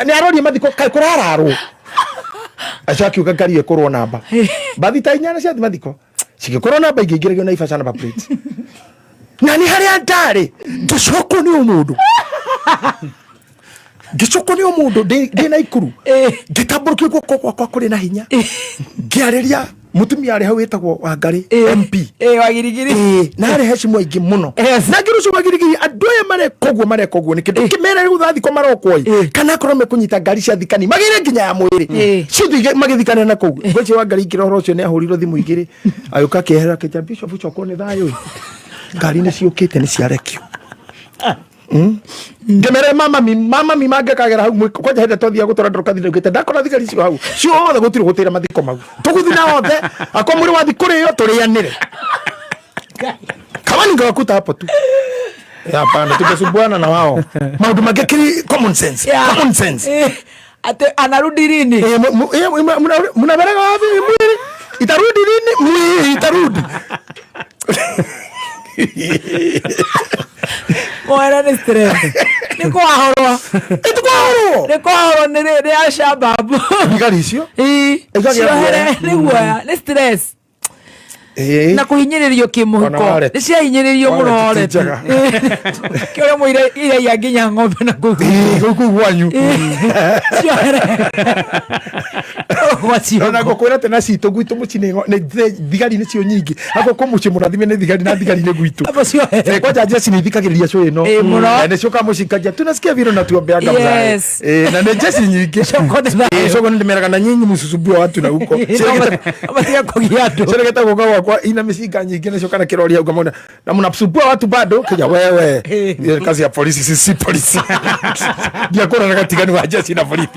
Ni aroria mathiko kai kurararwo. Acio akiuga ngari ĩkũrwo namba bathi ta inyana ciathi mathiko cigĩkorwo namba ingĩ ingĩragio na Naivasha number plate, na nĩ harĩa ndarĩ ngĩcokwo nĩ ũmũndũ, ngĩcokwo nĩ ũmũndũ ndĩ na ikuru, ngĩtambũrũkia guoko gwakwa kũrĩ na hinya, ngĩarĩria mũtumia arĩ hau wĩtagwo Wangarĩ MP. Wagirigiri. Na arĩ hecimu aingĩ mũno, na ngĩrũcio ũcio Wagirigiri, andũ aya mareka ũguo, mareka ũguo nĩkĩ? Ndũkĩmere rĩu thathiko marokwo ĩ, kana akorwo mekũnyita ngari cia thikani magĩre nginya ya mwĩrĩ ciothe magĩthikane na kũu. Ngwĩciria Wangari ingĩra ũhoro ũcio nĩ ahũrirwo thimũ igĩrĩ, agĩũka akĩehera akĩnjĩra, Bishop, cokwo nĩ thayũ ĩ, ngari nĩ ciũkĩte, nĩ ciarekio. Ngĩmere mama mi mama mi mangĩkagera hau kwanja hĩndĩ twathiaga gũtwara ndorokathi, ndaugĩte ndakora thigari icio hau ciothe gũtirĩ gũtĩra mathiko mau, tũgũthi na othe akwa mwĩrĩ wathi kũrĩo tũrĩanĩre kama ningewakuta hapo tu. Hapana, tungesumbuana na wao maũndũ mangĩ kiri common sense. Common sense. Ate anarudi lini? Mnapeleka wapi mwili? Itarudi lini? Mwili itarudi. Mwera nĩ stress. Nĩ kwahorwo. Ĩtũkwahorwo. Nĩ kwahorwo nĩ Al-Shabaab. Thigari icio. Ĩĩ. Ikagia Ciohere guoya. nĩ guoya, nĩ stress. Na kũhinyĩrĩrio Ona kĩmũhuko. wallet. Nĩ ciahinyĩrĩrio mũno Wallet ti wallet. njega. Kĩrĩa mũira iraiya nginya ng'ombe na kũu. Ĩĩ, kũu gwanyu. Ciohere. Ona ngũkwĩra atĩ na citũ gwitũ mũciĩ nĩ thigari nĩcio nyingĩ agũkũ mũciĩ mũrathime nĩ thigari na thigari nĩ gwitũ. Kwanja jeshi nĩ ithikagĩrĩria cũĩ ĩno. Ĩĩ, mũno. Nĩ ciũkaga mũciĩ kanja tunasikia vile unatuombeanga mzae. Na nĩ jeshi nyingĩ. Coko nĩ thayũ. Coko nĩ ndĩmeraga na nyinyi mũcucumbua watu na huko. Matige kũgia andũ. Ciĩrĩgĩte gũka gwakwa. Ciakwa ina mĩcinga nyingĩ nacio kana kĩrori hau ngamona na mnasumbua watu bado kija wewe. Hiyo kazi ya polisi, sisi si polisi. Ndiakũra na gatigani wa jeshi na polisi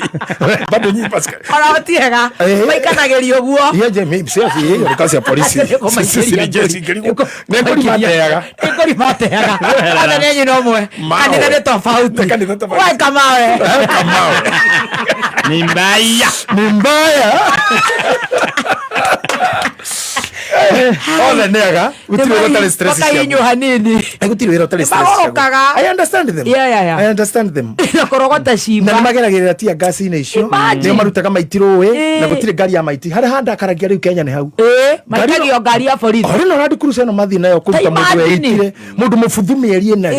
bado nyinyi Pascal. Ona ti hega maikanagĩria ũguo. Iya je mimi sio hiyo ni kazi ya polisi. Sisi ni jeshi ngĩrigwo. Nĩ ngũri mateaga. Nĩ ngũri mateaga. Othe nĩ nyina ũmwe. Mao. Kanitha nĩ tofauti. Kanitha tofauti. We kamawe. Kamawe. Ni mbaya. Ni mbaya. Othe nĩ ega. Gũtirĩ wĩra ũtarĩ stress ciaguo. Makahinywo hanini. Gũtirĩ wĩra ũtarĩ stress ciaguo. Magorokaga. I understand them. Yeah. I understand them. Na kũrogota cimba. Na nĩ mageragĩrĩra tia ngasi-inĩ icio. Imagine. Nĩo marutaga maiti rũĩ na Ĩĩ. gũtirĩ ngari ya maiti. Harĩa handakaragia rĩu Kenya nĩ hau. Maikagio ngari ya borithi. Orĩ na Land Cruiser ĩno mathiĩ nayo kũruta Ta mũndũ imagine. weitire mũndũ mũbuthu mĩeri ĩna rĩ.